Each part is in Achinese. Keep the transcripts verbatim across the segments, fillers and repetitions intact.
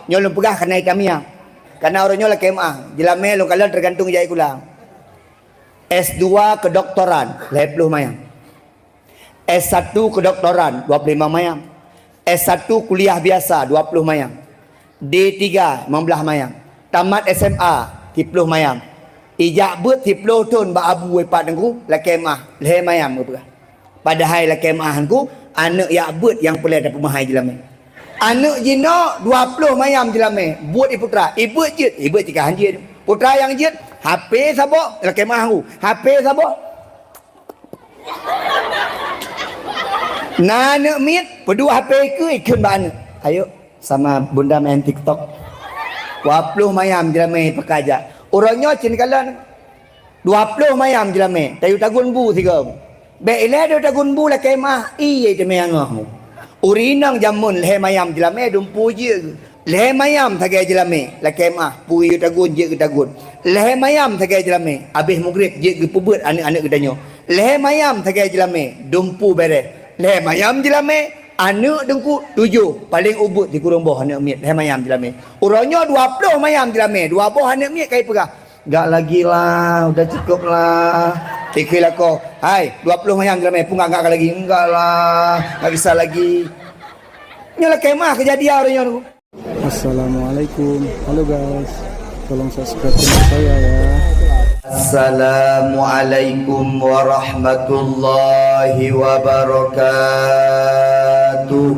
Nyoe lôn peugah keuhai tamiang. Kareuna uroe nyoe lakée meu'ah, jeulamé lôn kalon teugantung jai kula. S dua kedoktoran, lhée ploh mayam. S satu kedoktoran, dua ploh lima mayam. S satu kuliah biasa, dua ploh mayam. D tiga, lima belas mayam. Tamat S M A, siploh mayam. Ijak beuet siploh thon bak Abu Ipak Teungku, lakée meu'ah, lhée mayam geupeugah. Padahai lakée meu'ah Teungku, aneuëk jak beuet nyang peureulée tapeumeuhai jeulamé. Aneuëk jinoe dua ploh mayam jeulamé, buet i putra, ibeuet jeuet, ibeuet cit ka han jeuet. Putra nyang jeuet, H P saboh, lakée meu'ah Teungku, H P saboh. Na aneuëk miet, peuduek H P keu ikheun bak aneuëk. Ayo, sama bunda main TikTok. Dua ploh mayam jeulamé peukajak. Uroe nyoe cit kalon. Dua ploh mayam jeulamé, tayue tagun bu sigoe. Bék ilée tayue tagun bu lakée meu'ah, ié teumé angoh mu. Ureuëng inong jameun lhée mayam jeulamé dumpu jeuet. Lhée mayam sagai jeulamé, lakée meu'ah, pui yue tagun jeuet geutagun. Lhée mayam sagai jeulamé, abéh mugreb jeuet geupeubeuet aneuëk-aneuëk geutanyoe. Lhée mayam sagai jeulamé, dumpu béreh. Lhée mayam jeulamé, aneuëk Teungku tujoh, paleng ubeuet sikureueng boh aneuëk miet, lhée mayam jeulamé. Uroe nyoe dua ploh mayam jeulamé, dua boh aneuëk miet kai peugah. Enggak lagi lah, udah cukup lah. Tikir lakoe, hai, dua ploh mayam jeulamé, peue enggak, enggak lagi. Enggak lah, enggak bisa lagi. Nyoe lakée meu'ah keujadian uroe nyoe. Assalamualaikum. Halo guys, tolong subscribe channel saya ya. Assalamualaikum warahmatullahi wabarakatuh.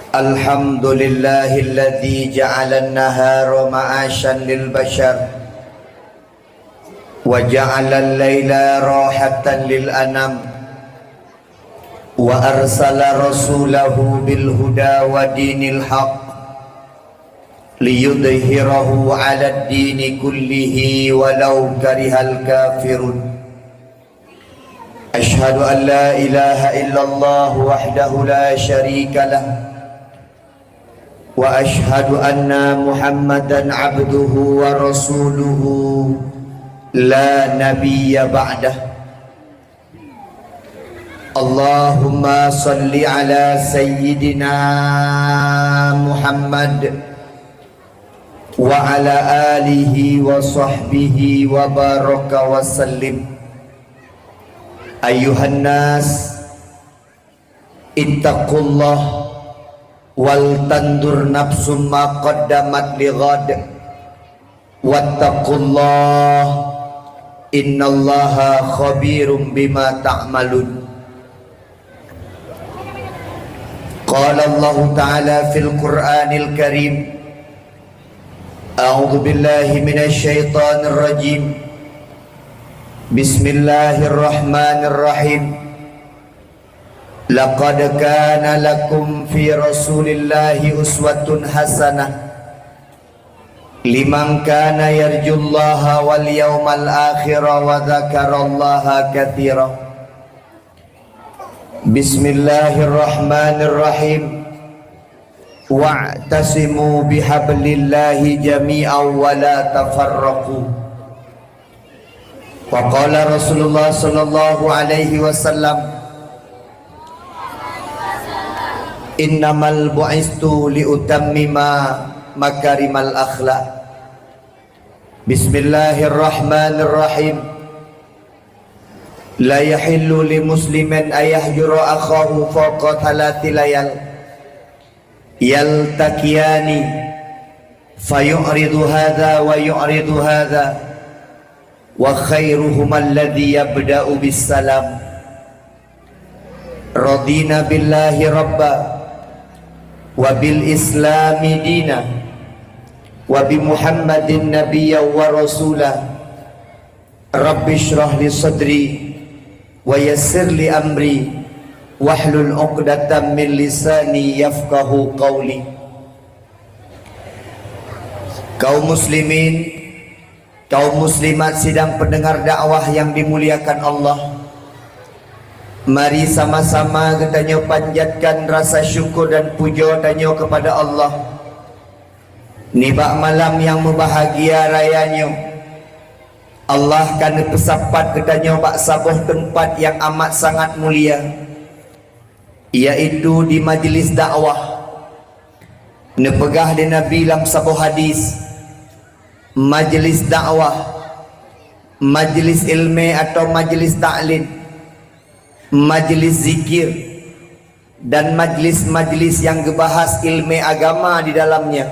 Alhamdulillahilladzi ja'alan nahara ma'asyan lil basyar. Wa ja'alal laila rahatan lil anam. Wa arsala rasulahu bil huda wa dinil haq. Liyudhhirahu 'alad dini kullihi walau karihal kafirun. Asyhadu an la ilaha illallah wahdahu la syarika lah. Wa asyhadu anna Muhammadan abduhu wa rasuluhu la nabiyya ba'dah. Allahumma salli ala sayyidina Muhammad wa ala alihi wa sahbihi wa baraka wa sallim. Ayuhan nas, ittaqullah wal tandur nafsum ma qaddamat lighad. Wattaqullah, innallaha khabirum bima ta'malun. Qala Allahu ta'ala fil Qur'anil Karim, a'udzu billahi minasy syaithanir rajim. Bismillahirrahmanirrahim. Laqad kana lakum fi Rasulillahi uswatun hasanah liman kana yarjullaha wal yaumal akhira wa dzakarallaha katsira. Bismillahirrahmanirrahim. Wa'tasimu bihablillahi jami'an wa la tafarraqu. Wa qala Rasulullah sallallahu alaihi wasallam, "Innamal bu'istu liutammima makarimal akhlak." Bismillahirrahmanirrahim. La yahillu li muslimin ayahjura akhahu fawqa thalathi layal. Yaltaqiyani, fayu'ridu hadza wa yu'ridu hadza, wa khairuhuma alladzi yabda'u bis salam. Radina billahi rabba, wa bil islami dina, wa bi Muhammadin nabiyya wa rasula. Rabbi shrah li sadri, wa yassir li amri, wahlul 'uqdatam min lisani yafqahu qawli. Kaum muslimin, kaum muslimat sidang pendengar dakwah yang dimuliakan Allah, mari sama-sama geutanyoe panjatkan rasa syukur dan puja tanyoe kepada Allah. Nibak malam nyang meubahagia raya nyoe, Allah ka neupeusapat geutanyoe bak saboh teumpat nyang amat sangat mulia, yaitu di majlis dakwah. Neupeugah lé Nabi lam saboh hadis, majlis dakwah, majlis ilmu atau majlis taklim, majlis zikir, dan majlis-majlis nyang geubahas ilmu agama di dalamnya,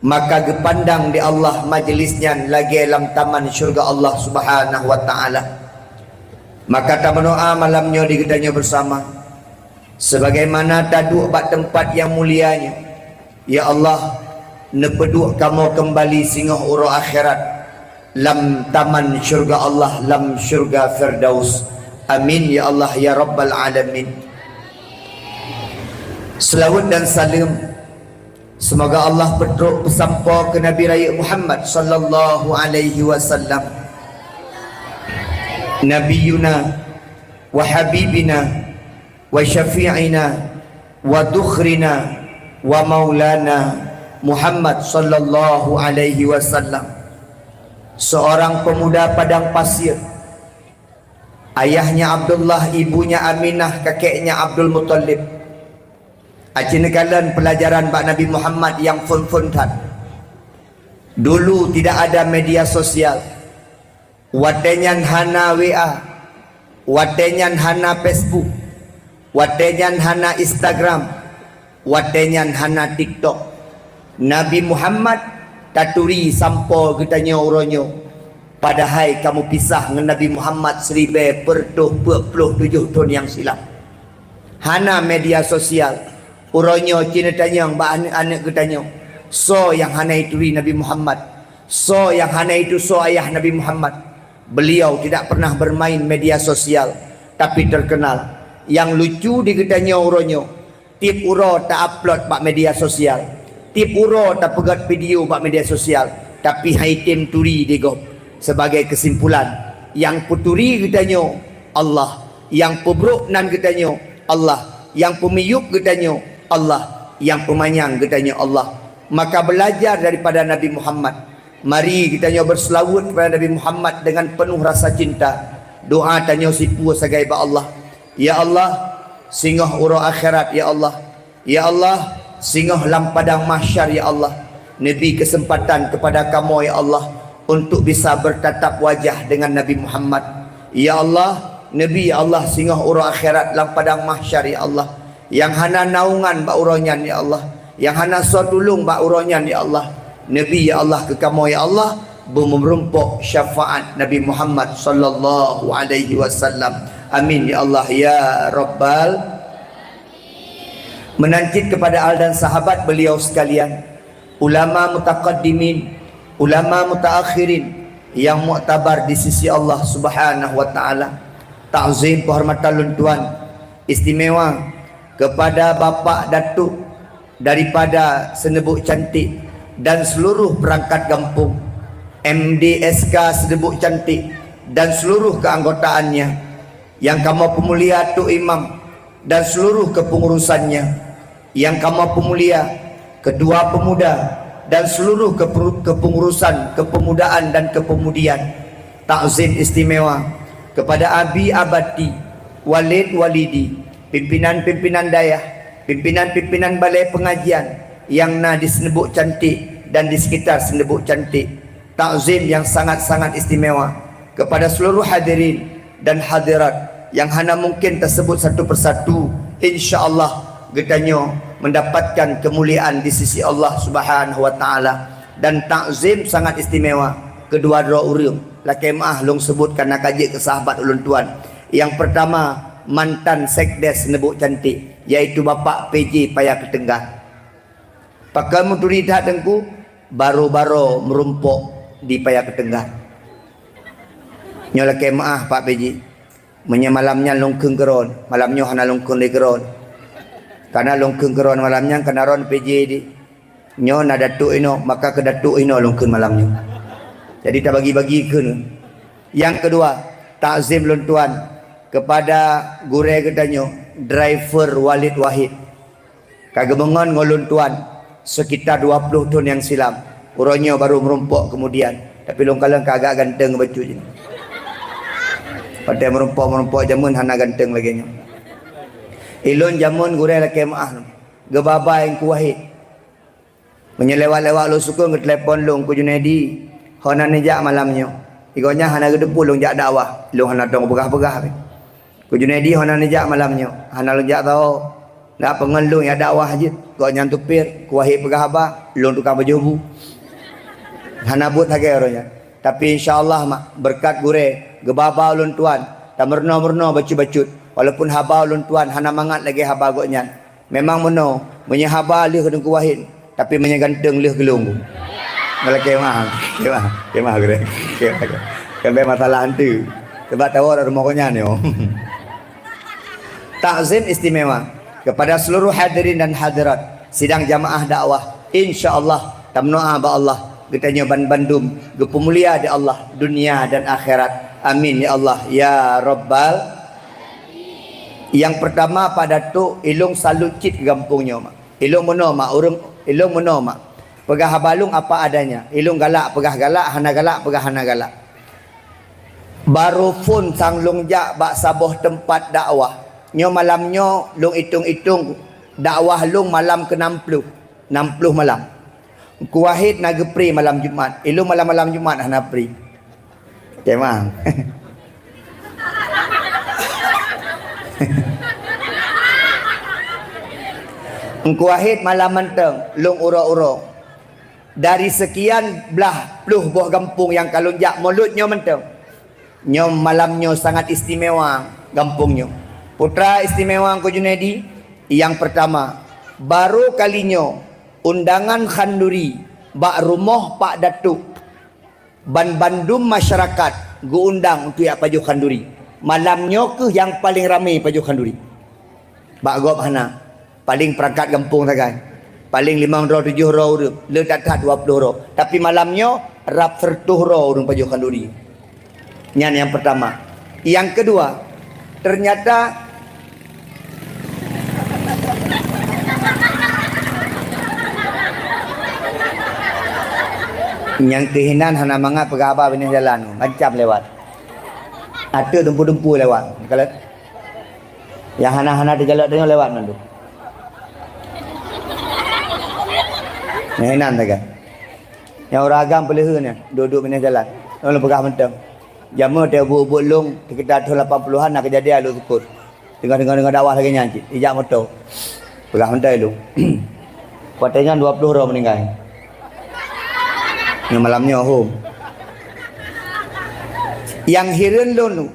maka geupandang di Allah majlis nyan lagée lam taman syurga Allah Subhanahu wa Taala. Maka tameudoa malam nyoe di geutanyoe beusama, sebagaimana taduek bak teumpat nyang mulia nyoe, "Ya Allah, neupeuduek kamoe keumbali singoh uroe akhirat lam taman syurga Allah, lam syurga Firdaus. Amin ya Allah ya Rabbal Alamin." Seulaweuet dan saleuem seumoga Allah peutrok peusampoe keu Nabi Rayeuk Muhammad sallallahu alaihi wasallam, Nabiyuna wa habibina wa syafi'ina wa dukhrina wa maulana Muhammad sallallahu alaihi wasallam. Seorang pemuda padang pasir, ayahnya Abdullah, ibunya Aminah, kakeknya Abdul Muttalib. Aci neukalon peulajaran bak Nabi Muhammad nyang phon-phon that. Dulu tidak ada media sosial. Watée nyan hana W A, watée nyan hana Facebook, watée nyan hana Instagram, watée nyan hana TikTok. Nabi Muhammad taturi sampoe geutanyoe uroe nyoe, padahai ka meupisah ngon Nabi Muhammad siribée peureutôh peuet ploh tujoh thon nyang silam. Hana media sosial. Uroe nyoe ci neutanyong bak aneuëk-aneuëk geutanyoe, soe nyang hana ituri Nabi Muhammad? Soe nyang hana itu soe ayah Nabi Muhammad? Beliau tidak pernah bermain media sosial, tapi terkenal. Nyang lucu di geutanyoe uroe nyoe, tieb uroe ta-upload bak media sosial, tieb uroe tapeugét video bak media sosial, tapi han item turi di gob. Sebagai kesimpulan, nyang peuturi geutanyoe Allah, nyang peubrok nan geutanyoe Allah, nyang peumiyueb geutanyoe Allah, nyang peumanyang geutanyoe Allah. Maka belajar daripada Nabi Muhammad. Mari geutanyoe beuseulaweuet kepada Nabi Muhammad dengan penuh rasa cinta. Doa tanyoe sipue sagai bak Allah. Ya Allah, singoh uroe akhirat, ya Allah. Ya Allah, singoh lam padang mahsyar, ya Allah. Neubri keuseumpatan keupada kamoe, ya Allah, untuk bisa beutatap wajah dengan Nabi Muhammad. Ya Allah, neubri, ya Allah, singoh uroe akhirat lam padang mahsyar, ya Allah. Nyang hana naungan bak uroe nyan, ya Allah. Nyang hana soe tulông bak uroe nyan, ya Allah. Neubri, ya Allah, keu kamoe, ya Allah, beumeurumpok syafaat Nabi Muhammad sallallahu alaihi wasallam. Amin, ya Allah, ya Rabbal. Meunan cit keupada al dan sahabat beliau sekalian, ulama mutaqaddimin, ulama mutaakhirin nyang muktabar di sisi Allah Subhanahu wa Taala. Takzim, penghormatan lôn tuan istimewa kepada Bapak Datuk daripada Seuneubuek Cantik dan seluruh perangkat gampông, M D S K Seuneubuek Cantik dan seluruh keanggotaannya, nyang kamoe peumulia Tok Imam dan seluruh kepengurusannya, nyang kamoe peumulia Ketua Pemuda dan seluruh keperu-, kepengurusan kepemudaan dan kepemudian. Takzim istimewa kepada Abi Abati, Walid Walidi, pimpinan-pimpinan dayah, pimpinan-pimpinan balai pengajian nyang na di Seuneubuek Cantik dan di sekitar Seuneubuek Cantik. Takzim nyang sangat-sangat istimewa kepada seluruh hadirin dan hadirat nyang hana mungkin taseubut satu persatu. Insya Allah geutanyoe mendapatkan kemuliaan di sisi Allah Subhanahu wa Taala. Dan takzim sangat istimewa keudua droe ureuëng, lakée meuáh lôn seubut kareuna ka jeuet keu sahabat ulôn tuan. Nyang peurtama, mantan sekdes Seuneubuek Cantik, yaitu Bapak P J Paya Keutenggan. Pakon meuturi that Teungku, baroe-baroe meurumpok di Paya Keutenggan. Nyoe lakée meuáh Pak P J. Meunyoe malam nyan lôn kheun keu droen, malam nyoe hana lôn kheun lé keu droen. Kareuna lôn kheun keu droen malam nyan kareuna droen P J di. Nyoe na datuk inoe, maka keu datuk inoe lôn kheun malam nyoe. Jadi tabagi-bagi kheun. Nyang keudua, takzim lôn tuan kepada gurée geutanyoe, driver Walid Wahid. Ka geumeungon ngon lôn tuan sekitar dua ploh thon nyang silam, uroe nyoe baru meurumpok keumudian. Tapi lôn kalon ka agak ganteng bacut jih. Watèe meurumpok-meurumpok jameun hana ganteng lagèe nyoe. Ilôn jameun gurèe lakèe meu'ah lôn. Geuba-ba Teungku Wahid. Meunyoe lewat-lewat lôn sukon geutelepon lôn, "Teungku Junaidi, ho na neujak malam nyoe?" Gobnyan hana geuteupeue lôn jak dakwah. Lôn hana tong peugah-peugah pih. "Teungku Junaidi, ho na neujak malam nyoe?" "Hana lôn jak saho. Dak peungon lôn jak dakwah jeuet." Gobnyan tupir, Teungku Wahid peugah haba, lôn tukang pajoh bu. Hana buet sagai uroe nyan. Tapi insya Allah mak, beureukat gurèe, geuba-ba ulôn tuan, tameurunoe-meurunoe bacut-bacut. Walaupun haba ulôn tuan hana mangat lagèe haba gobnyan. Memang meunoe, meunyoe haba lheueh Teungku Wahid, tapi meunyoe ganteng lheueh keu lôn. Ngon lakèe meu'ah, lakèe meu'ah, lakèe meu'ah gurèe. Lakèe meu'ah. Kan bèk masalah hantu. Sabab tawoe rumoh gobnyan nyoe. Takzim istimewa kepada seluruh hadirin dan hadirat sidang jamaah dakwah. Insya Allah, tameudoa bak Allah, geutanyoe ban bandum geupeumulia di Allah dunia dan akhirat. Amin ya Allah ya Rabbal. Nyang peurtama, Pak Datuk, ilôn salut cit keu gampông nyoe, mak. Ilôn meunoe, mak, ureueng, ilôn meunoe, mak. Peugah haba lôn apa adanya. Ilôn galak peugah galak, hana galak peugah hana galak. Barô phôn sang lôn jak bak saboh teumpat dakwah. Nyoe malam nyoe lôn itong-itong dakwah lôn malam keu nam ploh. Nam ploh malam. Teungku Wahid na geupri malam Jumat. Ilôn malam-malam Jumat hana pri. Kemah. Teungku Wahid malam mantong lôn uroe-uroe. Dari sekian blah ploh boh gampông nyang ka lôn jak mulod nyoe mantong. Nyoe malam nyoe sangat istimewa gampông nyoe. Putra istimewa Teungku Junaidi, nyang peurtama, barô kali nyoe undangan khanduri bak rumoh Pak Datuk. Ban bandum masyarakat geuundang untuk jak pajoh khanduri. Malam nyoe kheueh nyang paleng ramé pajoh khanduri. Bak gob hana. Paleng peurangkat gampông sagai. Paleng limong droe tujoh droe ureueng, le that-that dua ploh droe. Tapi malam nyoe rab seratus droe ureueng pajoh khanduri. Nyan nyang peurtama. Nyang keudua, ternyata nyang keuh inan hana mangat peugah haba binéh jalan, macam lewat. Ateueh dumpu-dumpu lewat. Kalau Nyang hana-hana teujalok tanyoe lewat mandum. Nyang inan sagai. Nyang ureueng agam peuleuheue nyan, duek-duek binéh jalan. Lôn peugah mantong. Jameun teuh ubit-ubit lôn, sekitar tahun lapan puluhan na keujadian lôn seukôt. Deungoe-deungoe dakwah lagèe nyan cit, ijak moto. Peugah mantong lôn. Watèe nyan dua ploh droe meuninggai. Nyoe malam nyoe hom. Nyang hireuen lôn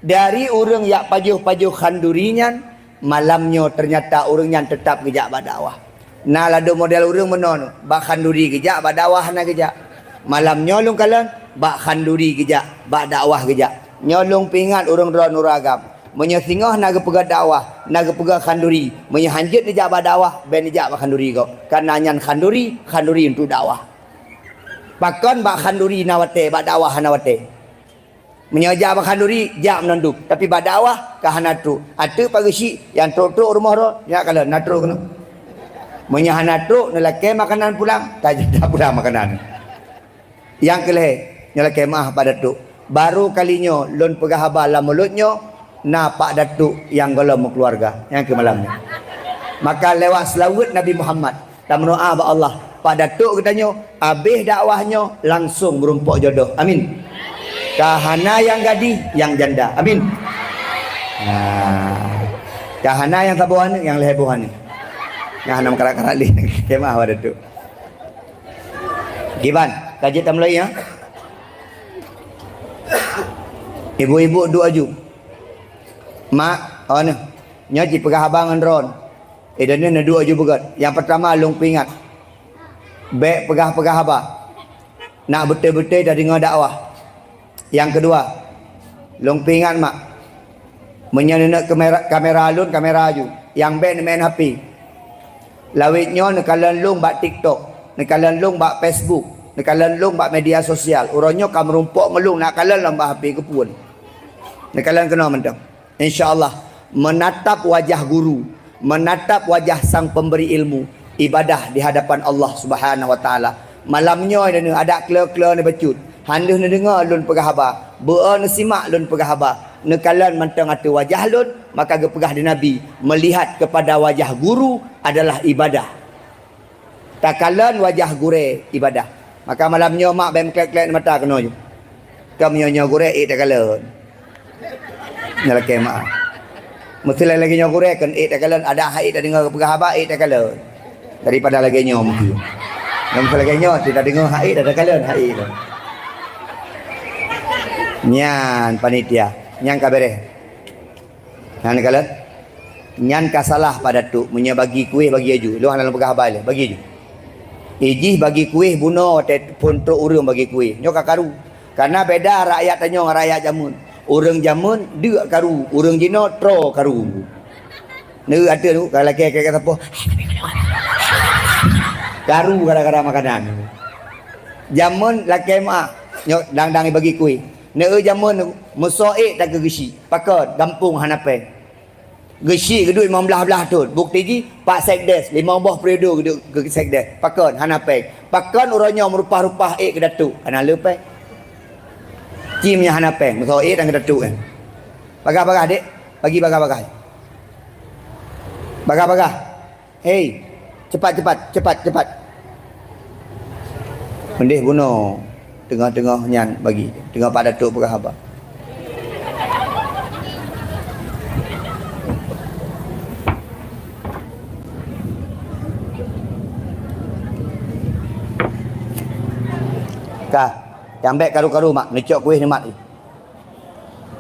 Dari ureueng jak pajoh-pajoh khanduri nyan, malam nyoe teunyata ureueng nyan teutab geujak bak dakwah. Na ladôm model ureueng meunoe, bak khanduri geujak, bak dakwah hana geujak. Malam nyoe lôn kalon, bak khanduri geujak, bak dakwah geujak. Nyoe lôn peuingat ureueng droe nuragam. Meunyoe singoh na geupeugah dakwah, na geupeugah khanduri, meunyoe hanjeuet neujak bak dakwah, bèk neujak bak khanduri gob. Kareuna nyan khanduri, khanduri untuk dakwah. Pakon bak khanduri na watèe, bak dakwah hana watèe. Meunyoe jak bak khanduri, jak meunan dum. Tapi bak dakwah, ka hana trok. Ateueh pageusik, nyang trok-trok rumoh droe, nyak kalon, na trok keunoe. Meunyoe hana trok, neulakèe makanan pulang, ta-, tapulang makanan. Nyang keu lhèe, nyoe lakèe meu'ah Pak Datuk. Baru kali nyoe lôn peugah haba lam mulod nyoe, na Pak Datuk nyang gohlom meukeuluwarga. Nyang keu malam nyoe. Maka lewat seulaweuet Nabi Muhammad, tameudoa bak Allah, Pak Datuk geutanyoe, abéh dakwah nyoe langsong meurumpok jodoh. Amin. Ka hana nyang gadih, nyang janda. Amin. Nah, ka hana nyang saboh aneuk, nyang lhèe boh aneuk. Nyang hana meukarat-karat lé. Kemah Pak Datuk. Kiban, ka jeuet tamulai, ya. Ibu-ibu duek aju. Mak, oh, nyoe. Nyoe jipeugah haba ngon droen. Eh, dan nyoe neuduek aju beugöt. Nyang peurtama, lôn peuingat. Bèk peugah-peugah haba. Nak beutôi-beutôi tadeungoe dakwah. Nyang keudua, lôn peuingat, mak. Meunyoe neuneuk kamera, kamera lôn, kamera aju. Nyang bèk neumeu'en H P. Lawét nyoe neukalon lôn bak TikTok, neukalon lôn bak Facebook, neukalon lôn bak media sosial. Uroe nyoe ka meurumpok ngon lôn, neukalon lôn bak H P keupeue. Neukalon keunoe mantong. Insya Allah, menatap wajah guru, menatap wajah sang pemberi ilmu, ibadah di hadapan Allah Subhanahu wa Taala. Malam nyoe, dan adak kle-kle ni bacut. Han lheueh neudeungoe lôn peugah haba, beu-o neusimak lôn peugah haba. Neukalon mantong ateueh wajah lôn, maka geupeugah di Nabi, meulihat keupada wajah guru adalah ibadah. Takalon wajah gurée ibadah. Maka malam nyoe mak bèk meuklek-klek mata keunoe ju. Ka meunyoe nyoe gurée ék takalon. Nyoe lakée mak. Meusti lagée nyoe gurée kheun ék takalon, adak han ék tadeungoe geupeugah haba ék takalon. Daripada lagée nyoe mungkin. Nyang lagée nyoe, tadeungoe han ék takalon, han ék lom. Nyan panitia, nyan ka beres. Nyan kalon. Nyan ka salah Pak Datuk, meunyoe bagi kueh bagi aju. Lôn hana lôn peugah haba lé, bagi aju. Ijih bagi kueh bunoe watée phon trok ureuëng bagi kueh. Nyoe ka karu. Karena beda rakyat tanyoe ngon rakyat jameun. Ureuëng jameun deuk karu, ureuëng jinoe troe karu. Neu ateueh tu ka lakée ka sapoh. Karu gara-gara makanan. Jameun lakée mak nyoe dang-dang bagi kueh. Neu jameun meusoe ék takeu geusyik. Pakon gampông hana péng. Geusyik geuduek limong blaih blaih thon. Bukti jih, Pak Sekdes, limong boh periode geuduek keu Sekdes. Pakon hana péng. Pakon uroe nyoe meurupah-rupah ék keu datuk. Hana le péng. Ci meunyoe hana péng, meusoe ék dan keu datuk kan. Bagah-bagah dek, bagi bagah-bagah. Bagah-bagah. Hei, cepat, cepat, cepat, cepat. Meudeh bunoe, teungoh-teungoh nyan bagi, teungoh Pak Datuk peugah haba. Ka, nyang bèk karu-karu mak, neucok kueh neumat.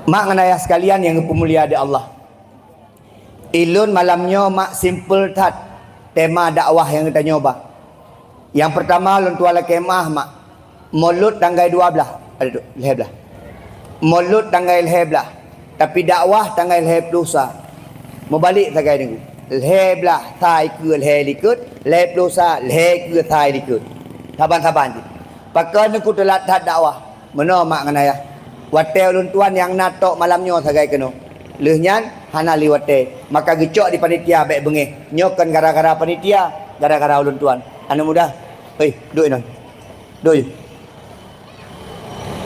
Mak ngon ayah sekalian nyang geupeumulia di Allah. Ilôn malam nyoe mak simple that tema dakwah nyang geutanyoe ba. Nyang peurtama lôn tuan lakée meuah mak, Molot tanggai dua blaih, aduh, lhée blaih. Molot tanggai lhée blaih, tapi dakwah tanggai lhée ploh sa. Meubalek sagai deungoe. Lhée blaih sa ikeue lhée likot, lhée ploh sa lhée ikeue sa likot. Saban-saban cit. Pakon neuku teulat that dakwah. Meunoe mak ngon ayah. Watée ulôn tuan nyang na tok malam nyoe sagai keunoe. Lheueh nyan hana lé watée, maka geucok di panitia bèk beungéh. Nyoe kon gara-gara panitia, gara-gara ulôn tuan. Aneuk muda, hei, duek inoe. Duek ju.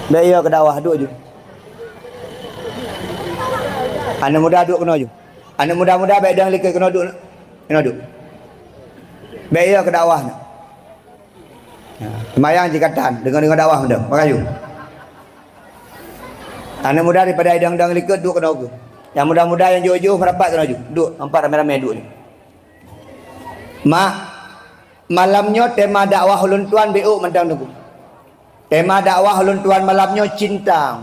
Bèk yo keu dakwah, duek ju. Aneuk muda duek keunoe ju. Aneuk muda-muda bèk dong likot keunoe duek. Keunoe duek. Bèk yo keu dakwah. Ha, seumayang jikatan, deungoe-deungoe dakwah mantong. Makajih. Aneuk muda daripada idong-idong likot duek keunoe kheueh. Nyang muda-muda nyang jôh-jôh meurapat keunoe ju. Duek, nampak ramé-ramé duek ju. Mak, malam nyoe tema dakwah ulôn tuan beuôk mantong teungku. Tema dakwah ulôn tuan malam nyoe cinta.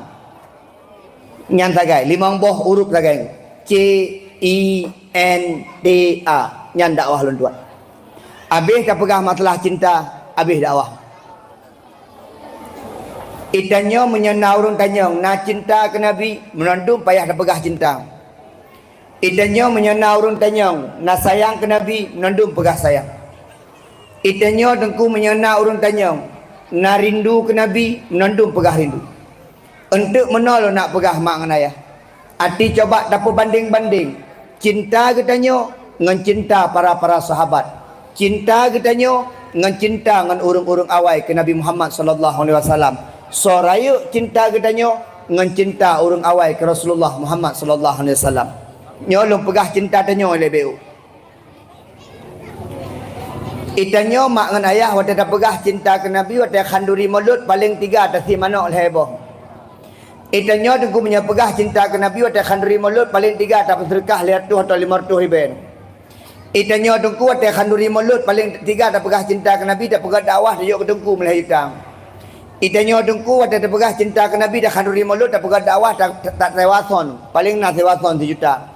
Nyan sagai, limong boh urup sagai. C I N T A. Nyan dakwah lôn tuan. Abéh tapeugah masalah cinta, abéh dakwah. Itanyoe meunyoe na ureuëng tanyong, na cinta keu Nabi, meunandum payah tapeugah cinta. Itanyoe meunyoe na ureuëng tanyong, na sayang keu Nabi, meunandum peugah sayang. Itanyoe teungku meunyoe na ureuëng tanyong, na rindu keu Nabi, meunandum peugah rindu. Eunteuk meunoe lôn nak peugah mak ngon ayah. Até coba tapeubandeng-bandeng cinta geutanyoe ngon cinta para-para sahabat. Cinta geutanyoe ngon cinta ngon ureuëng-ureuëng awai keu Nabi Muhammad sallallahu alaihi wasallam. Soe rayeuk cinta geutanyoe ngon cinta ureuëng awai keu Rasulullah Muhammad sallallahu alaihi wasallam. Nyoe lôn peugah cinta tanyoe lé beuôk. Itanyoe mak ngon ayah watée tapeugah cinta keu Nabi watée khanduri mulod paleng tiga tasi manok lhée boh. Itanyoe teungku meunyoe peugah cinta keu Nabi watée khanduri mulod paleng tiga tapeuseudeukah lhée reutôh atau limong reutôh ribée. Itanyoe teungku watée khanduri mulod paleng tiga tapeugah cinta keu Nabi tapeugah dakwah tajok keu teungku meulhée juta. Itanyoe teungku watée tapeugah cinta keu Nabi takhanduri mulod tapeugah dakwah ta- ta- tasewa son, paleng na sewa son sijuta.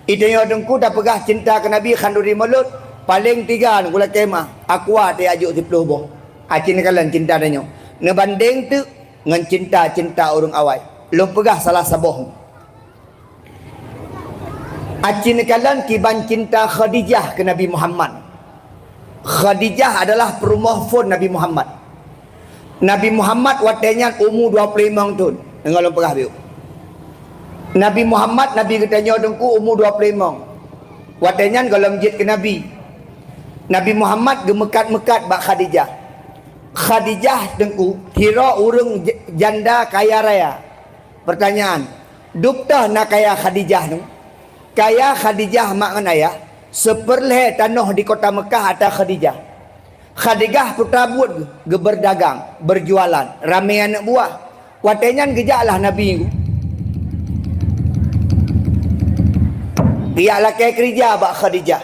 Itanyoe teungku tapeugah cinta keu Nabi khanduri mulod, paleng tiga teungku lakée meuah, aqua tajok siplôh boh. Aci neukalon cinta tanyoe. Neubandeng teuk ngon cinta-cinta ureuëng awai. Lôn peugah salah saboh. Aci neukalon kiban cinta Khadijah keu Nabi Muhammad. Khadijah adalah peurumoh phon Nabi Muhammad. Nabi Muhammad watée nyan umu dua ploh limong thon. Deungoe lôn peugah beuôk. Nabi Muhammad, Nabi geutanyoe teungku umu dua ploh limong. Watée nyan gohlom jeuet keu Nabi. Nabi Muhammad geumeukat-meukat bak Khadijah. Khadijah Teungku, sidroe ureuëng j-, janda kaya raya. Pertanyaan, dub toh na kaya Khadijah nyoe? Kaya Khadijah mak ngon ayah, seupeurlhée tanoh di kota Meukah atra Khadijah. Khadijah putra buet geuh, geubeurdagang, beurjualan, ramé aneuëk buah. Watée nyan geujaklah Nabi, geujak lakée keurija bak Khadijah.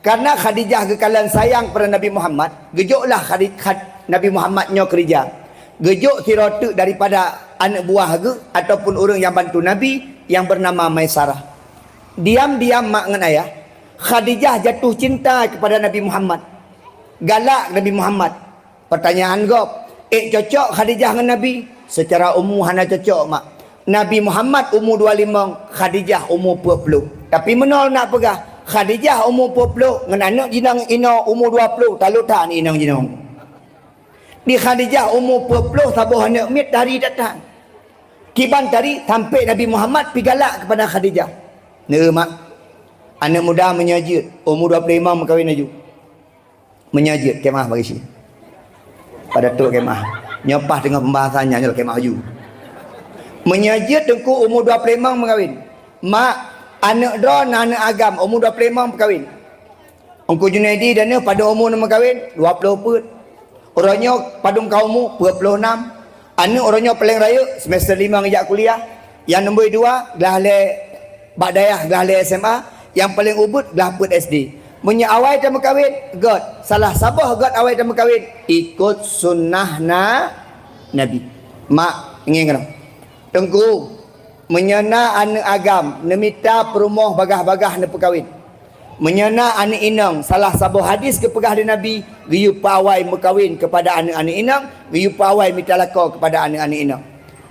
Kareuna Khadijah geukalon sayang keupada Nabi Muhammad, geujoklah Khadi-, Khad-, Nabi Muhammad nyoe keurija. Geujok sidroe teuk daripada aneuëk buah geuh ataupun ureuëng nyang bantu Nabi nyang beunama Maisarah. Diam-diam mak ngon ayah, Khadijah jatuh cinta keupada Nabi Muhammad. Galak Nabi Muhammad. Pertanyaan gob, ék cocok Khadijah ngon Nabi? Seucara umu hana cocok, mak. Nabi Muhammad umu dua limong, Khadijah umu peuet ploh. Tapi meunoe na peugah, Khadijah umu peuet ploh ngon aneuëk jinong inoe umu dua ploh, talot that inong jinong. Di Khadijah umu peuet ploh saboh aneuëk miet tari that-that. Kiban tari sampai Nabi Muhammad pi galak keupada Khadijah. Neu, mak, aneuëk muda meunyoe jeuet, umu dua ploh limong meukawen laju. Meunyoe jeuet, kemah bagi sie. Pada trok kemah. Nyoe paih teungoh pembahasan nyan, nyoe kemah laju. Meunyoe jeuet Teungku umu dua ploh limong meukawen. Mak, aneuëk droe na aneuëk agam umu dua ploh limong meukawen. Teungku Junaidi dan nyoe padum umu na meukawen? Dua ploh peuet. Uroe nyoe padum ka umu? Peuet ploh nam. Aneuëk uroe nyoe paleng rayeuk semester limong geujak kuliah, nyang nombor dua glah lhée bak dayah, glah lhée S M A, nyang paleng ubit glah peuet S D. Meunyoe awai tameukawen, göt, salah saboh göt awai tameukawen, ikot sunnah na-, Nabi. Mak, ngieng keunoe. Teungku, meunyoe na aneuëk agam neumita peurumoh bagaih-bagaih neupeukawen, meunyoe na aneuëk inong, salah saboh hadis geupeugah lé Nabi, geuyue peuawai meukawen keupada aneuëk-aneuëk inong, geuyue peuawai mita lakoe keupada aneuëk-aneuëk inong.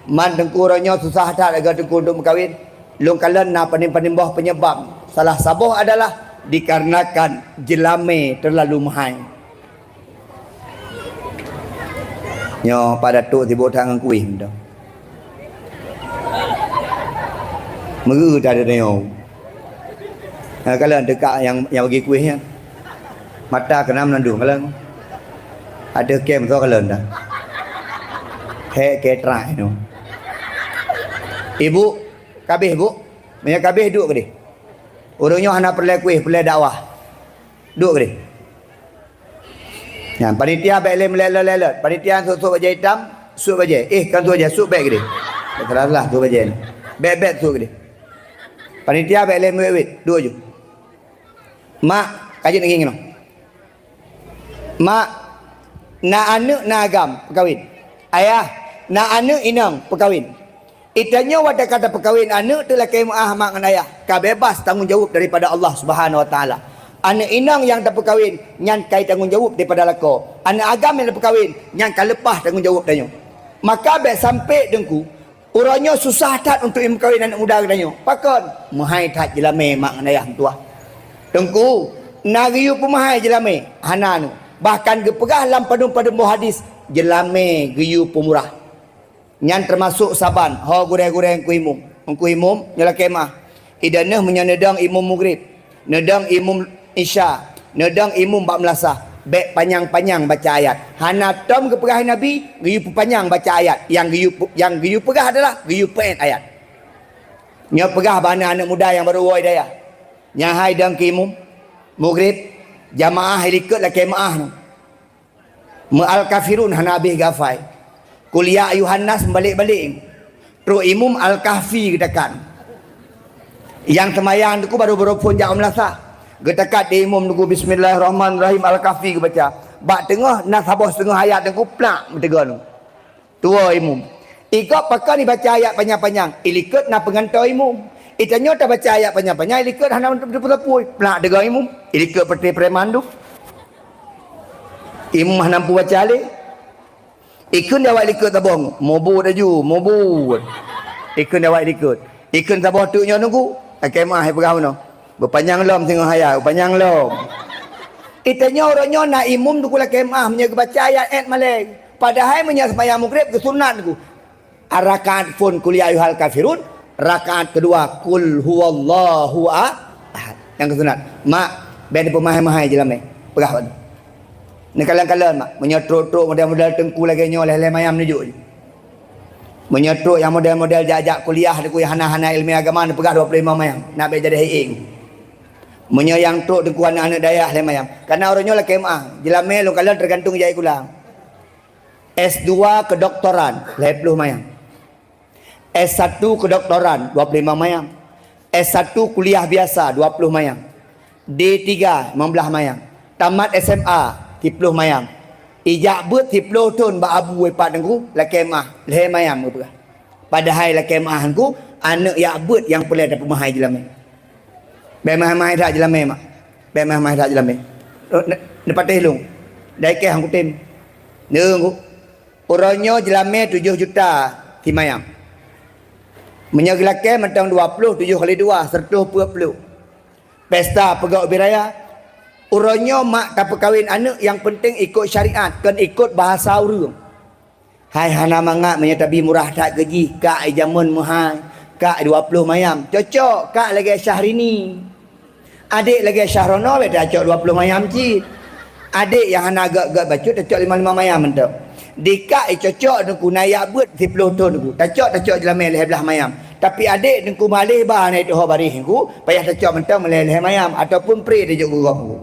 Man Teungku uroe nyoe susah that lagée Teungku untuk meukawen. Lôn kalon na paneuk-paneuk boh peunyebab. Salah saboh adalah dikarenakan jeulamé teulalu meuhai. Nyoe Pak Datuk sibok that ngon kueh mantong. Meugeue that nyoe. Ha, kalon teuka nyang, nyang bagi kueh nyan. Mata keunam mandum kalon. Ada kem so kalon dah. Hek ke terai nyoe. Ibu, kabeh, Bu. Meunyoe kabeh duek keudeh. Ureuëng nyoe hana peureulée kueh, peureulée dakwah. Duek keudeh. Nyan, panitia bék lé meulelot-lelot. Panitia sôk-sôk bajée itam, sôk bajée. Eh, kon sôk bajée, sôk bék keudeh. Salah-salah sôk bajée nyan. Bék-bék sôk keudeh. Panitia bék lé meuwét-wét, duek ju. Mak, ka jeuet lagée nyoe. Mak, na aneuëk na agam peukawen. Ayah, na aneuëk inong peukawen. Itanyoe watée ka tapeukawen aneuëk teuk lakée meuáh mak ngon ayah, ka bebas tanggong jaweueb daripada Allah Subhanahu Wa Taala. Aneuëk inong nyang tapeukawen, nyan ka itanggong jaweueb daripada lakoe. Aneuëk agam nyang tapeukawen, nyan ka leupah tanggong jaweueb tanyoe. Maka bék sampai Teungku, uroe nyoe susah that untuk imeukawen aneuëk muda geutanyoe. Pakon? Meuhai that jeulamé mak ngon ayah meutuwah. Teungku, na geuyue peumeuhai jeulamé? Hana nyoe. Bahkan geupeugah lam padum-padum boh hadis, jeulamé geuyue peumurah. Nyan teumasok saban ho gurée-gurée Teungku Imum. Teungku Imum, nyoe lakée meuáh. Idaneuh meunyoe neudong Imum Mugrib, neudong Imum Isya, neudong Imum bak meulasah, bék panyang-panyang baca ayat. Hana tom geupeugah Nabi, geuyue peupanyang baca ayat. Nyang geuyue, nyang geuyue peugah adalah geuyue peuet ayat. Nyoe peugah bak aneuëk-aneuëk muda nyang barô woe dayah. Nyan hai dong keu Imum Mugrib, jamaah ilikot lakée meuáh nyoe. Meu Al-Kafirun hana habéh geuhafai. Qul ya ayyuhan nas meubalek-balek. Trok Imum Al-Kahfi geutakan. Nyang seumayang Teungku barô-barô phon jak u meulasah. Geutakat di Imum Teungku, Bismillahirrahmanirrahim, Al-Kahfi geubaca. Bak teungoh na saboh siteungoh ayat Teungku, plak, meuteugon. Tuwoe Imum. Igob pakon ibaca ayat panyang-panyang, ilikot na peungantoe Imum. Itanyoe tabaca ayat panyang-panyang, ilikot hana teupeu-teupeu. Plak, teugon Imum. Ilikot peuté preman tu. Imum hana mampu baca lé. Ikheun di awak ilikot saboh, mubut laju, mubut. Ikheun di awak ilikot. Ikheun saboh teuk nyoe Teungku, lakée meuáh ipeugah bunoe. Beupanyang lom singoh ayat, beupanyang lom. Itanyoe uroe nyoe na Imum Teungku lakée meuáh meunyoe geubaca ayat ék malée. Padahai meunyoe seumayang Mugrib geusunat Teungku. Rakaat phon Qul ya ayyuhal kafirun, rakaat keudua Qul huwallahu a-, ahad. Nyang keusunat. Mak, bék neupeumahai-mahai jeulamé. Peugah bak nyoe. Neukalon-kalon mak, meunyoe trok-trok model-model teungku lagèe nyoe lhèe-lhèe mayam neujok jih. Meunyoe trok nyang model-model jak-jak kuliah teungku nyang hana-hana ileumèe agama neupeugah dua ploh limong mayam, nak bèk jadi hai éng. Meunyoe nyang trok teungku aneuk-aneuk dayah lhèe mayam. Karena uroe nyoe lakèe meu'ah, jeulamèe lôn kalon teugantung jai kula. S dua kedoktoran lhèe ploh mayam. S satu kedoktoran dua ploh limong mayam. S satu kuliah biasa dua ploh mayam. D tiga limong blah mayam. Tamat S M A siploh mayam. Ijak beuet siploh thon bak abu ipat teungku lakèe meu'ah lhèe mayam geupeugah. Padahai lakèe meu'ah teungku aneuk jak beuet nyang peureulèe tapeumeuhai jeulamèe. Bèk meuhai-meuhai that jeulamèe mak. Bèk meuhai-meuhai that jeulamèe. Ne-, neupatéh lôn. Dai kèe han kutem. Neungku. Uroe nyoe jeulamèe tujoh juta simayam. Meunyoe geulakèe mantong dua ploh tujoh kali dua, seratus peuet ploh. Pesta peugöt ubé raya. Uroe nyoe mak tapeukawen aneuk nyang peunteng ikot syariat, kon ikot bahasa ureueng. Hai hana mangat meunyoe tabi murah that keu jih, kak i jameun meuhai, kak dua ploh mayam. Cocok, kak lagèe Syahrini. Adék lagèe Syahrono bèk tacok dua ploh mayam cit. Adék nyang hana gèt-gèt bacut tacok limong-limong mayam mantong. Di kak i cocok teungku na jak beuet siploh thon teungku. Tacok-tacok jeulamèe lhèe blah mayam. Tapi adék teungku malèh ba na iteuho baréh teungku, payah tacok mantong meulhèe-lhèe mayam ataupun pré tajok geugob teungku.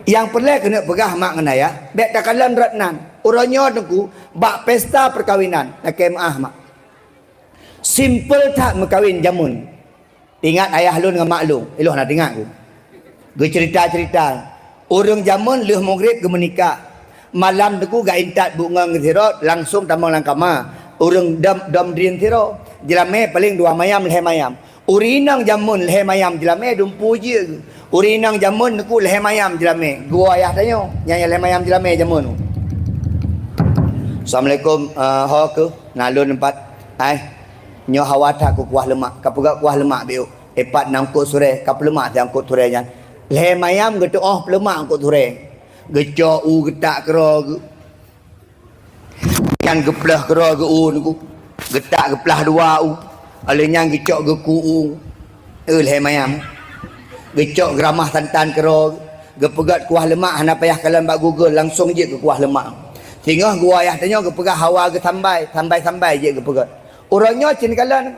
Nyang peureulèe keuneuk peugah mak ngon ayah, bèk takalon rot nan. Uroe nyoe teungku, bak pesta peukawinan, lakèe meu'ah mak. Simpel that meukawen jameun. Ingat ayah lôn ngon mak lôn, ilôn na teuingat ku. Geuceurita-ceurita, ureueng jameun lheueh mugreb geumeunikah. Malam teungku gak intat buet ngon geutirot, langsong tamong lam kama. Ureueng dom, dom drien sidroe. Jeulamèe paleng dua mayam, lhèe mayam. Ureueng inong jameun lhèe mayam jeulamèe dumpu jeuet. Ureueng inong jameun teungku lhèe mayam jeulamèe. Geuwoe ayah tanyoe, nyan lhèe mayam jeulamèe jameun. Assalamualaikum, eh, ho keuh, na lôn teumpat. Ai, nyoe hawa that kukuah leumak. Kapeugah kuah leumak biôk. Ipat na eungkôt surèe, kapeuleumak siat eungkôt surèe nyan. Lhèe mayam geutu'oh peuleumak eungkôt surèe. Geucok u geutak keudroe geu-, nyan geupleuh keudroe geu u teungku. Geutak geuplah dua u. Óh lheueh nyan geucok geuku u. Eh, lhèe mayam. Geucok geuramah santan keudroe. Geupeugöt kuah leumak hana payah kalon bak Google, langsong jeuet keu kuah leumak. Singoh geuwoe ayah tanyoe geupeugah hawa geusambai, sambai-sambai jeuet geupeugöt. Uroe nyoe cit kalon.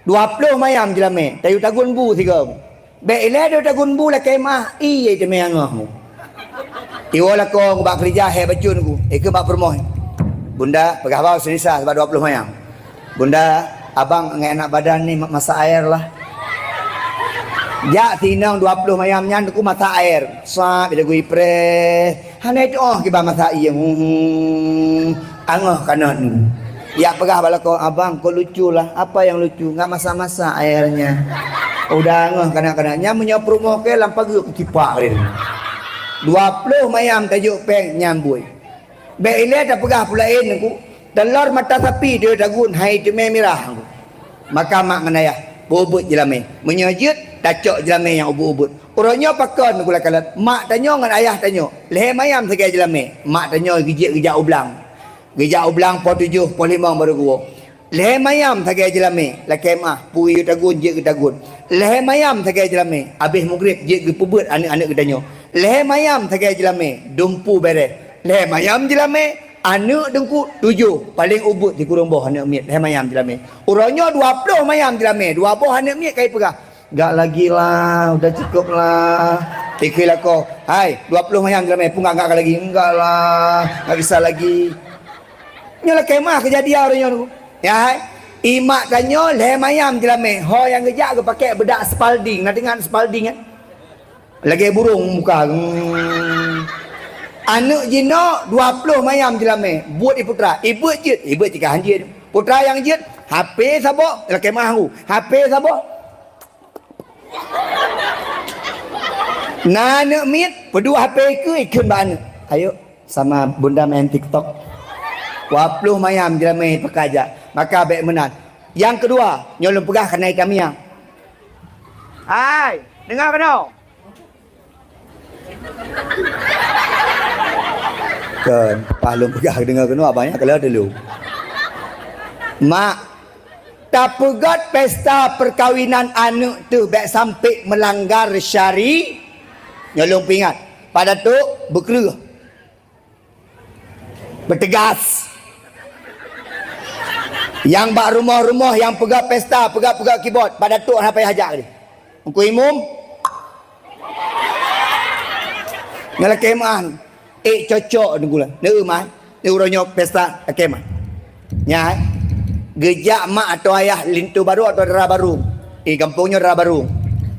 Dua ploh mayam jeulamèe, tayue tagun bu sigoe. Bèk ilèe tayue tagun bu lakèe meu'ah, ie teumé angoh. Iwoe lakoe bak keurija hèk bacut ku, ikeu bak peurumoh. Bunda, peugah bak Sinisa sabab dua ploh mayam. Bunda, abang ngon anak badan ni ma-, masak air lah. Jak si inong dua ploh mayam nyan teungku masak air. Sab, ida gui preh. Hana itu'oh kiban masak ie. Hmm. Angoh kanot ni. Jak peugah bak lakoe, "Abang, kok lucu lah. Apa yang lucu? Nggak masak-masak airnya." Udah angoh kanot-kanot. Nyan meunyoe peurumoh kèe lam pageue kucipak dia. Dua ploh mayam tajok pèng nyan bui. Bèk ilèe tapeugah peue laén teungku. Teulor mata sapi tayue tagun hai teumé mirah teungku. Maka mak ngon ayah, beu-ubeuet jeulamèe. Meunyoe jeuet, tacok jeulamèe nyang ubeuet-ubeuet. Uroe nyoe pakon teungku lakalon, mak tanyoe ngon ayah tanyoe, lhèe mayam sagai jeulamèe. Mak tanyoe geujeuet geujak u blang. Geujak u blang poh tujoh, poh limong barô geuwoe. Lhèe mayam sagai jeulamèe, lakèe meu'ah, peue yue tagun jeuet geutagun. Lhèe mayam sagai jeulamèe, abéh mugreb jeuet geupeubeuet aneuk-aneuk geutanyoe. Lhèe mayam sagai jeulamèe, dumpu bèrèh. Lhèe mayam jeulamèe, aneuk teungku tujoh, paleng ubeuet sikureueng boh aneuk miet, lhèe mayam jeulamèe. Uroe nyoe dua ploh mayam jeulamèe, dua boh aneuk miet ka ipeugah, "Enggak lagi lah, udah cukup lah." Ikheun lakoe, "Hai, dua ploh mayam jeulamèe, peue enggak, enggak lagi?" "Enggak lah, enggak bisa lagi." Nyoe lakèe meu'ah keujadian uroe nyoe. Ya, hai. Imak tanyoe lhèe mayam jeulamèe, ho nyang geujak geupakè beudak Spalding. Na teuingat Spalding, kan? Lagèe burông muka. Hmm. Aneuk jinoe dua ploh mayam jeulamèe, buet i putra. Ibeuet jeuet, ibeuet cit ka han jeuet. Putra nyang jeuet, H P saboh, lakèe meu'ah hu. H P saboh. Na aneuk miet, peudua H P keu ikheun bak aneuk. "Ayo, sama bunda main TikTok." Dua ploh mayam jeulamèe pakajak. Maka bèk meunan. Nyang keudua, nyoe lôn peugah keunan i kamiang. Hai, deungoe keunoe. Kon, paih lôn peugah deungoe keunoe, abang nyan kalon dulu. Mak, tapeugöt pesta peukawinan aneuk teuh bèk sampé meulanggar syari-, nyoe lôn peuingat, Pak Datuk beukreueh, beuteugas. Nyang bak rumoh-rumoh nyang peugah pesta, peugah-peugah kibot, Pak Datuk hana payah jak lé. Teungku Imum, ngon lakée meu'ah, ék cocok Teungku lôn. Neu mah, neu uroe nyoe pesta lakée meu'ah. Nyan, geujak mak atau ayah linto barô atau dara barô. Eh, gampông nyoe dara barô.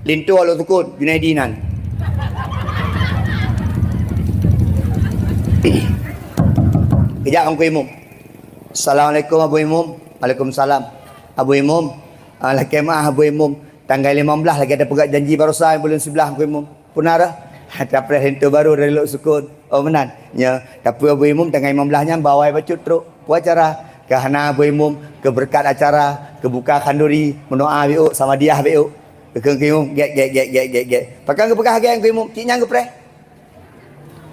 Linto Lhoksukon, Junaidi nan. Geujak Teungku Imum. Assalamualaikum Abu Imum. Waalaikumsalam. Abu Imum, ah, lakée meu'ah Abu Imum. Tanggai limong blaih lagée tapeugah janji barosa buleuen siblaih Teungku Imum. Peue na rhah? Tapreh linto barô dari Lhoksukon. Oh, meunan. Nyo, tapi Abu Imum tanggai limong blaih nyan ba awai bacut trok. Peue acara? Keu hana Abu Imum, keu beureukat acara, keu buka khanduri, meudoa biôk, samadiah biôk. Keu Teungku Imum, gét, gét, gét, gét, gét, gét. Pakon geupeugah gét Teungku Imum? Cit nyan geupreh.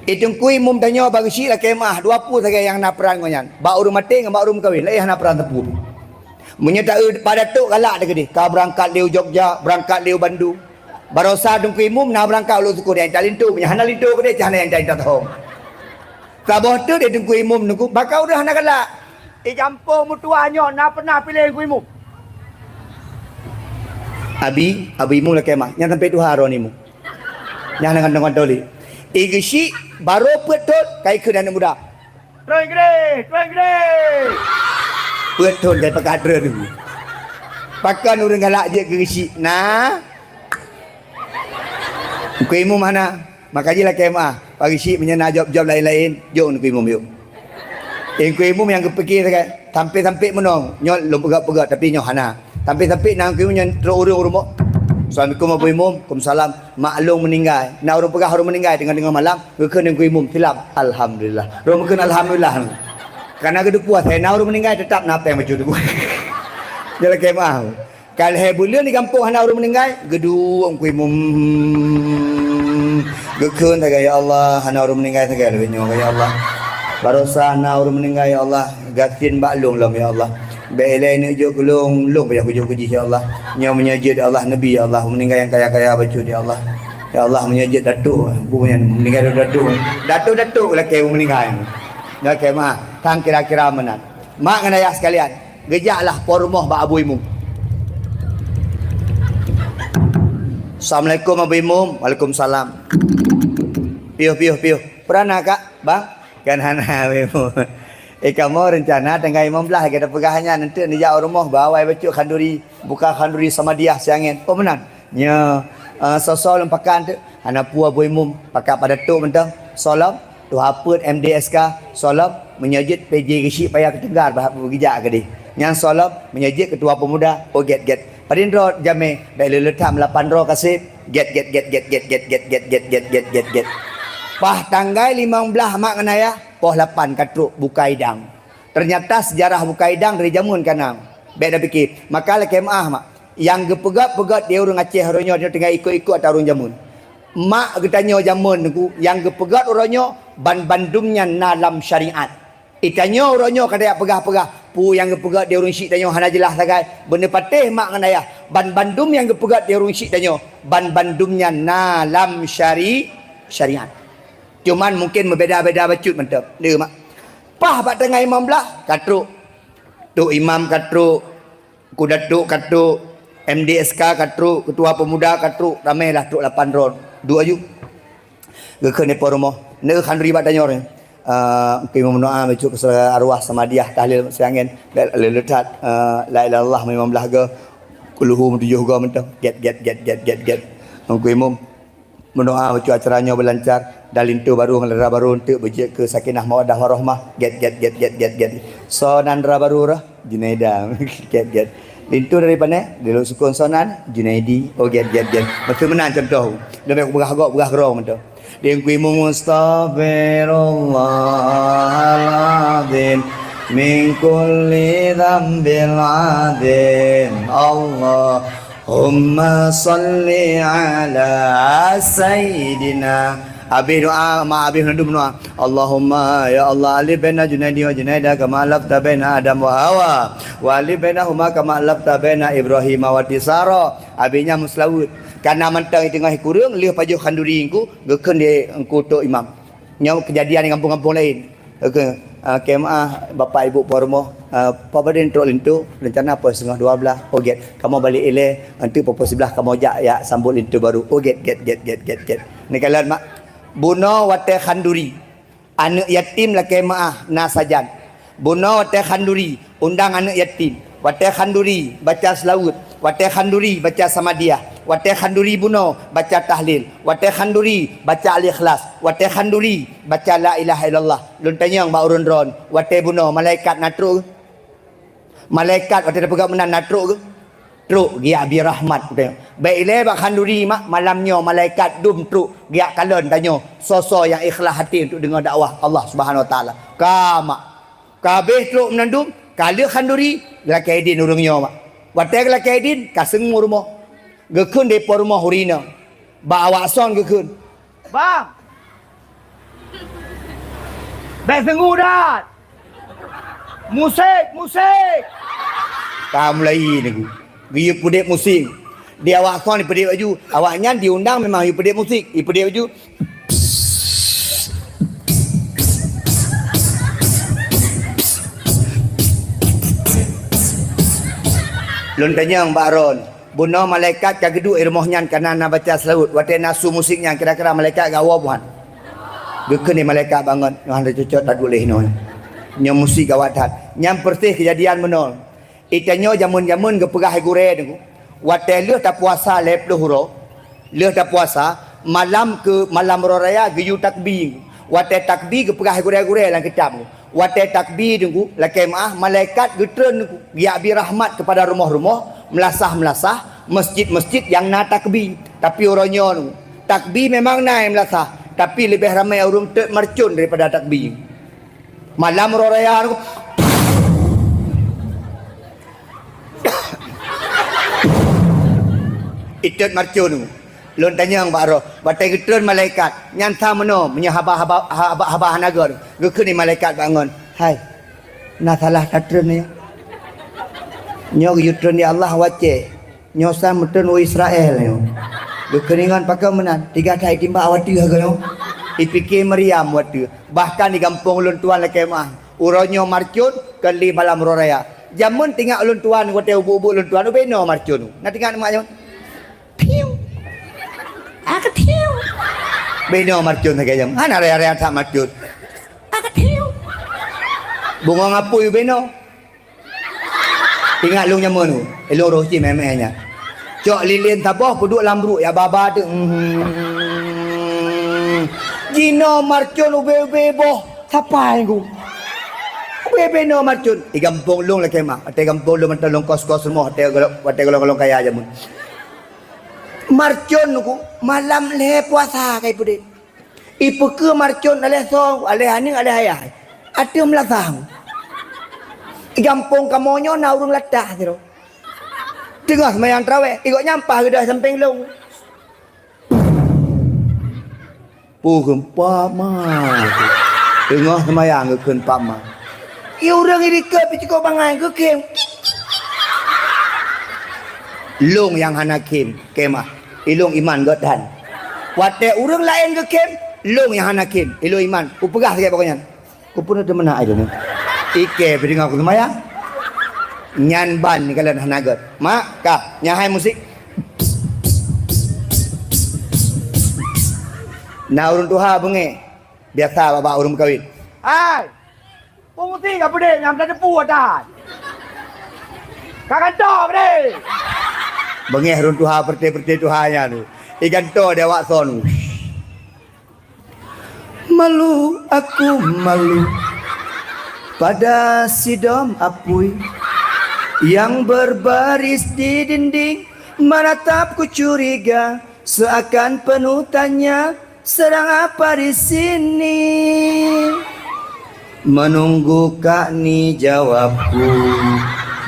Eh, Teungku Imum tanyoe bak geusyik lakée meu'ah, dua peue sagai nyang na peuran ngon nyan. Bak ureuëng maté ngon bak ureuëng meukawen, laén hana peuran sapeue. Meunyoe ta-, eu, Pak Datuk galak teuh keudeh, ka beurangkat lé u Jogja, beurangkat lé u Bandung. Barosa Teungku Imum na beurangkat u Lhoksukon, nyang intat linto, meunyoe hana linto keudeh, cit hana nyang intat-intat thon. Saboh teuk deh Teungku Imum Teungku, baka ureuëng hana galak. Di gampông meutuwah nyoe na peunah piléh Teungku Imum? Abi, Abi Imum lakée meu'ah, nyan sampai tuha droeneuh Imum. Nyan hana kantong-kantong lé. Eh, geusyik, barô peuet thon, ka ikheun aneuk muda. Tuan Gede, Tuan Gede. Peuet thon ka ipakat droeneuh. Pakon ureuëng galak jeuet keu geusyik? Na. Teungku Imum hana. Maka jih lakée meu'ah. Bak geusyik meunyoe na job-job laén-laén, jok Teungku Imum yuk. Teungku Imum nyang geupike sagai, sampai-sampai meunoe, nyoe lôn peugah-peugah, tapi nyoe hana. Sampai-sampai na Teungku Imum nyang trok ureuëng u rumoh. Assalamualaikum Abu Imum. Waalaikumsalam. Mak lôn meuninggai. Na ureuëng peugah ureuëng meuninggai teungoh-teungoh malam, geukheun Teungku Imum, silap. Alhamdulillah. Droe meukheun alhamdulillah. Karena geuduek puas, hai na ureuëng meuninggai, teutap na péng bacut. Nyoe lakée meu'ah. Ka lhée buleuen di gampông hana ureuëng meuninggai, geuduek Teungku Imum. Geukheun sagai, "Ya Allah, hana ureuëng meuninggai sagai lagée nyoe, ya Allah. Barosa na ureuëng meuninggai, ya Allah, gasien bak lôn lom, ya Allah. Bék ilée neujok keu lôn, lôn payah kujok keu jih, ya Allah. Nyoe meunyoe jeuet, ya Allah, neubi, ya Allah, meuninggai nyang kaya-kaya bacut, ya Allah. Ya Allah, meunyoe jeuet datuk, bu nyan meuninggai datuk. Datuk-datuk lakée meuninggai." Lakée meu'ah, tan kira-kira meunan. Mak ngon ayah sekalian, geujaklah po rumoh bak Abu Imum. "Assalamualaikum Abu Imum." "Waalaikumsalam." "Piôh, piôh, piôh." "Peue na, Kak?" "Bang?" "Kan hana Abu Imum. Eh, kamoe reuncana tanggai limong blaih lagée tapeugah nyan, eunteuk neujak u rumoh ba awai bacut khanduri, buka khanduri samadiah siangén." "Oh, meunan?" "Nyo, eh, soe-soe lôn pakat eunteuk?" "Hana peue Abu Imum, pakat Pak Datuk mantong." "Soe lom?" "Tuha Peuet M D S K." "Soe lom?" "Meunyoe jeuet P J geusyik payah keu teunggar bah geujak keudeh." "Nyan soe lom?" "Meunyoe jeuet Ketua Pemuda." "Oh, gét, gét." "Padum droe jamé?" "Bék lé-lé that, meulapan droe ka sép." Gét, gét, gét. Paih tanggai limong blaih mak ngon ayah, poh lapan ka trok buka idang. Ternyata seujarah buka idang dari jameun ka na. Bék tapike, maka lakée meu'ah mak. Nyang geupeugét-peugét di ureuëng Aceh uroe nyoe, nyoe tinggai ikot-ikot ata ureuëng jameun. Mak geutanyoe jameun Teungku, nyang geupeugét uroe nyoe ban bandum nyan na lam syariat. Itanyoe uroe nyoe ka tajak peugah-peugah, peue nyang geupeugét di ureuëng syik tanyoe hana jeulaih sagai. Beuneupatéh mak ngon ayah, ban bandum nyang geupeugét di ureuëng syik tanyoe, ban bandum nyan na lam syari-, syariat. Cuman mungken meubeda-beda bacut mantong. Neu mak. Paih bak tanggai limong blaih ka trok. Tok Imam ka trok. Ku Datuk ka trok, M D S K ka trok, Ketua Pemuda ka trok, ramé lah trok lapan droe. Duek aju. Geukheun di po rumoh. Neu khanduri bak tanyoe. Ah, mungken meudoa bacut keu arwah samadiah tahlil siangén. Lé-, lé-, lé that, ah, la ilaha illallah limong blaih go. Kulhu meutujoh go mantong. Gét, gét, gét. Mungken Imum. Meudoa bacut acara nyoe beulancar, dan linto barô ngon dara barô eunteuk beujeuet keu sakinah mawaddah warahmah. Gét, gét, gét. Soe nan dara barô roh? Junaida. Gét, gét. Linto dari pané? Dari Lhoksukon. Soe nan? Junaidi. Oh, gét, gét, gét. Beutôi meunan contoh. Leubeh beugah gok, beugah keudroe mantong. Teungku Imum, astaghfirullahalazim min kulli dzambil adzim. Allah. Allahumma shalli ala sayyidina. Abéh doa, ma abéh mandum doa. Allahumma, ya Allah, allif baina Junaidi wa Junaida kama allafta baina Adam wa Hawa. Wa allif bainahuma kama allafta baina Ibrahim wa Sara. Abéh nyan meuseulaweuet. Kana mantong i teungoh i kureueng, lheueh pajoh khanduri Teungku, geukheun di Teungku Tok Imam. Nyoe keujadian di gampông-gampông laén. Oke, ah, keu maah Bapak Ibu po rumoh, ah, Pak Badin trok linto, rencana poh singoh dua belas, oh gét. Kamoe balek ilée, nanti poh siblaih kamoe jak, jak sambot linto baru. Oh gét, gét, gét, gét, gét, gét. Neukalon mak, bunoe watée khanduri, aneuëk yatim lakée maah na sajan. Bunoe watée khanduri, undang aneuëk yatim. Watée khanduri, baca seulaweuet. Watée khanduri, baca samadiah. Watée khanduri bunoe, baca tahlil. Watée khanduri, baca al-ikhlas. Watée khanduri, baca la ilaha illallah. Lôn tanyong bak ureuëng droen, watée bunoe malaikat na trok? Malaikat watée tapeugah meunan na trok keu? Trok, geujak bi rahmat, kutanyong. Bék ilée bak khanduri mak, malam nyoe malaikat dum trok geujak kalon tanyoe soe-soe nyang ikhlas até untuk deungoe dakwah Allah Subhanahu Wa Taala. Ka mak. Ka habéh trok meunan dum, ka lheueh khanduri, geulakée idin ureuëng nyoe mak. Watée geulakée idin, ka seungue rumoh. Geukheun di po rumoh ureuëng inong. Bak awak son geukheun, "Bang, bék seungue that! Musik, musik!" Ka mulai Teungku. Geuyue peudeb musik. Di awak son ipeudeb laju. Awaknyan diundang memang ipeudeb musik. Ipeudeb laju. Lôn tanyong bak droen, bunoe malaikat ka geuduek i rumoh nyan kana na baca seulaweuet, watée na su musik nyan kira-kira malaikat gawoe buhan? Geukheun di malaikat bangon, nyoe hana cocok taduek lé inoe. Nyoe musik gawat that. Nyan peureuseh keujadian bunoe. Itanyoe jamén-jamén geupeugah gurée Teungku, watée lheueh tapuasa lhée ploh uroe, lheueh tapuasa, malam keu malam uroe raya geuyue takbi. Watée takbi geupeugah gurée-gurée lam kitab. Watée takbi Teungku, lakée maah, malaikat geutreun Teungku, geujak bi rahmat keupada rumoh-rumoh, meulasah-meulasah, masjid-masjid nyang na takbi. Tapi uroe nyoe Teungku, takbi memang na nyang meulasah, tapi leubeh ramé ureuëng teuk marcon daripada takbi. Malam uroe raya Teungku, itot marcon Teungku. Lôn tanyong bak roh, watée geutreun malaikat, nyan sa meunoe meunyoe haba-haba, haba-haba hana gét, geukheun di malaikat bangon, "Hai, na salah tatreun nyoe. Nyoe geuyue treun di Allah wacée. Nyoe sa meutreun u Israel nyoe." Geukheun ingat pakon meunan, tiga that itimbak watée geuh nyoe. Ipike Maryam watée. Bahkan di gampông lôn tuan lakée maah, uroe nyoe marcon, kon lé malam uroe raya. Jamén tingat lôn tuan watée ubuk-ubuk lôn tuan, ubenoe marcon. Na tingat mak nyoe? Piu. Aku tiu. Benoe marcon sagai jamén. Hana raya-raya that marcon. Aku tiu. Bungong apui benoe. Ingat lôn nyameun tu, ilôn roh cit mé-mé nyan. Cok lilén saboh peuduek lam bruek ya baba tu. Hmm. Jinoe marcon ubé-ubé boh sapai ku. Ubé-ubé noe marcon. I gampông lôn lakée mah. Watée gampông lôn mantong lôn kos-kos rumoh watée golong, watée golong-golong kaya jameun. Marcon ku malam lhée puasa kai peudeh. Ipeukeu marcon aléh soe, aléh aneuk, aléh ayah. Ateueh meulasah. I gampông kamoe nyoe na ureuëng latah sidroe. Teungoh seumayang tarawéh, i gobnyan paih geudoh sampéng lôn. Peue kheun pama. Teungoh seumayang geukheun pama. I ureuëng i dikeue pih cukôp bangai geukhém. Lôn nyang hana khém, khém ah. Ilôn iman gét that. Watée ureuëng laén geukhém, lôn nyang hana khém, ilôn iman. Kupeugah sagai bak gobnyan. Kupeuna teumeunak ilôn. Ikée pih deungoe kuseumayang. Nyan ban kalon hana gét. Mak, ka, nyan hai musik. Na ureuëng tuha beungéh. Biasa bak-bak ureuëng meukawen. Hai! Peue musik ka peudeh nyang tateupeue atan? Ka gantoe peudeh! Beungéh ureuëng tuha, peureuté-peureuté tuha nyan tu. Igantoe di awak son. Malu, aku malu pada sidom apui yang berbaris di dinding, menatapku curiga seakan penuh tanya, sedang apa di sini? Menunggu kak ni jawabku.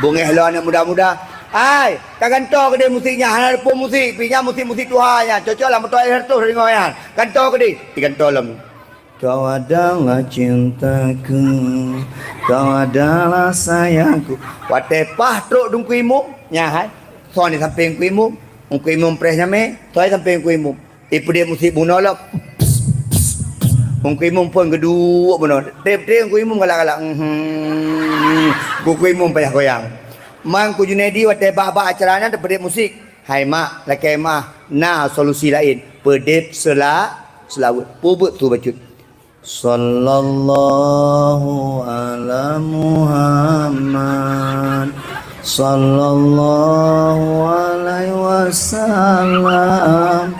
Beungéh lom aneuk muda-muda. Hai, ka gantoe keudeh musik nyan, hana peue musik, pih nyan musik-musik tuha nyan. Cocok lah moto ayah reutôh deungoe nyan. Gantoe keudeh. Igantoe lom. Kau adalah cintaku, kau adalah sayangku. Watée paih trok dungku imum, nyan hai. Son di sampéng ku imum. Teungku Imum preh nyamé, toi sampoe Teungku Imum. Ipeudeh musik bunoe lom. Teungku Imum phon geuduek bunoe. Treb-treb Teungku Imum galak-galak. Mhm. Teungku Imum payah goyang. Man Teungku Junaidi watée bak-bak acara nyan teupeudeh musik. Hai mak, lakée meuah, na solusi laén. Peudeh seula-, seulaweuet. Peubeuet su bacut. Sallallahu ala Muhammad. Sallallahu alaihi wasallam.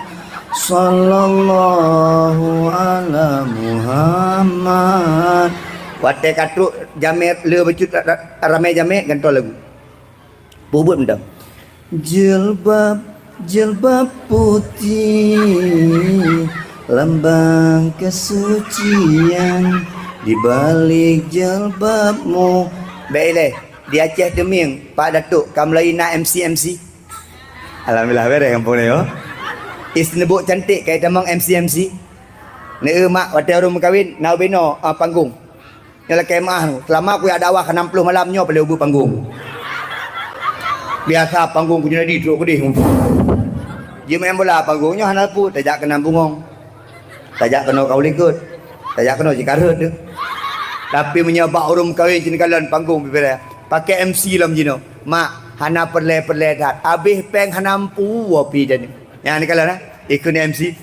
Sallallahu ala Muhammad. Watée ka trok jamé le bacut ra-, ra-, ramé jamé gantoe lagu. Peubeuet mantong. Jilbab, jilbab putih, lambang kesucian, di balik jilbabmu. Bék ilée, di Aceh Teumieng, Pak Datuk, ka mulai na M C-M C. Alhamdulillah, beres gampông nyoe. Is neubok cantik ka itamong M C-M C. Neu mak watée ureuëng meukawen, na ubenoe, ah, panggong. Nyoe lakée meuah, seulama kujak dakwah ka nam ploh malam nyoe paléng ubeut panggong. Biasa panggong Teungku Junaidi trok keudeh. Jimeu'en bola panggong nyoe hana peue, tajak keunan bungong. Tajak keunoe kawan likot. Tajak keunoe jikarhot tu. Tapi meunyoe bak ureuëng meukawen cit kalon panggong bibirée, pakai M C lom jinoe. Mak, hana peureulée-peureulée that. Abéh péng hana mampu woe pi jan. Nyan kalon, eh? Ikut M C.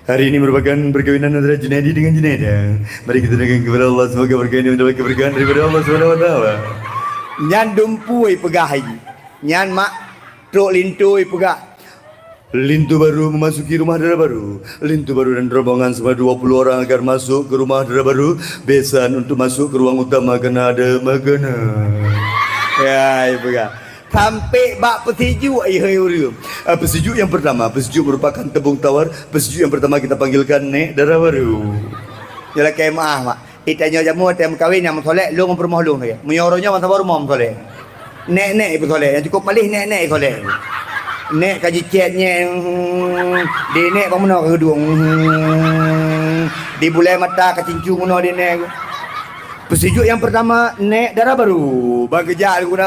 Hari ini merupakan perkawinan antara Junaidi dengan Junaida. Mari kita doakan kepada Allah semoga perkawinan ini mendapat keberkahan daripada Allah Subhanahu wa Taala. Nyan dumpeue peugah hai. Nyan mak trok linto peugah. Linto baru memasuki rumah dara baru. Linto baru dan rombongan sebanyak dua puluh orang akan masuk ke rumah dara baru. Besan untuk masuk ke ruang utama karena ada makanan. Ya, peugah. Sampai bak peusijuek, hai ureuëng. Ah, peusijuek yang pertama, peusijuek merupakan tebong tawar. Peusijuek yang pertama kita panggilkan Nek Dara Baru. Nyoe lakée meuah, mak. Itanyoe jameun watée meukawen nyang meusolek, lôn ngon peurumoh lôn lagée. Meunyoe uroe nyoe masa baru rumoh meusolek. Nek-nek ipeusolek, nyang cukup paléh nek-nek isolek. Nek ka jicét nyeng, di nek bak meunoe ka geuduek. Di bulée mata ka cincu meunoe di nek. Peusijuek nyang pertama, Nek Dara Baru. Ban geujak guna.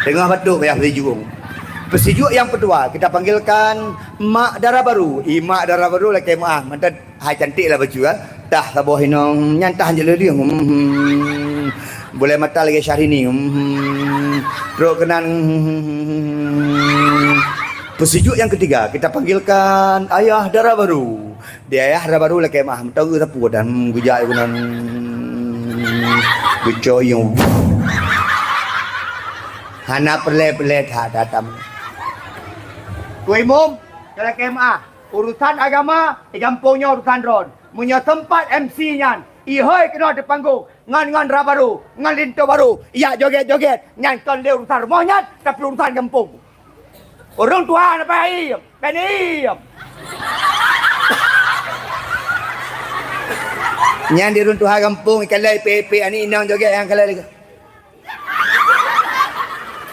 Teungoh batuk payah peusijuek. Peusijuek nyang peudua, kita panggilkan Mak Dara Baru. I Mak Dara Baru lakée meuah. Mantap, hai cantik lah bacut, kan? Tah saboh inong, nyan tah je leulieng. Hmm. Bulée mata lagée Syahrini. Hmm. Trok keunan. Hmm. Peusijuek nyang ketiga, kita panggilkan Ayah Dara Baru. Di Ayah Dara Baru lakée meuah, meuteungeut sapu dan, hmm, geujak geunan. Geucoyong. Hana peureulée-peureulée that datang. Teungku Imum, lakée meuah. Urusan agama, di gampông nyoe urusan droen. Meunyoe teumpat M C nyan, ihôi keunoe di panggong, ngon, ngon dara baru, ngon linto baru, ijak joget-joget, nyan kon lé urusan rumoh nyan, tapi urusan gampông. Ureuëng tuha na payah iem, payah iem. Nyan di ureuëng tuha gampông, ikalai pé-pé aneuk inong joget nyang kalai lagée.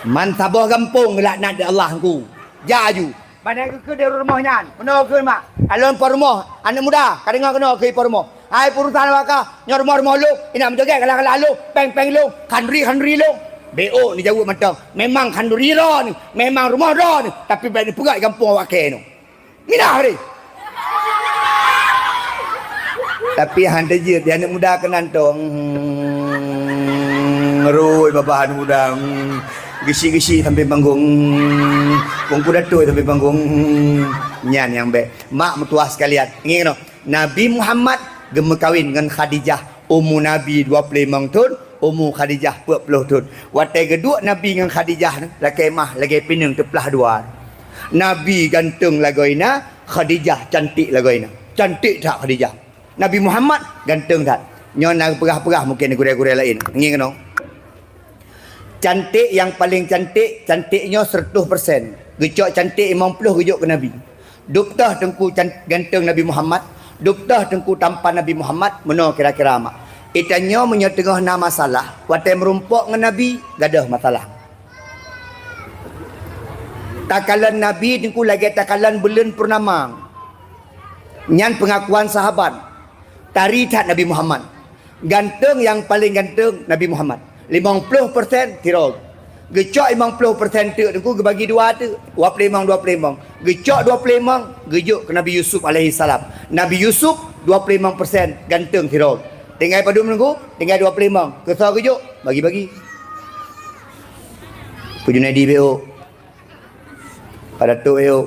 Man saboh gampông laknat di Allah Teungku. Jak aju. Bak nyan keuh di rumoh nyan. Meunoe keuh mak. Alon po rumoh, aneuk muda, ka deungoe keunoe keuh po rumoh. Hai peurusan awak kah, nyoe rumoh-rumoh lôn, inong meujoget galak-galak lôn, péng-péng lôn, khanduri-khanduri lôn. Bék neujaweueb mantong. Memang khanduri droeneuh, memang rumoh droeneuh, tapi bék neupeugah gampông awak kée nyoe. Minah deh. Tapi han teujeuet, di aneuk muda keunan tong. Hmm, ngerui babah aneuk muda. Hmm, geusyik-geusyik sampai panggong. Hmm, bungku datui sampai panggong. Hmm, nyan nyang bék. Mak meutuah sekalian. Ingat keunoe, Nabi Muhammad geumeukawen ngon Khadijah. Umu Nabi dua puluh limong thon, umu Khadijah peuet ploh thon. Watée geuduek Nabi ngon Khadijah, lakée mah lagée pineung teuplah dua. Nabi ganteng lagoe na, Khadijah cantik lagoe na. Cantik that Khadijah. Nabi Muhammad ganteng that. Nyoe na peugah-peugah mungken gurée-gurée laén. Ngieng keunoe. Cantik nyang paleng cantik, cantik nyoe seratus persen. Geucok cantik limong ploh geujok keu Nabi. Dub toh teungku can-, ganteng Nabi Muhammad, dub toh teungku tampan Nabi Muhammad, meunoe kira-kira mak. Geutanyoe meunyoe teungoh na masalah, watée meurumpok ngon Nabi, gadôh masalah. Takalon Nabi teungku lagée takalon buleuen purnama. Nyan peungakuan sahabat. Tari that Nabi Muhammad. Ganteng nyang paleng ganteng Nabi Muhammad. Limong ploh persen tiroe. Geucok limong ploh persen teuk Teungku, geubagi dua teuk, dua ploh limong, dua ploh limong. Geucok dua ploh limong, geujok keu Nabi Yusuf alaihissalam. Nabi Yusuf dua ploh limong persen ganteng sidroe. Tinggai padum Teungku? Tinggai dua ploh limong. Keu soe geujok? Bagi-bagi. Keu Junaidi B O. Pak Datuk B O.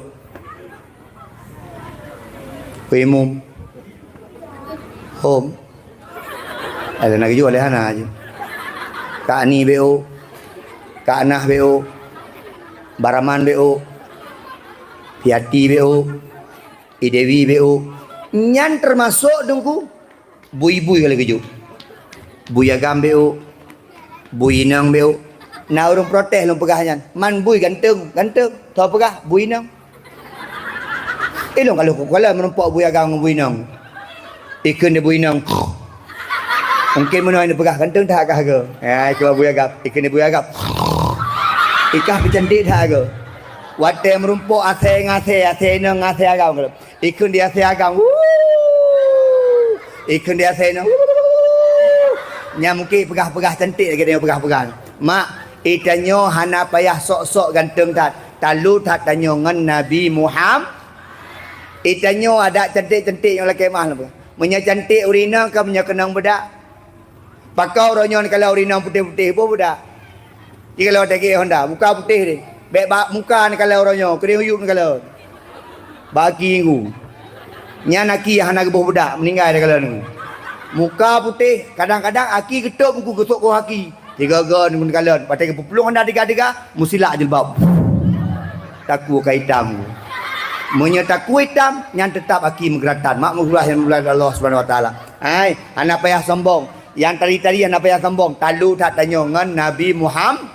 Keu Imum. Hom. Ada na geujok lé hana je. Kak Ani B O. Kak Anah B O. Baraman B O. Piati B O. I Dewi B O. Nyan teumasok Teungku. Bui-bui ka lheueh geujok. Bui agam B O. Bui inong B O. Na ureuëng protes lôn peugah nyan. Man bui ganteng, ganteng. Soe peugah? Bui inong. Eh, lôn ka lheueh kukalon meurumpok bui agam ngon bui inong. Ikheun di bui inong. Mungken meunoe neupeugah ganteng that kah ke? Ya, ikheun bui agam. Ikheun di bui agam. Ikah peucantik that ke? Watée meurumpok asée ngasée, asée inong ngasée agam. Ikheun di asée agam. Wuu. Ikheun di asée nyoe. Wuu. Nyan mungken peugah-peugah cantik lagée tanyoe peugah-peugah. Mak, i tanyoe hana payah sok-sok ganteng that. Talu that tanyoe ngon Nabi Muham-, i tanyoe adak cantik-cantik nyang lakée mah lom. Meunyoe cantik ureuëng inong ka meunyoe keunong beudak. Pakon uroe nyoe neukalon ureuëng inong putéh-putéh, boh beudak. Jikalon watée gét Honda, muka putéh deh. Bék bak muka neukalon uroe nyoe, keudeh uyueb neukalon. Bak aki ngu. Nyan aki hana geuboh beudak, meuninggai neukalon. Muka putéh, kadang-kadang aki geutôb muku geusok koh aki. Tiga-tiga neukalon, watée geupeuplueng Honda tiga-tiga, meusilak jilbab. Takue ka itam. Meunyoe takue itam, nyan teutab aki meugeuratan. Mak meugeurah nyang meulai Allah Subhanahu Wa Taala. Hai, hana payah sombong. Nyang tadi-tadi hana payah sombong. Talu that tanyoe ngon Nabi Muham-,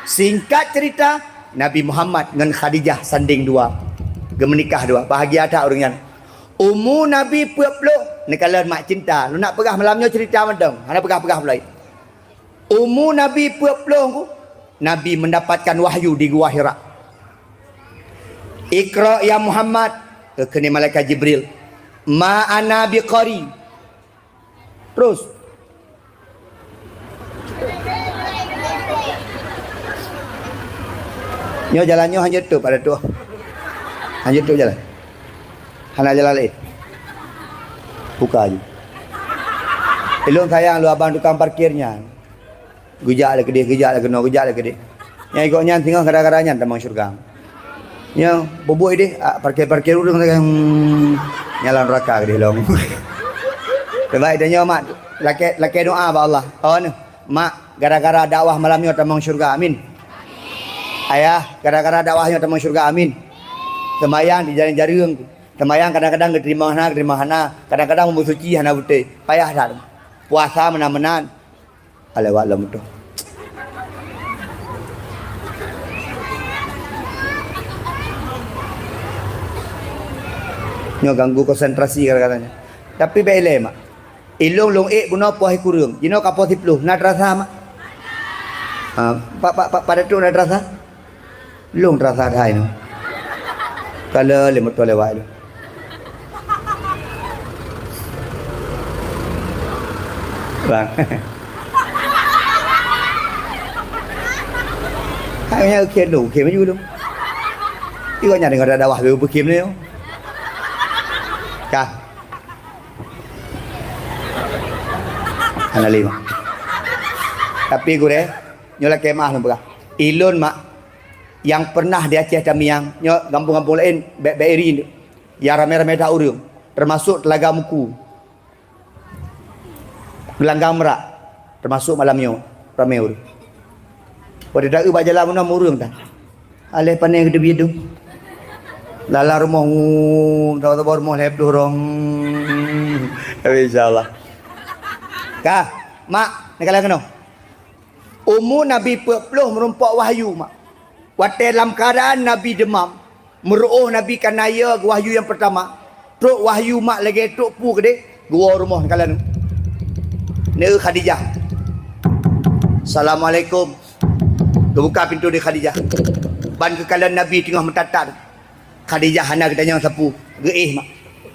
singkat cerita, Nabi Muhammad ngon Khadijah sandeng dua. Geumeunikah dua. Bahagia that ureuëng nyan. Umu Nabi peuet ploh, neukalon mak cinta. Lôn nak peugah malam nyoe cerita mantong. Hana peugah-peugah pulai. Umu Nabi peuet ploh, Nabi mendapatkan wahyu di Gua Hira. "Iqra ya Muhammad," kheun malaikat Jibril. "Ma ana biqari." Terus. Nyoe jalan nyoe hana jeuet tôp, Pak Datuk. Hana jeuet tôp jalan. Hana jalan laén. Buka aju. Ilôn sayang lôn abang tukang parkir nyan. Geujak lé keudeh, geujak lé keunoe, geujak lé keudeh. Nyang ikot nyan singoh gara-gara nyan tamong syeuruga. Nyoe bubuih deh, ah, parkir-parkir ureuëng lagée, hmm, nyang lam neuraka keudeh lom. Sabab tanyoe mak lakée, lakée doa bak Allah. Oh, nyoe, mak, gara-gara dakwah malam nyoe tamong syeuruga. Amin. Ayah, gara-gara dakwah nyoe tamong syeuruga. Amin. Seumayang di jareung-jareung. Seumayang kadang-kadang geuteurimong hana, geuteurimong hana. Kadang-kadang meubeusuci hana beutôi. Payah that. Puasa meunan-meunan. Alewat lom tu. Nyoe ganggu konsentrasi kadang-kadang. Tapi bék ilée, mak. Ilôn lôn ék bunoe poh sikureueng. Jinoe ka poh siplôh. Na teurasa, mak? Ha, Pak, Pak, Pak, Pak Datuk na teurasa? Lôn rasa that nyoe. Ka le lé moto lewat lôn. Bang. Hai nyan, oke lôn, oke maju lôn. Iwa nyan deungon dakwah beu beukim lé. Ka. Hana lé, mak. Tapi gurée, nyoe lakée meu'ah lôn peugah. Ilôn, mak, nyang pernah di Aceh Tamiang, nyoe gampông-gampông laén, bék, bék iri, nyang ramé-ramé that ureuëng, teumasok Teulaga Muku, Geulanggang Meurak, teumasok malam nyoe, ramé ureuëng. Watée taeu bak jalan meunan ureuëng tan. Aléh pané geuteubiet dum. Lala rumoh, saboh-saboh rumoh lhée ploh rong. Tapi insya Allah. Ka, mak, neukalon keunoe. Umu Nabi peuet ploh meurumpok wahyu, mak. Watée lam keuadaan Nabi deumam, meuruôh Nabi ka na yö wahyu nyang peurtama, trok wahyu, mak, lagée trok peue keudeh, geuwoe rumoh neukalon. Neu Khadijah. "Assalamualaikum." Geubuka pintoe di Khadijah. Ban geukalon Nabi teungoh meutat-tat. Khadijah hana geutanyong sapeue, geuéh, mak.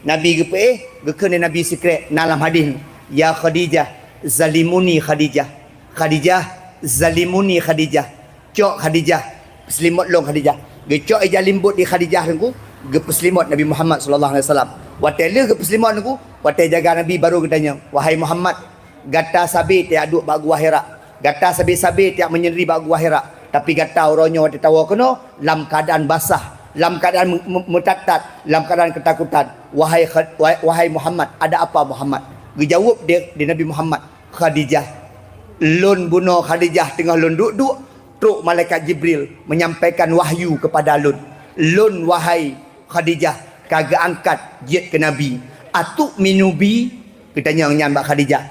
Nabi geupeuéh, geukheun lé Nabi sikrek, na lam hadih, "Ya Khadijah, zalimuni Khadijah. Khadijah, zalimuni Khadijah." Cok Khadijah, peuselimot lôn Khadijah. Geucok ija limbot di Khadijah teungku, geupeuselimot Nabi Muhammad sallallahu alaihi wasallam. Watée lheueh geupeuselimot teungku, watée jaga Nabi baru geutanyong, "Wahai Muhammad, gata sabe tajak duek bak Gua Hira. Gata sabe-sabe tajak meunyendiri bak Gua Hira. Tapi gata uroe nyoe watée tawoe keunoe lam keuadaan basah, lam keuadaan me-, me-, meutat-tat, lam keuadaan keutakutan. Wahai Kha-, wahai, wahai Muhammad, ada apa Muhammad?" Geujaweueb di, di Nabi Muhammad, "Khadijah. Lôn bunoe Khadijah teungoh lôn duek-duek, trok malaikat Jibril menyampaikan wahyu kepada lôn. Lôn, wahai Khadijah, ka geuangkat jeuet keu nabi. Atu'minu bi?" Geutanyong nyan bak Khadijah.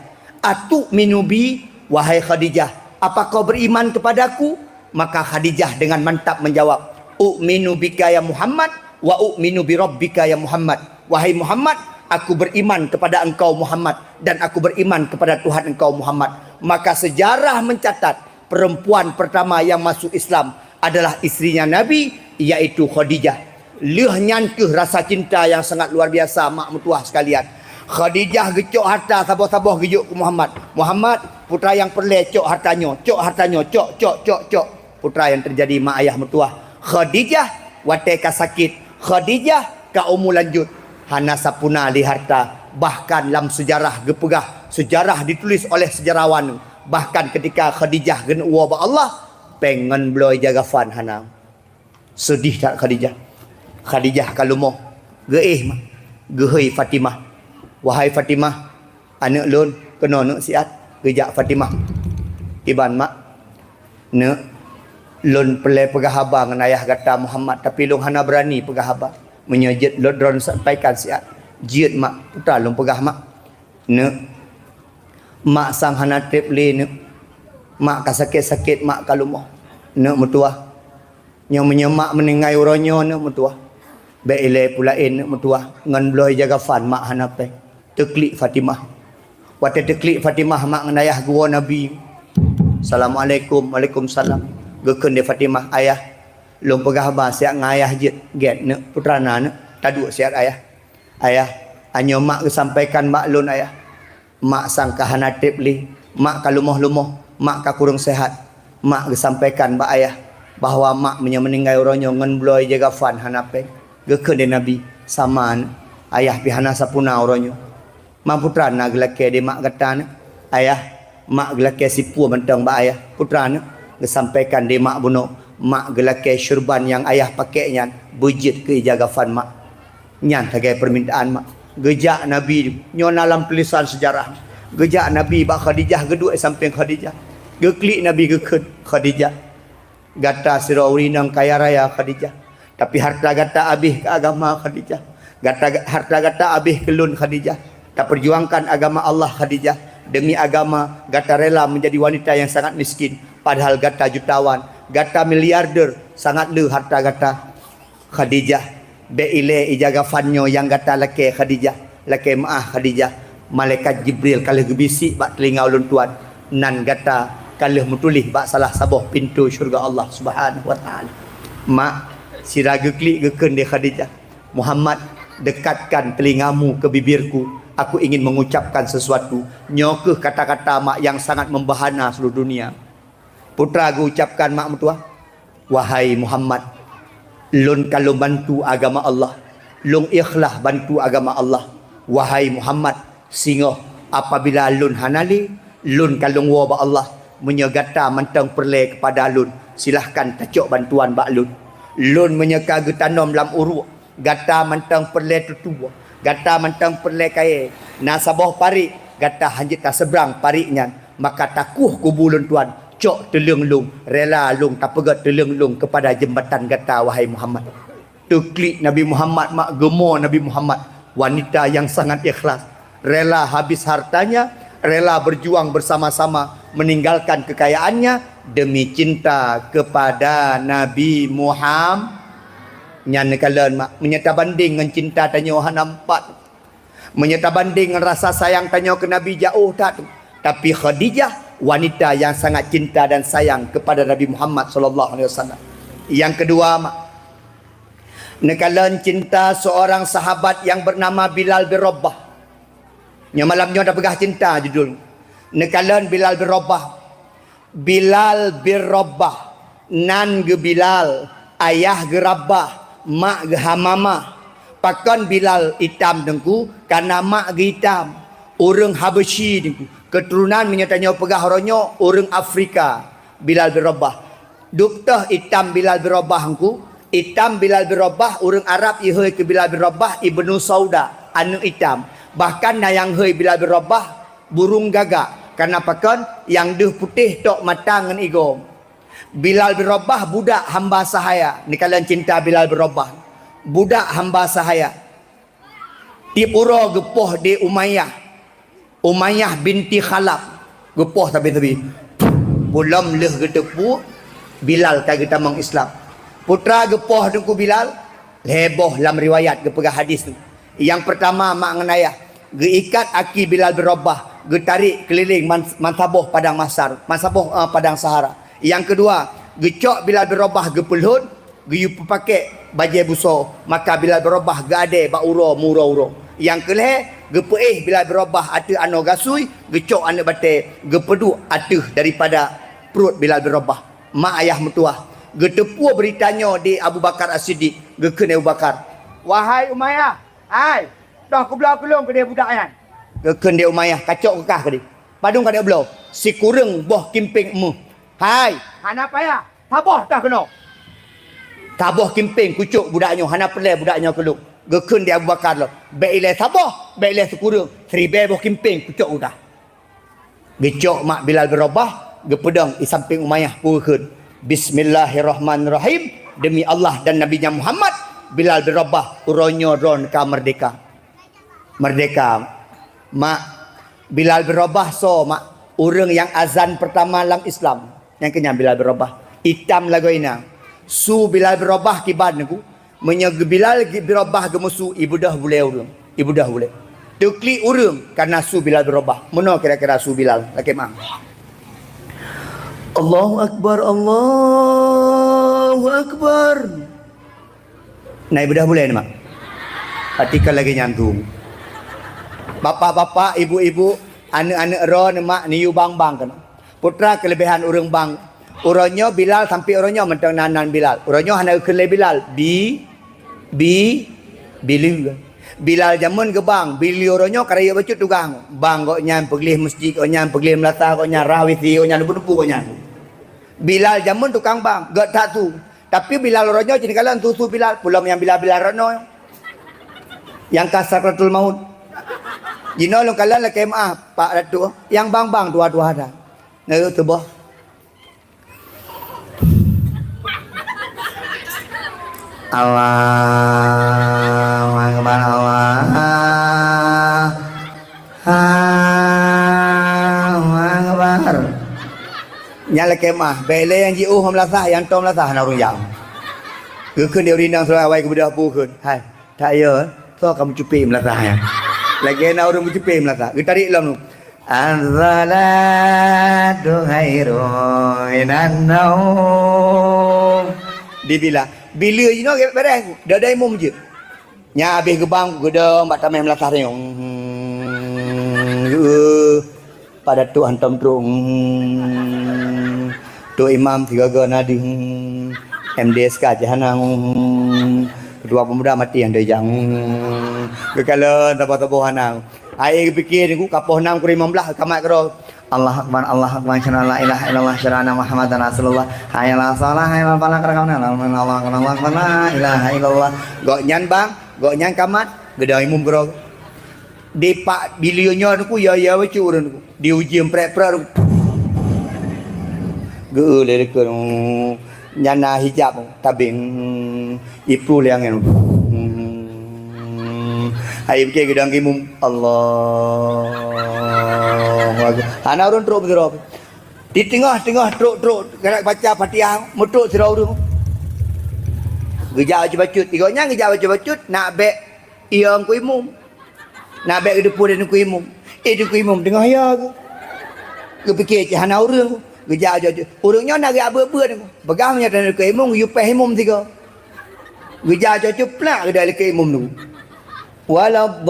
"Atu'minu bi, wahai Khadijah, apa kau beriman kepadaku?" Maka Khadijah dengan mantap menjawab, "U'minu bika ya Muhammad, wa u'minu bi rabbika ya Muhammad." "Wahai Muhammad, aku beriman kepada engkau Muhammad, dan aku beriman kepada Tuhan engkau Muhammad." Maka sejarah mencatat, perempuan pertama yang masuk Islam adalah istrinya Nabi, yaitu Khadijah. Lheueh nyan keuh rasa cinta yang sangat luar biasa, mak meutuah sekalian. Khadijah geucok harta saboh-saboh geujok keu Muhammad. "Muhammad, putra nyang peureulée, cok harta nyoe, cok harta nyoe, cok, cok, cok, cok." Putra nyang teujadi, mak ayah meutuah. Khadijah watée ka sakét, Khadijah ka umu lanjut, hana sapuna lé harta. Bahkan lam seujarah geupeugah, seujarah ditulis oleh sejarawan, bahkan keutika Khadijah geuneuk woe bak Allah, péng ngon bloe ija gafan hana. Seudeh that Khadijah. Khadijah ka leumoh, geuéh ma-, geuhôi Fatimah, "Wahai Fatimah, aneuëk lôn, keunoe neuëk siat." Geujak Fatimah, "Kiban, Mak?" "Neuëk, lôn peureulée peugah haba ngon ayah gata Muhammad, tapi lôn hana beurani peugah haba. Meunyoe jeuet lôn droe sampaikan siat." "Jeuet, Mak, peue lôn peugah, Mak?" "Neuëk, Mak sang hana treb lé, Neuëk. Mak ka sakét-sakét, Mak ka leumoh. Neuëk meutuah, nyoe meunyoe Mak meuninggai uroe nyoe, Neuëk meutuah, bék ilée peue laén, Neuëk meutuah, ngon bloe ija gafan Mak hana péng." Teuklik Fatimah. Watée teuklik Fatimah, mak ngon ayah geuwoe Nabi. "Assalamualaikum." "Waalaikumsalam." Geukheun lé Fatimah, "Ayah, lôn peugah haba siat ngon ayah jeuet." "Gét, Neuëk, peue na, Neuëk? Taduek siat, Ayah." "Ayah, nyoe Mak geusampaikan bak lôn, Ayah. Mak sang ka hana treb lé, Mak ka leumoh-leumoh, Mak ka kureueng seuhat. Mak geusampaikan bak Ayah bahwa Mak meunyoe meuninggai uroe nyoe ngon bloe ija gafan hana péng." Geukheun lé Nabi, "Sama, Neuëk. Ayah pih hana sapuna uroe nyoe." "Ma peue na geulakée di mak gata, Neuëk?" "Ayah, mak geulakée sipue mantong bak ayah." "Peue na, Neuëk?" Geusampaikan di mak bunoe, "Mak geulakée syurban nyang ayah pakék nyan beujeuet keu ija gafan mak." "Nyan sagai peumintaan mak." Geujak Nabi, nyoe na lam tulisan seujarah. Geujak Nabi bak Khadijah, geuduek sampéng Khadijah. Geuklik Nabi, geukheun, "Khadijah, gata sidroe ureuëng inong kaya raya, Khadijah. Tapi harta gata abéh keu agama, Khadijah. Gata, harta gata abéh keu lôn, Khadijah. Tapeujuangkan agama Allah, Khadijah. Demi agama, gata rela menjadi wanita yang sangat miskin, padahal gata jutawan. Gata miliarder, sangat le harta gata." "Khadijah, bék ilée ija gafan nyoe nyang gata lakée, Khadijah. Lakée meuáh, Khadijah. Malaikat Jibril ka lheueh geubisik bak teulinga ulôn tuan, nan gata ka lheueh meutuléh bak salah saboh pintoe syeuruga Allah Subhanahu wa Taala." "Mak," sira geuklik geukheun lé Khadijah, "Muhammad, dekatkan telingamu ke bibirku. Aku ingin mengucapkan sesuatu." Nyoe kheueh kata-kata mak nyang sangat membahana seluruh dunia. Peue geuucapkan mak meutuah, "Wahai Muhammad, lôn ka lôn bantu agama Allah, lôn ikhlas bantu agama Allah. Wahai Muhammad, singoh apabila lôn hana lé, lôn ka lôn woe bak Allah. Meunyoe gata mantong peureulée keupada lôn, silahkan tacok bantuan bak lôn. Lôn meunyoe ka geutanom lam uruek, gata mantong peureulée tutue, gata mantong peureulée kayée. Na saboh parék, gata hanjeuet taseubrang parék nyan, maka takueh kubu lôn tuan, cok teuleueng lôn, rela lôn tapeugét teuleueng lôn keupada jeumbatan gata, wahai Muhammad." Teuklik Nabi Muhammad mak geumoe Nabi Muhammad, wanita yang sangat ikhlas, rela habis hartanya, rela berjuang bersama-sama meninggalkan kekayaannya demi cinta kepada Nabi Muhammad. Nyan neukalon mak, meunyoe tabandeng ngon cinta tanyoe hana meupat. Meunyoe tabandeng ngon rasa sayang tanyoe keu Nabi, jaoh that. Tapi Khadijah wanita yang sangat cinta dan sayang kepada Nabi Muhammad sallallahu alaihi wasallam. Nyang keudua mak, neukalon cinta seorang sahabat yang bernama Bilal bin Rabah. Nyoe malam nyoe tapeugah cinta judul. Neukalon Bilal bin Rabah. Bilal bin Rabah. Nan geuh Bilal, ayah geuh Rabah, mak geuh Hamamah. Pakon Bilal itam Teungku? Kareuna mak geuh itam. Ureuëng Habasyi Teungku. Keuturonan meunyoe tanyoe peugah uroe nyoe ureuëng Afrika, Bilal bin Rabah. Duktoh itam Bilal bin Rabah Teungku. Itam Bilal bin Rabah, ureuëng Arab ihôi keu Bilal bin Rabah Ibnu Sauda, aneuëk itam. Bahkan na nyang hôi Bilal bin Rabah burung gagak. Kareuna pakon? Nyang deuh putéh tok mata ngon igoe. Bilal bin Rabah budak hamba sahaya. Neukalon cinta Bilal bin Rabah. Budak hamba sahaya. Tieb uroe geupoh di Umayyah. Umayyah binti Khalaf. Geupoh sabe-sabe. Pulom lheueh geuteupeue, Bilal ka geutamong Islam. Putra geupoh Teungku Bilal, lhée boh lam riwayat geupeugah hadis tu. Nyang peurtama, mak ngon ayah geuikat aki Bilal bin Rabah, geutarek keulileng man-, mansaboh padang mahsyar, mansaboh, eh, padang sahara. Nyang keudua, geucok Bilal bin Rabah geupeulhon, geuyue peupakék bajée busoe, maka Bilal bin Rabah geuadée bak uroe meuuroe-uroe. Nyang keulhée, geupeuéh Bilal bin Rabah ateueh anoe gasui, geucok aneuëk batée, geupeuduek ateueh daripada pruet Bilal bin Rabah. Mak ayah meutuwah, geuteupeue beurita nyoe di Abu Bakar As-Siddiq, geukheun lé Abu Bakar, "Wahai Umayyah, hai, toh keubloe keu lôn keudeh budak nyan." Geukheun lé Umayyah, "Kacok keu kah keudeh." "Padum ka neubloe?" "Sikureueng boh kimpéng eumeuh." "Hai, hana payah, saboh tah keunoe. Saboh kimpéng kucok budak nyoe, hana peureulée budak nyoe keu lôn." Geukheun lé Abu Bakar lom, "Bék ilée saboh, bék ilée sikureueng, siribée boh kimpéng kucok keu kah." Geucok mak Bilal bin Rabah, geupeudong i sampéng Umayyah, geukheun, "Bismillahirrahmanirrahim, demi Allah dan Nabi-Nya Muhammad, Bilal bin Rabah uroe nyoe droen ka meurdeka." Meurdeka. Mak, Bilal bin Rabah soe, mak? Ureuëng nyang azan peurtama lam Islam. Nyang keunyan Bilal bin Rabah. Itam lagoina. Su Bilal bin Rabah kiban Teungku. Meunyoe geu-, Bilal bin Rabah geumeusu, ibeudôh bulée ureuëng. Ibeudôh bulée. Teuklik ureuëng kareuna su Bilal bin Rabah. Meunoe kira-kira su Bilal. Lakée meu'ah. Allahu Akbar, Allahu Akbar. Na ibeudôh bulée nyoe, mak? Pati ka lagée nyan tu. Bapak-bapak, ibu-ibu, aneuëk-aneuëk droeneuh, mak, neuyue bang-bang keunoe. Putra keuleubehan ureuëng bang. Uroe nyoe Bilal sampoe uroe nyoe mantong nan, nan Bilal. Uroe nyoe hana geukheun lé Bilal. Bi, bi, Bileu. Bilal jameun geubang, Bileu uroe nyoe ka rayeuk bacut tugaih. Bang gobnyan peugleh meuseujid, gobnyan peugleh meulasah, gobnyan rah WC, gobnyan neupeu-neupeu gobnyan. Bilal jameun tukang bang, gét that su. Tapi Bilal uroe nyoe cit neukalon su-su Bilal, peulom nyang Bilal-Bilal uroe nyoe. Nyang ka sakratul maut. Jinoe lôn kalon lakée meu'ah, Pak Datuk, nyang bang-bang tuha-tuha that. Nyoe teuboh. Allahu Akbar, Allahu Akbar. Nyan lakée meu'ah, bék lé nyang jiôh meulasah, nyang tom meulasah hana ureuëng jak. Geukheun di ureuëng inong seulawa awai geubeudôh pu kheun. Hai, that yo, soe ka meucupe meulasah nyan. Lagée na ureuëng meucupe meulasah, geutarek lom. As-salatu khairum minan naum. Di Bilal. Bileu jinoe bék beureh, dada imum jeuet. Nyan habéh geubang, geudong bak tameh meulasah nyoe. Pada trok hantom trok. Trok imam sigoe-goe na deuh. M D S K cit hana. Ketua pemuda mati nyang deuh jak. Geukalon saboh-saboh hana. Hai geupike Teungku, ka poh nam kureueng limong blaih ka mat keudroe. Allahu Akbar, Allahu Akbar, asyhadu an la ilaha illallah, asyhadu anna Muhammadan Rasulullah. Hayya 'alas shalah, hayya 'alal falah, qad qamat shalah, Allahu Akbar, Allahu Akbar, la ilaha illallah. Gobnyan bang, gobnyan ka mat, geudong imum keudroe. Di pak Bileu nyoe Teungku, ya, ya bacut ureuëng Teungku. Di ujeuen prek-prek Teungku. Geu-eu lé deukeu. Nyan na hijab tabeng, ipru lé angén. Hai pike geudong imum, Allahu Akbar. Hana ureuëng trok meusidroe. Di teungoh-teungoh trok-trok, galak baca Fatihah, meutrok sidroe ureuëng. Geujak bacut-bacut. Tigo nyan geujak bacut-bacut, nak bék Iya Teungku Imum. Nak bék geuteupeue lé Teungku Imum. Eh, Teungku Imum teungoh ya geuh. Geupike cit hana ureuëng. Geujak jok-jok. Ureuëng nyoe na geujak beuet-beuet Teungku. Peugah meunyoe Teungku Imum, geuyue péh imum sigoe. Geujak jok-jok plak geudai lé Teungku Imum Teungku. Waladdallin.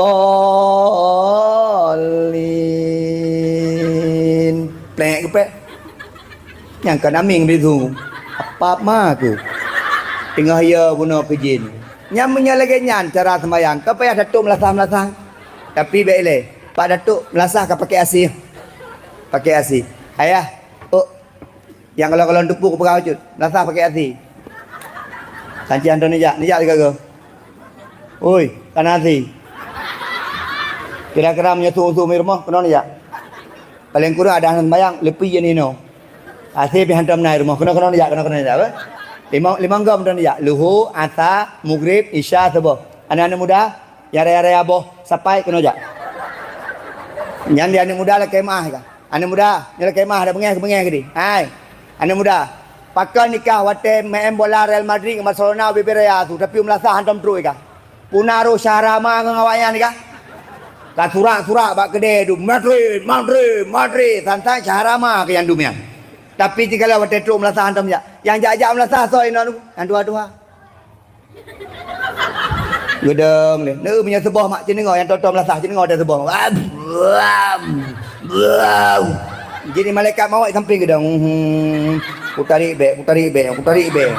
Plek geupéh. Nyang ka nameng beusu. Apa Apa aku? Teungoh yo bunoe keu jin. Nyan meunyoe lagée nyan cara seumayang, ka payah datuk meulasah-meulasah. Tapi bék ilée, bak datuk meulasah ka pakai asi. Pakai asi. Ayah, oh, nyang kalon-kalon teupeu kupeugah bacut, meulasah pakai asi. Sancian tu neujak, neujak sigoe. Oi, kana asi. Kira-kira meunyoe su-su mi rumoh, keunoe neujak. Paléng kureueng adak hana seumayang, leupie jih ninoe. Asi pih hantom na i rumoh, keunoe-keunoe jak, keunoe-keunoe jak, eh. Limong, limong goe meunan jak. Luho, asa, mugrib, isya, suboh. Aneuk-aneuk muda, nyang raya-raya boh sapai keunoe jak. Nyan di aneuk muda lakée maah ka. Aneuk muda, nyoe lakée maah dah beungéh-beungéh keudeh. Hai, aneuk muda, pakon nikah watée main bola Real Madrid ngon Barcelona ubé-bé raya su, tapi u meulasah hantom trok i kah. Puna roh syahara ma ngon awaknyan ka? Ka surak-surak bak keudée dum, "Madrid, Madrid, Madrid." San-san syahara ma keu nyang dum nyan. Tapi tinggai watée trok meulasah hantom jak. Nyang jak-jak meulasah soe inoe tu? Nyang tuha-tuha. Geudong lé. Neu meunyoe seuboh mak ceuneungoe nyang toto meulasah ceuneungoe watée seuboh. Wam, wam, wam. Jadi malaikat mawat sampéng geudong. Hmm. Kutarik bék, kutarik bék, kutarik bék.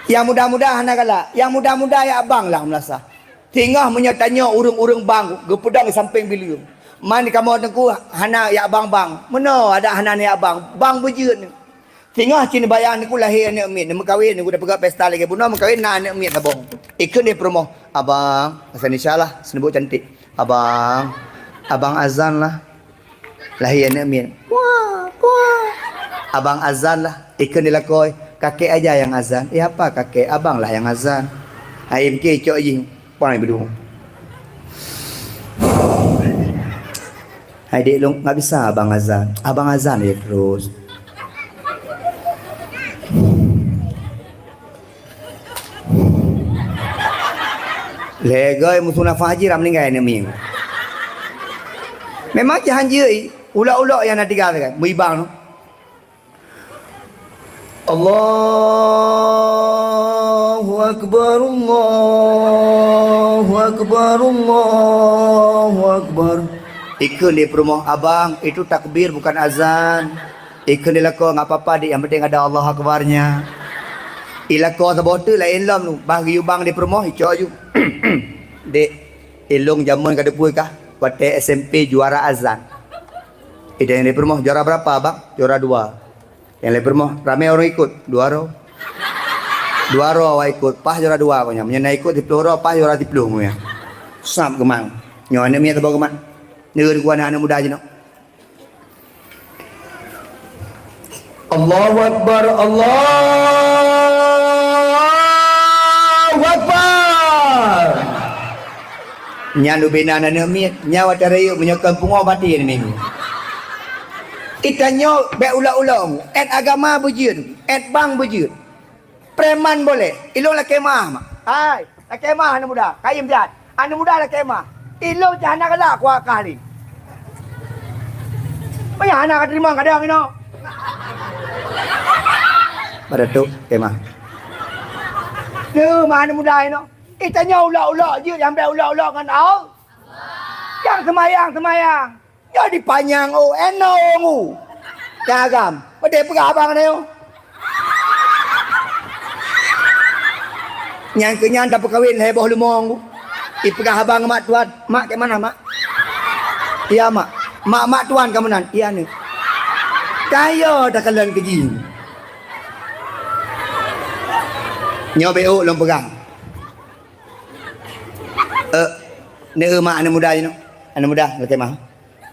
Nyang muda-muda hana galak. Nyang muda-muda jak bang lah meulasah. Singoh meunyoe tanyoe ureuëng-ureuëng bang geupeudong di sampéng bileung. Man kamoe teungku hana jak bang-bang. Meunoe adak hana jak bang. Bang beujeuet. Singoh cit neubayang teungku lahé aneuk miet, neumeukawen, teungku tapeugah pesta lagée bunoe meukawen na aneuk miet saboh. Ikheun di peurumoh, "Abang, masa Nisha lah, seuneubok cantik. Abang, abang azan lah." Lahé aneuk miet. Kuah, kuah. Abang azan lah. Ikheun di lakoe, "Kakek aja yang azan." "Ya apa kakek? Abang lah yang azan." Hai mungkin cok jih. Puang ibu dulu. Hai dek long nggak bisa abang azan. Abang azan ya terus. Legoi musuh nafah haji ram meninggai aneuk miet. Memang jahan jeuet ulok-ulok nyang na tiga kan. Muibang tu. Allahu akbar, Allahu akbar, Allahu akbar. Ikheun di peurumoh, "Abang, itu takbir bukan azan." Ikheun di lakoe, "Nggak apa-apa, Dik, yang penting ada Allahu akbarnya." I lakoe saboh teuk laén lom, bah geuyue bang di peurumoh, icok ju. "Dek, ilong jameun ka teupeue kah? Watée S M P juara azan." Ideh nyang di peurumoh, "Juara berapa, Bang?" "Juara dua." Nyang lé peurumoh, "Ramé ureuëng ikot?" "Dua droe." "Dua droe awak ikot, paih juara dua," kheun nyan. "Meunyoe na ikot siploh droe, paih juara siploh," kheun nyan. Sab geumang. Nyoe aneuk miet saboh geumat. Neu dua aneuk muda jinoe. Allahu akbar, Allahu akbar. Nyan ubena aneuk miet, nyan watée rayeuk meunyoe kon pungoh maté namiet. Itanyoe bék ulok-ulok, ét agama beujeuet, ét bang beujeuet. Preman boleh, ilong lakée mah, mak. Hai, lakée mah aneuk muda, kayém that. Aneuk muda lakée mah. Ilong cah hana galak kuakah lé. Payah hana ka teurimong kadang inoe. Pada tu, kemah. Neu mah aneuk muda inoe. Itanyoe ulok-ulok jeuet nyang bék ulok-ulok ngon Allah. Nyang seumayang-seumayang. Nyoe dipanyang, oh, enong, oh. Nyang agam. Peudeh peugah abang nyoe. Nyang keu nyan tapeukawen lhée boh leumo. Ipeugah abang mak tuan, "Mak, keu mana, Mak?" "Iya, Mak." "Mak, mak tuan kamoe nan." "Iya, neuk." Kayo takalon keu jih. Nyoe B O lôn peugah. Eh, neu mak aneuk muda jinoe. Aneuk muda, lakée mah.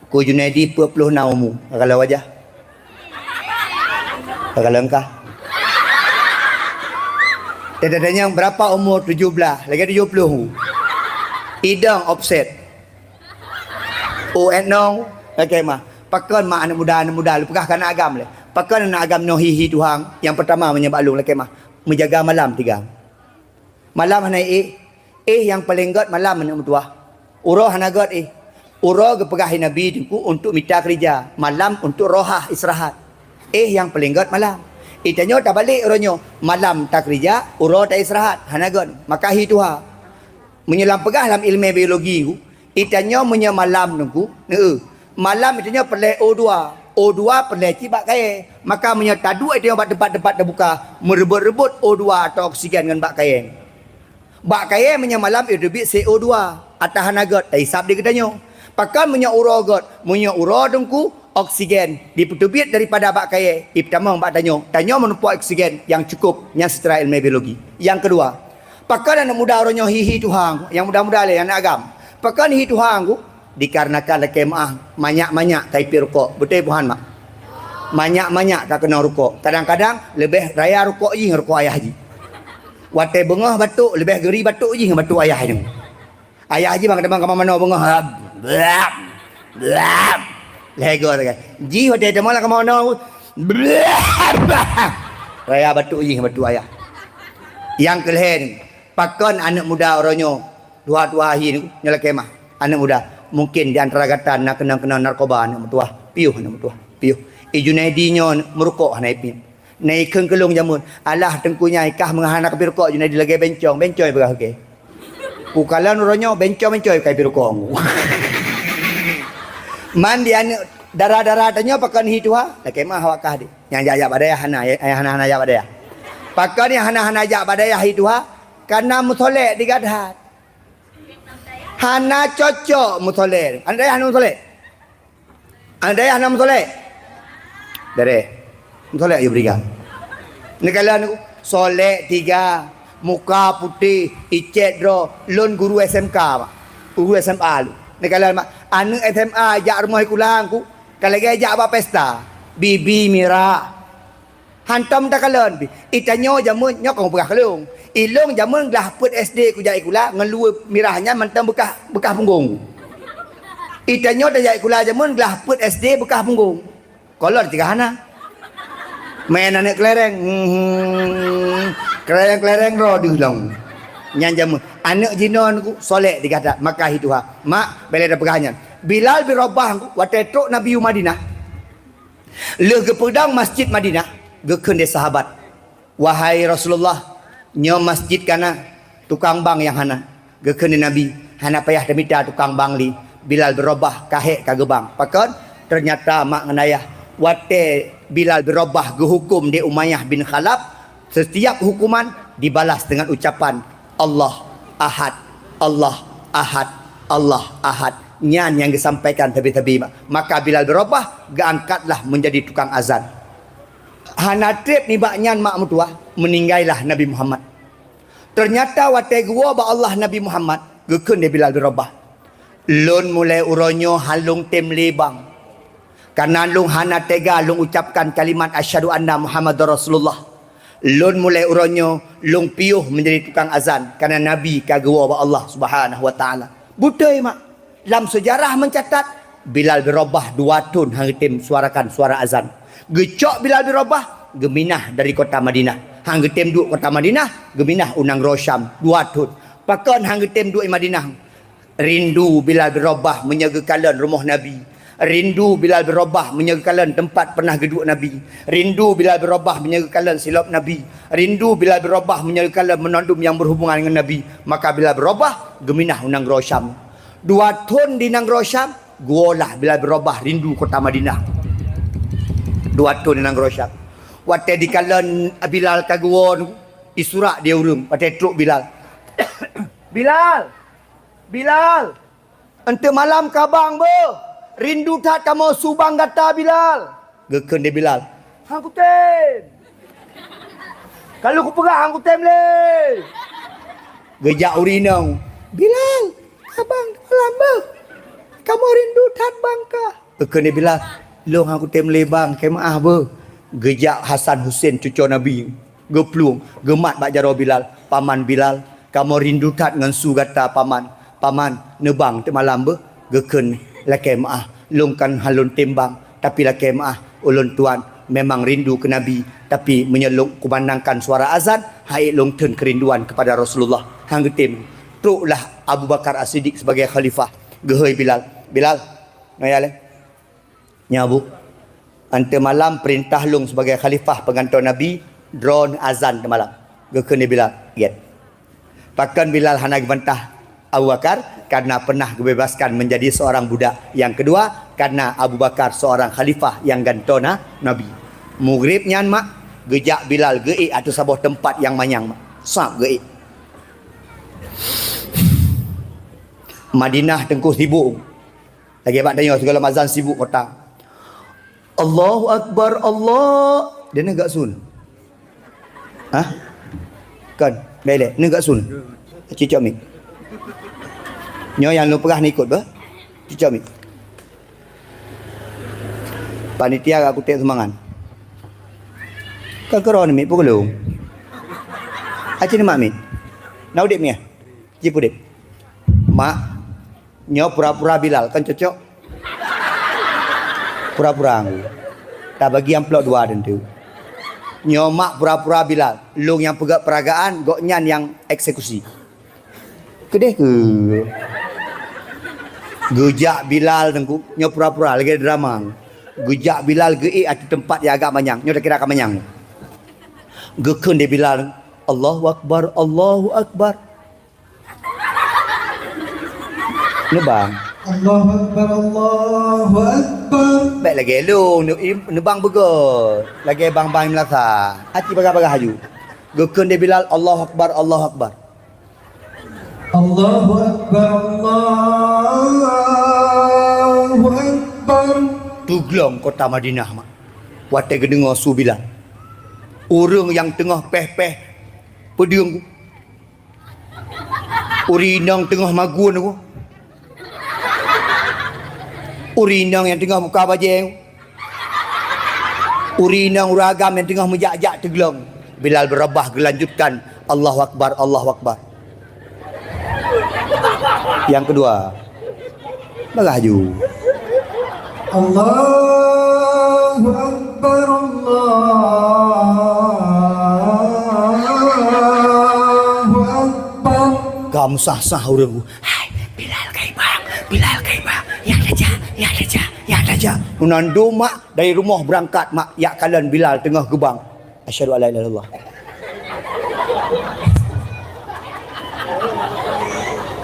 Ku Junaidi peuet ploh na umu, ka kalon wajah. Ka kalon kah. Teutatanyong berapa umur? Tujuh belas, lagée tujuh ploh. Idong offset. Oh, enong, lakée mah. Pakon mak aneuk muda, aneuk muda, lôn peugah keu aneuk agam lé. Pakon aneuk agam nyoe hi-hi Tuhan, nyang peutama meunyoe bak lôn, lakée mah. Meujaga malam tiga. Malam hana éh. Éh nyang paleng gét malam aneuk meutuwah. Uroe hana gét éh. Uroe geupeugah lé Nabi Teungku untuk mita keurija, malam untuk rohah, istirahat. Éh nyang paleng gét malam. Itanyoe tabalek uroe nyoe, malam takeurija, uroe taistirahat, hana gét. Maka hi tuha. Meunyoe lam peugah lam ileumé biologi, itanyoe meunyoe malam Teungku, neu, malam itanyoe peureulée O dua. O dua peureulée cit bak kayée. Maka meunyoe taduek tanyoe bak teumpat-teumpat teubuka, meureubot-reubot O dua atau oksigen ngon bak kayée. Bak kayée meunyoe malam teubiet C O dua, atawa hana gét, tahisab di geutanyoe. Pakon meunyoe uroe gét, meunyoe uroe teungku, oksigen dipeuteubiet daripada bak kayée, ipeutamong bak tanyoe. Tanyoe meureumpok oksigen nyang cukup, nyan seucara ilmiah biologi. Nyang keudua, pakon aneuëk muda uroe nyoe hi-hi tuha, nyang muda-muda lé, aneuëk agam. Pakon hi tuha, dikarenakan lakée meuáh, manyak-manyak ka ipiep rukok. Beutôi buhan mak? Manyak-manyak ka keunong rukok. Kadang-kadang leubeh raya rukok jih ngon rukok ayah jih. Watée beungoh batuk, leubeh geuri batuk jih ngon batuk ayah nyoe. Ayah jih bang teuma kama manoe beungoh, ha, blap, blap. Lego sagai. Jih watée teuma lah kama manoe, blap, blap. Raya batuk jih ngon batuk ayah. Nyang keulhée ni, pakon aneuëk muda uroe nyoe, tuha-tuha hi nyoe lakée meuáh? Aneuëk muda, mungkin di antara gata na keunong-keunong narkoba, aneuëk meutuah, piôh aneuëk meutuah, piôh. I Junaidi nyoe meurukok hana ipiep. Na ikheun keu lôn jameun, alah teungku nyan kah meungahan ka ipiep rukok Junaidi lagée bencong, bencong ipeugah, oke. Kukalon uroe nyoe bencong-bencong ka ipiep rukok. Man di aneuëk dara-dara tanyoe pakon hi tuha, lakée meuáh awak kah di. Nyang jak-jak bak dayah hana, nyang hana-hana jak bak dayah. Pakon nyang hana-hana jak bak dayah hi tuha, kareuna meusolek di gadhat. Hana cocok meusolek. Aneuëk dayah hana meusolek? Aneuëk dayah hana meusolek? Dare. Meusolek ayu beriga. Neukalon solek tiga, muka putéh, icet droe, lôn guru S M K, Mak. Guru S M A lôn. Neukalon, Mak, aneuëk S M A jak rumoh sikula ku, ka lagée jak bak pesta. Bibi mirah. Hantom takalon pih. I tanyoe jameun nyoe kon peugah keu lôn. I lôn jameun glah peuet S D kujak sikula ngon luweue mirah nyan mantong beukah, beukah punggong. I tanyoe tajak sikula jameun glah peuet S D beukah punggong. Kolor tiga hana. Main aneuëk kelereng. Hmm. Kelereng-kelereng droe deuh lom. Nyan jameun. Aneuëk jinoe ku solek tiga that. Maka hi tuha. Mak, bela dah peugah nyan. Bilal bin Rabah watée trok Nabi u Madinah. Lheueh geupeudong masjid Madinah, geukheun lé sahabat, "Wahai Rasulullah, nyoe masjid kana, tukang bang nyang hana." Geukheun lé Nabi, "Hana payah tamita tukang bang lé, Bilal bin Rabah ka hék ka geubang." Pakon? Teunyata mak ngon ayah, watée Bilal bin Rabah geuhuköm lé Umayyah bin Khalaf, setiap hukuman dibalas dengan ucapan, "Allah Ahad, Allah Ahad, Allah Ahad." Nyan nyang geusampaikan sabe-sabe mak. Maka Bilal bin Rabah geuangkatlah menjadi tukang azan. Hana treb nibak nyan mak meutuah, meuninggai lah Nabi Muhammad. Teunyata watée geuwoe bak Allah Nabi Muhammad, geukheun lé Bilal bin Rabah, "Lôn mulai uroe nyoe hana lôn tem lé bang. Kareuna lôn hana teuga lôn ucapkan kalimat asyhadu anna Muhammadar Rasulullah. Lôn mulai uroe nyoe lôn piôh menjadi tukang azan, kareuna Nabi ka geuwoe bak Allah Subhanahu wa Taala." Beutôi mak. Lam seujarah meucatat, Bilal bin Rabah dua thon han geutem suarakan suara azan. Geucok Bilal bin Rabah, geuminah dari kota Madinah. Han geutem duek kota Madinah, geuminah u nanggroe Syam, dua thon. Pakon han geutem duek i Madinah? Rindu Bilal bin Rabah meunyoe geukalon rumoh Nabi. Rindu Bilal bin Rabah meunyoe geukalon teumpat pernah geuduek Nabi. Rindu Bilal bin Rabah meunyoe geukalon silop Nabi. Rindu Bilal bin Rabah meunyoe geukalon meunandum nyang berhubungan ngon Nabi. Maka Bilal bin Rabah geuminah u nanggroe Syam. Dua thon di nanggroe Syam, geuwoe lah Bilal bin Rabah rindu kota Madinah. Dua thon di nanggroe Syam. Watée dikalon Bilal ka geuwoe, isurak di ureuëng, watée trok Bilal. "Bilal! Bilal! Eunteuk malam ka bang beuh! Rindu that kamoe su bang gata, Bilal!" Geukheun lé Bilal, "Han kutem! Ka lheueh kupeugah han kutem lé!" Geujak ureuëng inong, "Bilal, ka bang malam beuh! Kamoe rindu that bang ka!" Geukheun lé Bilal, "Lôn han kutem lé bang, keu meuáh beuh." Geujak Hasan Husen cucoe Nabi, geuplueng, geumat bak jaroe Bilal, "Paman Bilal, kamoe rindu that ngon su gata, Paman. Paman, neubang teuk malam beuh." Geukheun, "Lakée meuáh, lôn kan han lôn tem bang, tapi lakée meuáh, ulôn tuan memang rindu keu Nabi, tapi meunyoe lôn kumandangkan suara azan, han ék lôn theun keurinduan keupada Rasulullah." Han geutem. Troklah Abu Bakar As-Siddiq sebagai khalifah, geuhôi Bilal, "Bilal, nyoe ya lé." "Nya, Bu." "Eunteuk malam peurintah lôn sibagai khalifah peugantoe Nabi, droeneuh azan teumalam." Geukheun lé Bilal, "Gét." Pakon Bilal hana geubantah Abu Bakar karena pernah dibebaskan menjadi seorang budak. Yang kedua, karena Abu Bakar seorang khalifah yang gantoe na Nabi. Maghrib nyan mak, geujak Bilal geuék ateueh saboh teumpat nyang manyang mak. Sab geuék. Madinah teungku sibuk. Lagèe bak tanyoe sigohlom azan sibuk kota. Allahu Akbar, Allah. Dia ni gak sun. Hah? Kan? Belek. Ni gak sun. Cicok mik. Nyoe nyang lôn peugah ni ikut bah. Cicok mik. Panitia gak kutek seumangat. Kan keron mik pukul. Aci ni mak mik. Na udip mik. Ji pudip. Mak, nyoe pura-pura Bilal kan cocok? Pura-pura ngku. Tabagi amplop dua tentu. Nyoe mak pura-pura Bilal. Lôn nyang peugah peuragaan, gobnyan nyang eksekusi. Keudeh keu. Geujak Bilal teungku, nyoe pura-pura lagèe drama. Geujak Bilal geuék ateueh teumpat nyang agak manyang. Nyoe takira ka manyang. Geukheun di Bilal, "Allahu Akbar, Allahu Akbar." Neubang. Allahu Akbar, Allahu Akbar. Bèk lagèe lôn, ne-, neubang beugöt. Lagèe bang-bang meulasa. Aci bagah-bagah aju. Geukheun di Bilal, "Allahu Akbar, Allahu Akbar." Allahu Akbar, Allahu Akbar. Teuglong kota Madinah mak. Watèe geudeungoe su Bilal. Ureueng nyang teungoh pèh-pèh peudeueng. Ureueng inong teungoh magun tu. Ureueng inong nyang teungoh buka bajèe tu. Ureueng inong ureueng agam nyang teungoh meujak-jak teuglong. Bilal beurabah geulanjutkan, "Allahu Akbar, Allahu Akbar." Nyang keudua, bagah ju. Allahu Akbar, Allahu Akbar. Ka meusah-sah ureueng. "Hai, Bilal ka ibang, Bilal ka ibang. Nyan raja, nyan raja, nyan raja." Meunan dum mak dari rumoh beurangkat mak jak kalon Bilal teungoh geubang. Asyhadu an la ilaha illallah.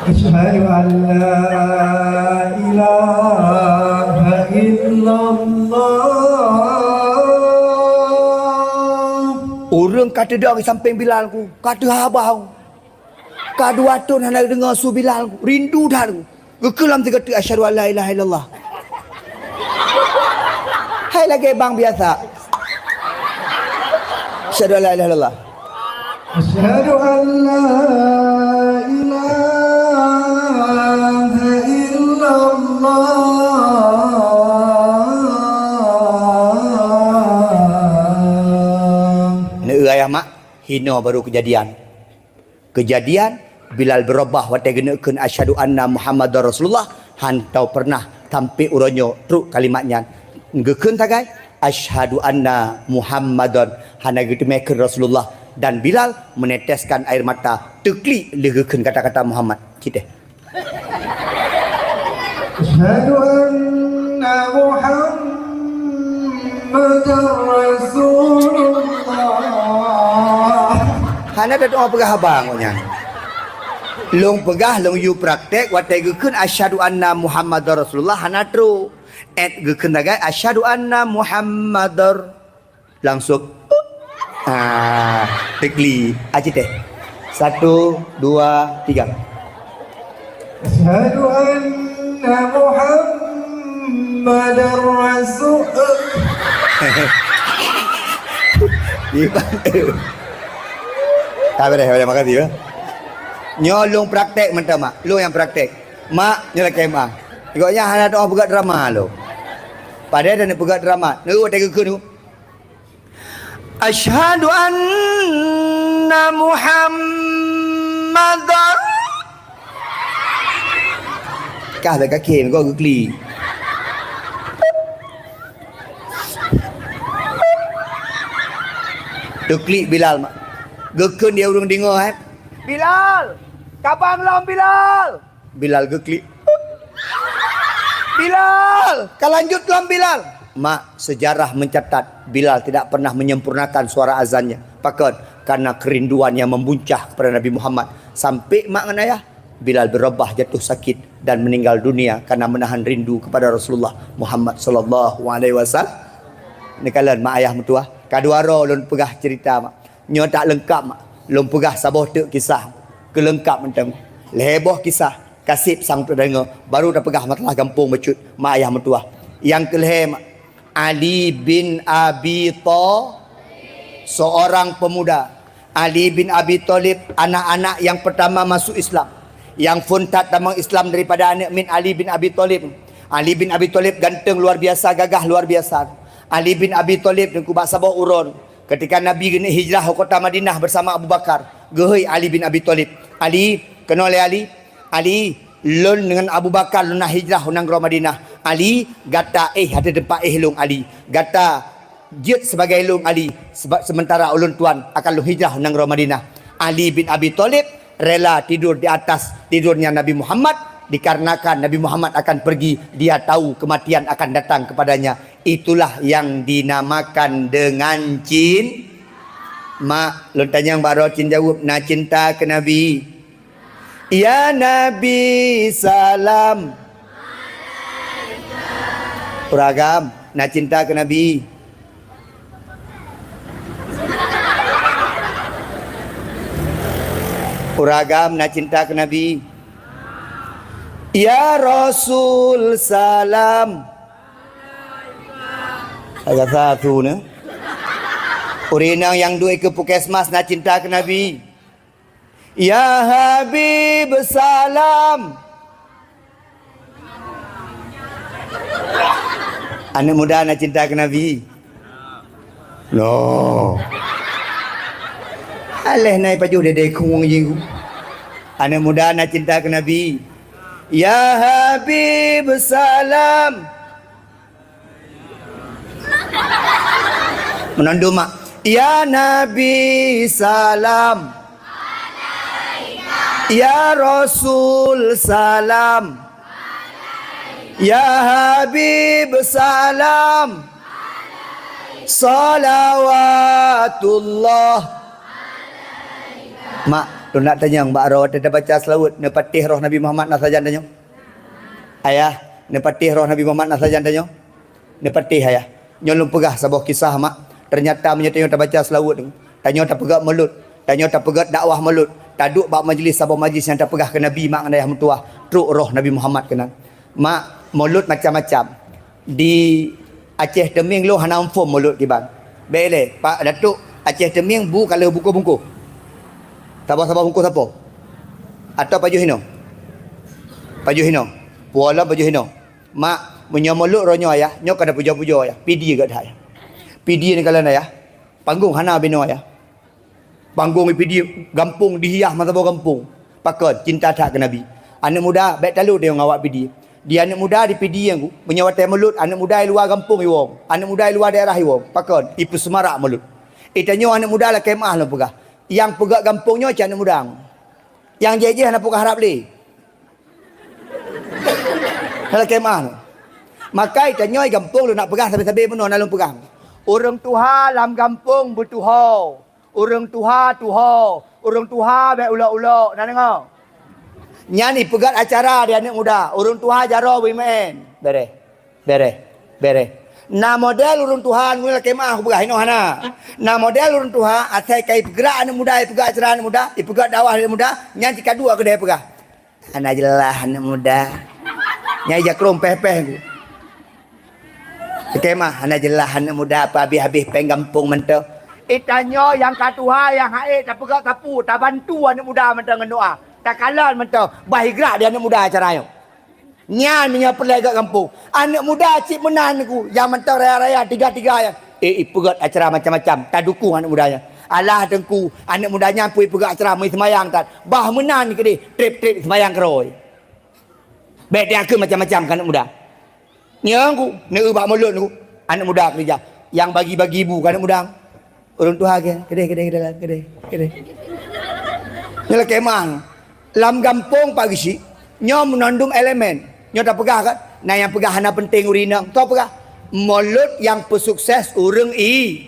Asyhadu an la ilaha illallah. Ureueng ka teudong di sampéng Bilal tu, ka teuhabah. Ka dua thôn hana deungoe su Bilal, rindu that. Geukheun lam sigoe teuk, "Asyhadu an la ilaha illallah." Hai lagèe bang biasa. "Asyhadu an la ilaha illallah." Asyhadu an la ilaha illallah. Neu ayah mak, hino baru keujadian. Keujadian, Bilal beurabah watèe geuneuk kheun, "Asyhadu anna Muhammadar Rasulullah," hana pernah sampai uroe nyoe trok kalimat nyan. Geukheun sagai, "Asyhadu anna Muhammadan," hana geuteumé kheun Rasulullah, dan Bilal meneteskan air mata, teuklik lheueh geukheun kata-kata Muhammad. Cit deh. Asyhadu anna Muhammadar Rasulullah. Hana tatu'oh peugah haba ngon nyan. Lôn peugah, lôn yue praktek, watèe geukheun asyhadu anna Muhammadar Rasulullah hana trok. Èt geukheun sagai asyhadu anna Muhammadar. Langsung. Ah, teuklik. Aci teh. Satu, dua, tiga. Asyhadu anna Muhammadar Rasul. Iya, Bang. Tak apa deh, makasih ya. Nyoe lôn praktek mantap, Mak. Lôn nyang praktek. Mak, nyoe lakèe Mak. Gobnyan hana tatu'oh peugah drama lôn. Padahai dah peugah drama. Nyoe watèe geukheun. Asyhadu anna Muhammadar. Kah dah kaki, kau geuklik. Teuklik Bilal, Mak. Geukheun di ureueng deungoe, eh. "Bilal! Kabang lom, Bilal!" Bilal geuklik. "Bilal! Ka lanjut lom, Bilal!" Mak, sejarah mencatat, Bilal tidak pernah menyempurnakan suara azannya. Pakon? Karena kerinduan yang membuncah kepada Nabi Muhammad. Sampai mak ngon ayah. Bilal bin Rabah jatuh sakit dan meninggal dunia karena menahan rindu kepada Rasulullah Muhammad sallallahu alaihi wasallam. Neukalon mak ayah meutuah, ka dua droe lôn peugah cerita mak. Nyoe tak leungkap mak. Lôn peugah saboh teuk kisah. Keu leungkap mantong. Lhèe boh kisah, ka sép sang teudeungoe, baru tapeugah masalah gampông bacut mak ayah meutuah. Nyang keu lhèe mak, Ali bin Abi Tha-, seorang pemuda. Ali bin Abi Thalib, anak-anak yang pertama masuk Islam. Nyang phôn that tamong Islam daripada aneuk miet Ali bin Abi Thalib. Ali bin Abi Thalib ganteng luar biasa, gagah luar biasa. Ali bin Abi Thalib teungku bak saboh uroe, ketika Nabi geuneuk hijrah u kota Madinah bersama Abu Bakar, geuhôi Ali bin Abi Thalib, "Ali, keunoe lé Ali, Ali, lôn deungon Abu Bakar lôn na hijrah u nanggroe Madinah. Ali, gata éh ateueh teumpat éh lôn, Ali. Gata jeuet sibagai lôn, Ali, sebab sementara ulôn tuan akan lôn hijrah u nanggroe Madinah." Ali bin Abi Thalib rela tidur di atas tidurnya Nabi Muhammad, dikarenakan Nabi Muhammad akan pergi, dia tahu kematian akan datang kepadanya. Itulah yang dinamakan dengan cin-, mak, lôn tanyong bak droe cin jaweueb, na cinta keu Nabi? Ya Nabi, salam. Ureueng agam, na cinta keu Nabi? Ureueng agam, na cinta keu Nabi? Ya Rasul, salam. Agak satu ni. Ureueng inong nyang duek keu puskesmas na cinta keu Nabi? Ya Habib, salam. Aneuk muda na cinta keu Nabi? No. Aléh na ipajoh dédé khueng jih. Aneuk muda na cinta keu Nabi? Ya Habib, salam. Meunan dum mak. Ya Nabi, salam. Ya Rasul, salam. Ya Habib, salam. Salawatullah. Mak, lôn nak tanyong bak droe watée tabaca seulaweuet, neupatéh roh Nabi Muhammad na sajan tanyoe? Ayah, neupatéh roh Nabi Muhammad na sajan tanyoe? Neupatéh, ayah. Nyoe lôn peugah saboh kisah, mak. Ternyata meunyoe tanyoe tabaca seulaweuet, tanyoe tapeugét mulod, tanyoe tapeugét dakwah mulod, taduek bak majlis saboh majlis nyang tapeugah keu Nabi, mak ngon ayah meutuwah, trok roh Nabi Muhammad keunan. Mak, mulod macam-macam. Di Aceh Teumieng lôn hana muphom mulod kiban. Bék lé, Pak Datuk, Aceh Teumieng bu ka lheueh bungkôh-bungkôh. Saboh-saboh bungkôh sapo? Atawa pajoh hinoe? Pajoh hinoe. Puwoe lom pajoh hinoe. Mak, meunyoe mulod roh nyoe ayah, nyoe ka na pujoe-pujoe ayah. Pidie gét that ayah. Pidie neukalon ayah. Panggong hana binoe ayah. Panggong di Pidie, gampông dihiah meusaboh gampông. Pakon, cinta that keu Nabi. Aneuk muda, bék talo teuh ngon awak Pidie. Di aneuk muda di Pidie nyan, meunyoe watée mulod, aneuk muda di luwa gampông iwoe. Aneuk muda di luwa daerah iwoe. Pakon, ipeuseumarak mulod. Itanyoe aneuk muda lakée meu'ah lôn peugah. Nyang peugét gampông nyoe cit aneuk muda. Nyang jih-jih hana peugah Arab lé. Hana lakée meu'ah. Maka itanyoe gampông lôn nak peugah sabe-sabe meunoe na lôn peugah. Ureuëng tuha lam gampông beutuho. Ureuëng tuha tuho. Ureuëng tuha bék ulok-ulok. Na deungoe? Nyan ipeugét acara di aneuk muda. Ureuëng tuha jaroe beuimeuen. Béréh. Béréh. Béréh. Na model ureuëng tuha ngon lakée meu'ah kupeugah inoe hana. Na model ureuëng tuha asai ka ipeugét aneuk muda, ipeugét acara aneuk muda, ipeugét dakwah aneuk muda, nyan cit ka duek keudeh peugah. Hana jeulaih aneuk muda. Nyang ija krong péh-péh ku. Lakée meu'ah, hana jeulaih aneuk muda, apa habéh-habéh péng gampông mantong. Itanyoe nyang ka tuha, nyang ha'ék, tapeugét sapeue, tabantu aneuk muda mantong ngon doa. Takalon mantong, bah igrak di aneuk muda acara nyoe. Nyan meunyoe peureulée gét gampông. Aneuk muda cit meunan ku, nyang mantong raya-raya, tiga-tiga nyan. Eh, ipeugét acara macam-macam, tadukong aneuk muda nyan. Alah teungku, aneuk muda nyan peue ipeugét acara meuseumayang that. Bah meunan keudeh, trép-trép seumayang keudroe. Bék teuakheun macam-macam keu aneuk muda. Nyoe ku, neueu bak mulod ku, aneuk muda keureuja. Nyang bagi-bagi bu keu aneuk muda. Ureuëng tuha ke, keudeh, keudeh, keudeh, keudeh, keudeh. Nyoe lakée meu'ah. Lam gampông Pak Geuchik, nyoe meunandum elemen. Nyoe tapeugah kan, na nyang peugah hana penting ureuëng inong. Toh peugah, mulod nyang peusukses ureuëng i,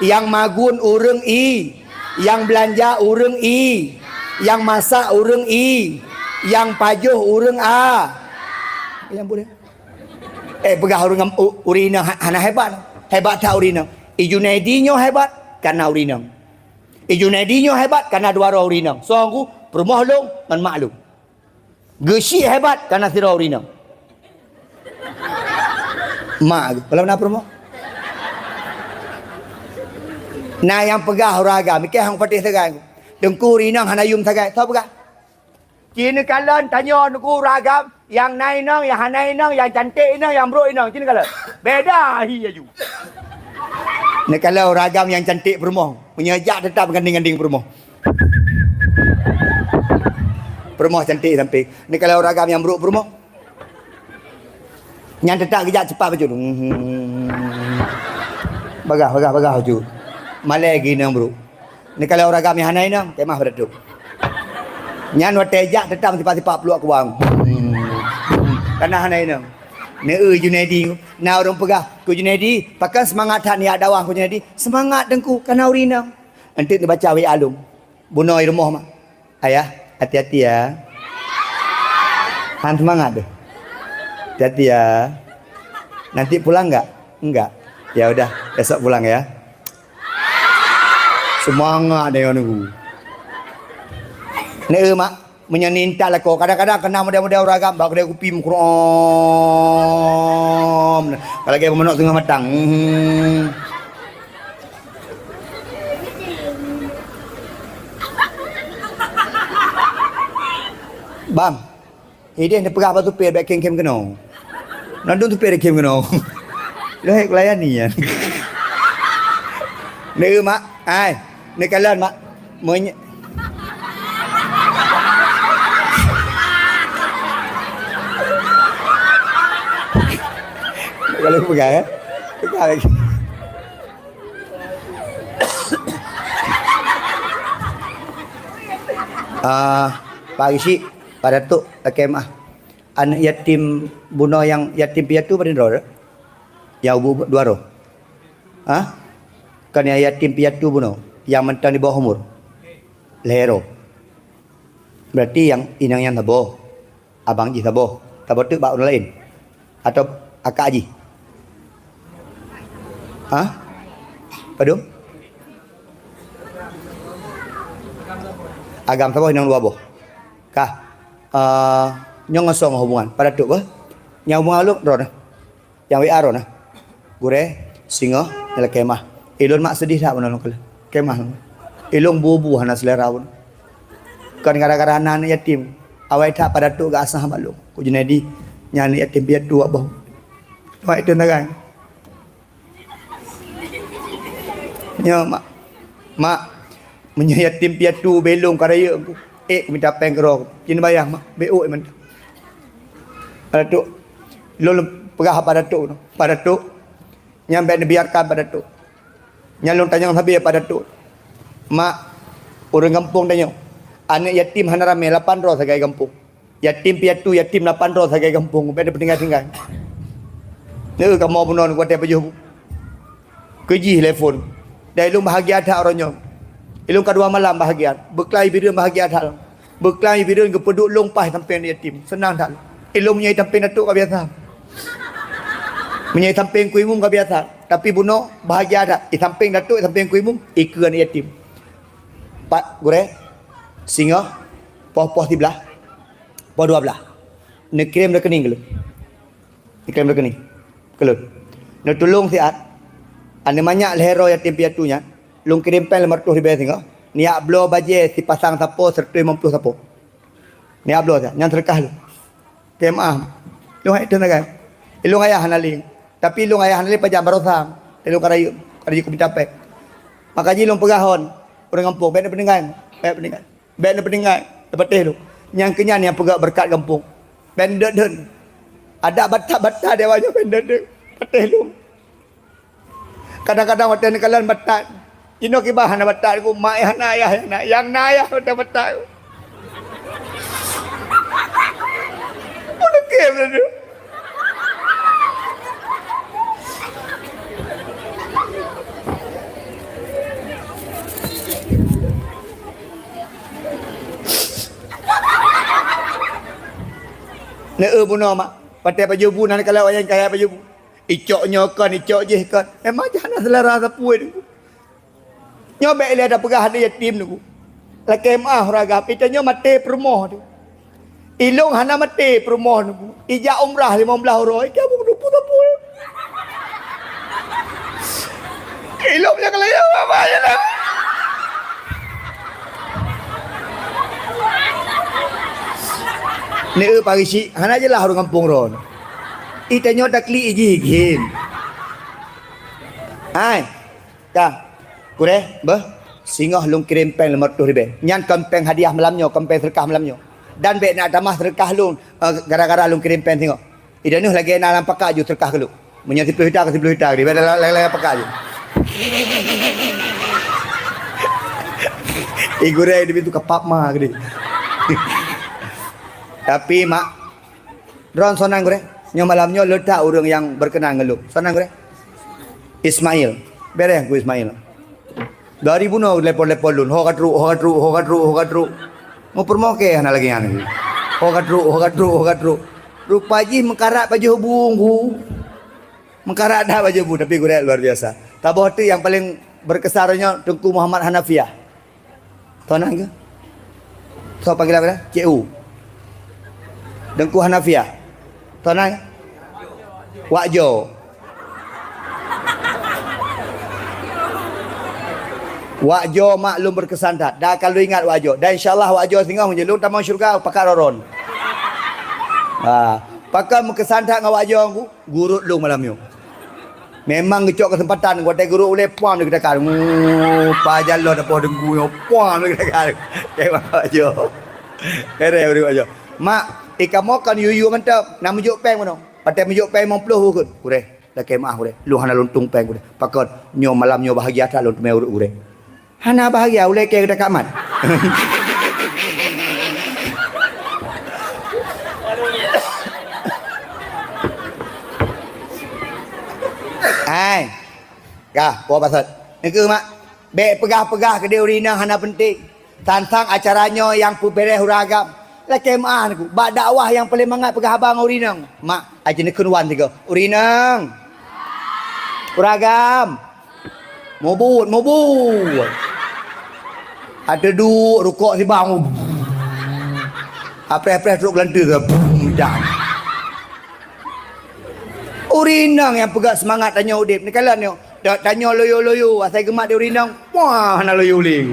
nyang magun ureuëng i, nyang beulanja ureuëng i, nyang masak ureuëng i. Nyang pajoh ureuëng a. Nyang boleh. Eh, peugah ureuëng am-, u-, ureuëng inong ha-, hana hebat. Hebat that ureuëng inong. I Junaidi nyoe hebat karena ureuëng inong. I Junaidi nyoe hebat karena dua droe ureuëng inong. Soe ku, peurumoh lôn ngon mak lôn. Geusyik hebat karena sidroe ureuëng inong. Mak, kalau na peurumoh. Na nyang peugah ureuëng agam, mikir hang patéh sagai. Teungku ureuëng inong hana yum sagai. Soe peugah? Ci neukalon tanyoe Teungku ureuëng agam, nyang na inong, nyang hana inong, nyang cantik inong, nyang brok inong. Ci neukalon. Beda hi aju. Neukalon ureuëng agam nyang cantik peurumoh. Meunyoe jak teutap ganding-ganding peurumoh. Peurumoh cantik sampé. Neukalon ureuëng agam nyang brok peurumoh. Nyan teutap geujak cepat bacut. Bagah, bagah, bagah bacut. Malée geuh inong brok. Neukalon ureuëng agam nyang hana inong, kemah beureutôp. Nyan watée jak teutap sipat-sipat pluek kuwang. Kana hana inong. Neu Junaidi, na ureuëng peugah, "Ku Junaidi, pakon seumangat that neujak dakwah Ku Junaidi?" "Seumangat Teungku, kana ureuëng inong." Enteuk neubaca W A lôn. Bunoe i rumoh mak. "Ayah, hati-hati ya." Han seumangat deh. "Hati-hati ya. Nanti pulang enggak?" "Enggak." "Ya udah, besok pulang ya." Seumangat deh ngon guru. Neu mak, meunyoe nintak lakoe, kadang-kadang keunan model-model ureuëng agam, bak keudè kupi meukrôm. Kalau lagée peumanok teungoh matang. Hmm. Bang, ideh neupeugah bak supir bèk khém-khém keunoe. Nandum supir khém keunoe. Lheueh kulayani nyan. Neu mak, ai, neukalon mak. Meuny-, kalau peugah, eh? Peugah lagi. Ah, Pak Geuchik, Pak Datuk, lakèe meu'ah. Aneuk yatim bunoe nyang yatim piatu padum droe? Nyang ubu dua droe? Hah? Kon nyang yatim piatu bunoe, nyang mantong di bawah umur? Lhèe droe. Berarti nyang inong nyan saboh. Abang jih saboh. Saboh teuk bak ureueng laén? Atawa akak jih? Hah? Padum? Agam saboh, inong dua boh. Kah? Eh, nyoe ngon soe ngon hubungan? Pak Datuk beuh? Nyang hubungan lôn droeneuh. Nyang W A droeneuh. Gurèe, singoh, nyan lakèe meu'ah. Ilôn mak seudeh that bunoe lôn kalon. Kemah lôn. Ilôn bu-bu hana seulera bunoe. Kon gara-gara hana aneuk yatim. Awai that Pak Datuk geuasah bak lôn. Ku Junaidi, nyan aneuk yatim piatu abah. Tuhan itu nagai. Nyoe, mak. Mak, meunyoe yatim piatu ubé lôn ka rayeuk, ék kumita péng keudroe. Jih neubayah, mak. Bèk ôk mantong. Pak Datuk, lôn peugah bak Pak Datuk tu. Pak Datuk, nyan bèk neubiarkan, Pak Datuk. Nyan lôn tanyong sabe, Pak Datuk. Mak, ureueng gampông tanyoe. Aneuk yatim hana ramè, lapan droe sagai gampông. Yatim piatu, yatim lapan droe sagai gampông, bèk neupeuninggai-tinggai. Neu kamoe bunoe watèe pajoh bu. Keujih lé phôn. Dan ilôn bahagia that uroe nyoe. Ilôn ka dua malam bahagia. Beuklam bireuen bahagia that. Beuklam bireuen geupeuduek lôn paih sampéng yatim. Seunang that. Ilôn meunyoe i sampéng Datuk ka biasa. Meunyoe i sampéng Teungku Imum ka biasa. Tapi bunoe bahagia that. I sampéng Datuk, i sampéng Teungku Imum, i keue aneuk yatim. Pat gurèe, singoh, poh-poh siblaih. Poh dua blaih, neukirém rekening keu lôn. Neukirém rekening keu lôn. Neutulông siat, aneuk manyak lhèe droe yatim piatu nyan, lôn kirém péng limong reutôh ribèe singoh, neujak bloe bajèe sipasang sapo, sireutoh limong ploh sapo. Neujak bloe siat, nyan seudeukah lôn. Keu meu'ah, lôn hai teunaga. Ilôn ayah hana lé. Tapi ilôn ayah hana lé pajan baroesa. Ilôn ka rayeuk, ka rayeuk kumita péng. Maka jih lôn peugah ngon ureueng gampông, bèk neupeuninggai, bèk neupeuninggai. Bèk neupeuninggai, neupatéh lôn. Nyang keu nyan nyang peugah beureukat gampông. Bèk neudeuet-deuet. Adak batat-batat di awak nyoe bèk neudeuet-deuet. Patéh lôn. Kadang-kadang watèe neukalon batat. Jinoe kiban hana batat, ku mak hana ayah, hana. Nyang na ayah watèe batat. Pun leukem laju. Neu bunoe mak, patéh pajoh bu na kalon wayang kaya pajoh bu. Icok nyoe kon, icok jih kon. Memang jah na seulera sapeue Teungku. Nyoe bék ilée tapeugah aneuk yatim Teungku. Lakée meuáh ureueng agam, ita nyoe maté peurumoh teuh. Ilong hana maté peurumoh Teungku. Ijak umrah limong blaih uroe, ika bu dupu sapeue. Ilong nyang laén apa ya lah. Neu pagisi, hana jeulaih ureueng gampông droe. Ita nyoe taklik iji gin. Hai. Ka. Gurée, beuh. Singoh lôn kirém péng lima reutôh ribée. Nyan kon péng hadiah malam nyoe, kon péng seudeukah malam nyoe. Dan bék na tamah seudeukah lôn, eh, gara-gara lôn kirém péng singoh. Ideh neuh lagée na lam pakat ju seudeukah keu lôn. Meunyoe siplôh juta ka siplôh juta geude. Bék lagée-lagée pakat ju. I gurée di pintu kapap ma geude. Tapi mak, droen sonan gurée. Nyoe malam nyoe le that ureueng nyang berkenan ngon lôn. Sonan gurée. Ismail. Béréh ku Ismail. Dari bunoe leupon-leupon lôn, ho ka trok, ho ka trok, ho ka trok, ho ka trok. Meupeureumoh kée hana lagée nyan. Ho ka trok, ho ka trok, ho ka trok. Rupa jih meukarat pajoh bu Teungku. Meukarat that pajoh bu, tapi gurée luar biasa. Taboh teuk nyang paleng berkesan nyoe Teungku Muhammad Hanafiah. Soe nan keuh? Soe panggilan gurée? Cik U. Teungku Hanafiah. Soe nan? Wak Jo. Wak Jo mak lôn berkesan that. Dan ka lôn ingat Wak Jo. Dan insya Allah Wak Jo singoh meunyoe lôn tamong syeuruga pakat droen. Ha, pakon meukesan that ngon Wak Jo Teungku? Gurot lôn malam nyoe. Memang geucok keuseumpatan, watée gurot ulée puang di geutakan. Nguu, pajan lôn apoh Teungku nyoe puang di geutakan. Keu Wak Jo. Keu Wak Jo. Mak, i kamoe kon yue-yue mantong, na meujok péng bunoe. Watée meujok péng limong ploh bukon. Gurée, lakée meuáh gurée. Lôn hana lôn tueng péng gurée. Pakon, nyoe malam nyoe bahagia that lôn teumé ureuëng gurée. Hana bahagia ulée kée geuda kamat. Hai. Kah, po pasot. Neu keuh mak. Bék peugah-peugah keudeh ureuëng inong hana peunteng. Tantang acara nyoe nyang peubéréh ureuëng agam. Lakée meuáh neuku. Bak dakwah nyang paleng mangat peugah haba ngon ureuëng inong. Mak, aci neukheun wan sigoe. Ureuëng inong. Ureuëng agam. Mubuet, mubuet. Ateueh duek rukok sibang. Apreh-apreh trok geulanteue ke. Dan. Ureuëng inong nyang peugah seumangat tanyoe udeb. Neukalon nyoe. Ta-, tanyoe loyo-loyo. Asai geumat di ureuëng inong. Wah, hana loyo lé.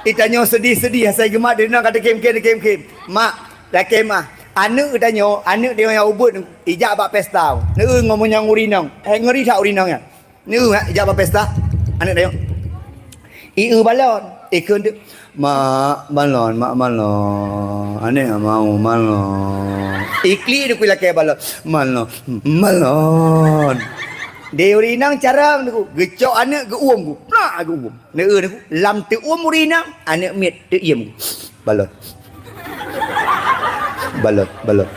I tanyoe seudih-seudih. Asai geumat di ureuëng inong ka teukem-kem, teukem-kem. Mak, lakée meuáh. Aneuëk tanyoe, aneuëk tanyoe nyang ubit, ijak bak pesta. Neu ngon meunyoe ureuëng inong. Hai ngeri that ureuëng inong nyan. Neu, ha, jak bak pesta. Aneuëk tanyoe. I eu balon. I kheun teuk. Mak balon, mak balon. Aneuëk mau balon. I klik deuk lakée balon. Balon, balon. Di ureuëng inong carông neuku. Geucok aneuëk geuuem ku. Plak geuuem. Neu neuku. Lam teuuem ureuëng inong. Aneuëk miet teuiem ku. Balon. Balon, balon.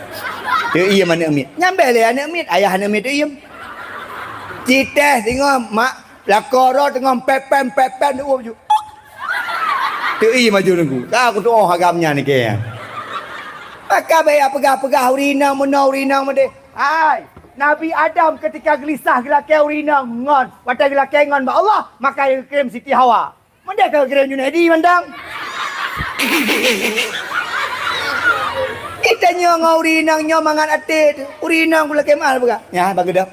Teuiem aneuëk miet. Nyambée lé aneuëk miet, ayah aneuëk miet teuiem. Citeh singoh mak lakoe droe teungoh pepem-pepem di ueh ju. Teuiem aju nunggu. Ka kutuoh agam nyan kée. Maka baya peugah-peugah ureuëng inong meunoe ureuëng inong meudeh. Hai, Nabi Adam ketika geulisah geulakée ureuëng inong ngon, watée geulakée ngon bak Allah, maka geukirém Siti Hawa. Meudeh ka geukirém Junaidi mantong. Kita nyoe ngon ureuëng inong nyoe mangat até teuh. Ureuëng inong kulakée meuah peugah. Nyan bak geudoh.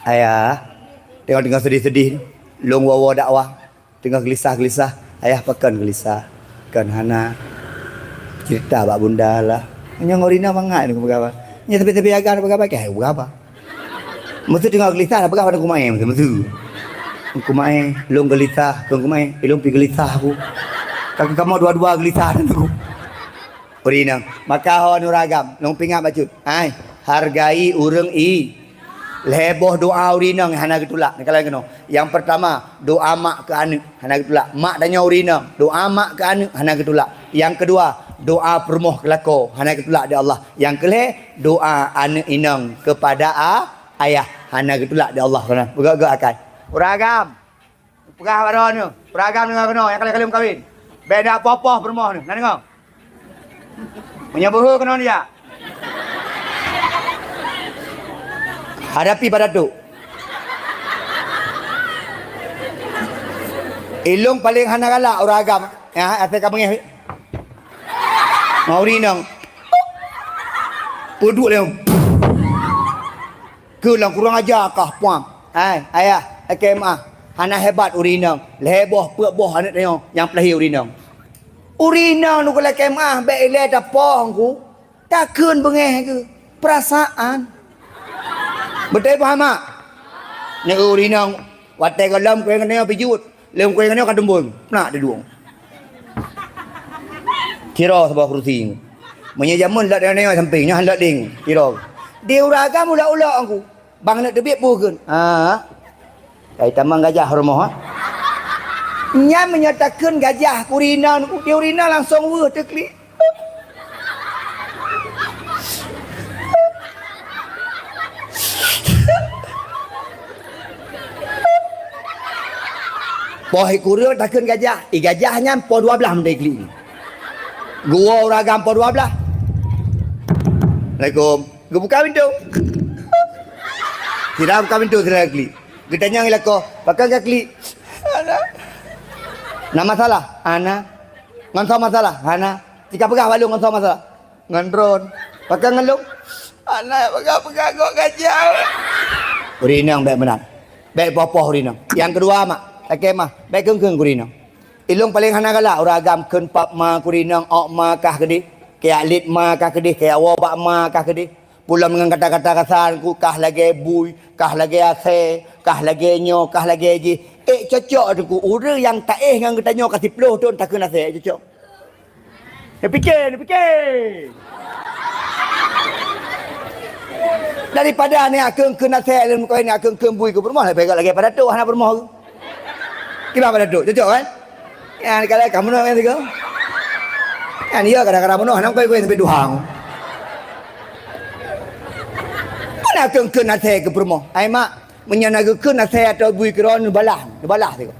Ayah, teungoh-teungoh seudih-seudih, lôn woe-woe dakwah. Teungoh geulisah-geulisah. Ayah pakon geulisah. Kon hana. Cerita bak bunda lah. Nyoe ngon ureuëng inong mangat ni peugah apa. Nyoe tapi-tapi agam peugah apa, keh peugah apa. Meuseu teungoh geulisah, peugah bak Teungku Mae, meuseu, meuseu. Teungku Mae, lôn geulisah, Teungku Mae, ilôn pih geulisah aku. Ka kamoe dua-dua geulisah Teungku. Ureuëng inong, maka ho ureuëng agam, lôn peuingat bacut. Hai, hargai ureuëng i. Lhée boh doa ureuëng inong hana geutulak. Neukalon keunoe. Nyang peurtama, doa mak keu aneuëk hana geutulak. Mak tanyoe ureuëng inong, doa mak keu aneuëk hana geutulak. Nyang keudua, doa peurumoh keu lakoe hana geutulak di Allah. Nyang keulhée, doa aneuëk inong keupada a-, ayah hana geutulak di Allah. Kana beugét-gét akai. Ureuëng agam, peugah bak droeneuh, ureuëng agam deungoe keunoe nyang ka lheueh kali meukawen. Bék na poh-poh peurumoh neuh, na deungoe? Meunyoe beuhe keunoe jak. Hadapi Pak Datuk. Ilong paléng hana galak ureueng agam. Ya, asai ka beungéh. Mau rinong. Peuduek lé. Keu lam kurang aja kah, puang. Hai, ayah, lakèe meu'ah. Hana hebat ureueng inong. Lhèe boh, peuet boh aneuk tanyoe nyang peulahé ureueng inong. Ureueng inong nyoe lakèe meu'ah, bèk ilèe tapoh ku. Takheun beungèh keu peurasaan. Beutôi paham mak? Nyoe ureueng inong, watèe gohlom keu nyoe pijut. Lé keu nyoe ka teumbon. Nak teuduek. Sidroe saboh kursi. Meunyoe jameun lheueh nyoe sampéng, nyoe lheueh ding. Sidroe. Di ureueng agam ulok-ulok ku. Bang neuk teubiet peue kheun? Ha. Kai tamong gajah rumoh, ha? Nyan meunyoe takheun gajah keu ureueng inong, di ureueng inong langsong weueh teuklik. Poh sikureueng takheun gajah, i gajah nyan poh dua blaih meuteuklik. Geuwoe ureueng agam poh dua blaih. Assalamualaikum. Geubuka pintoe. Sira buka pintoe, sira klik. Geutanyong i lakoe, "Pakon ka klik?" "Hana." "Na masalah?" "Hana." "Ngon soe masalah?" "Hana." "Ci ka peugah bak lôn ngon soe masalah?" "Ngon droen." "Pakon ngon lôn?" "Hana peugah-peugah, gok gajah." Ureueng inong bèk meunan. Bèk poh-poh ureueng inong. Nyang keudua, mak, lakèe meu'ah, bèk kheun-kheun keu ureueng inong. Ilong paléng hana galak ureueng agam kheun pap ma keu ureueng inong, ôk ma kah keudeh, kajak lét ma kah keudeh, kajak woe bak ma kah keudeh. Peue lom ngon kata-kata kasa, Teungku, kah lagèe bui, kah lagèe asèe, kah lagèe nyoe, kah lagèe jih. Ék cocok, Teungku, ureueng nyang taéh ngon geutanyoe ka siplôh thôn takheun asèe, ék cocok. Neupiké, neupiké. Daripada neujak kheun-kheun asèe lé meukawen, neujak kheun-kheun bui keu peurumoh, leubèh gèt lagèe Pak Datuk hana peurumoh. Kiban Pak Datuk, cocok kan? Nyan kalau ka meunoe kan sigoe. Nyan iya kadang-kadang meunoe hana meukawen-kawen sampoe duha. Peue na kheun-kheun asèe keu peurumoh? Hai mak, meunyoe na geukheun asèe atau bui keudroe, neubalah, neubalah sigoe.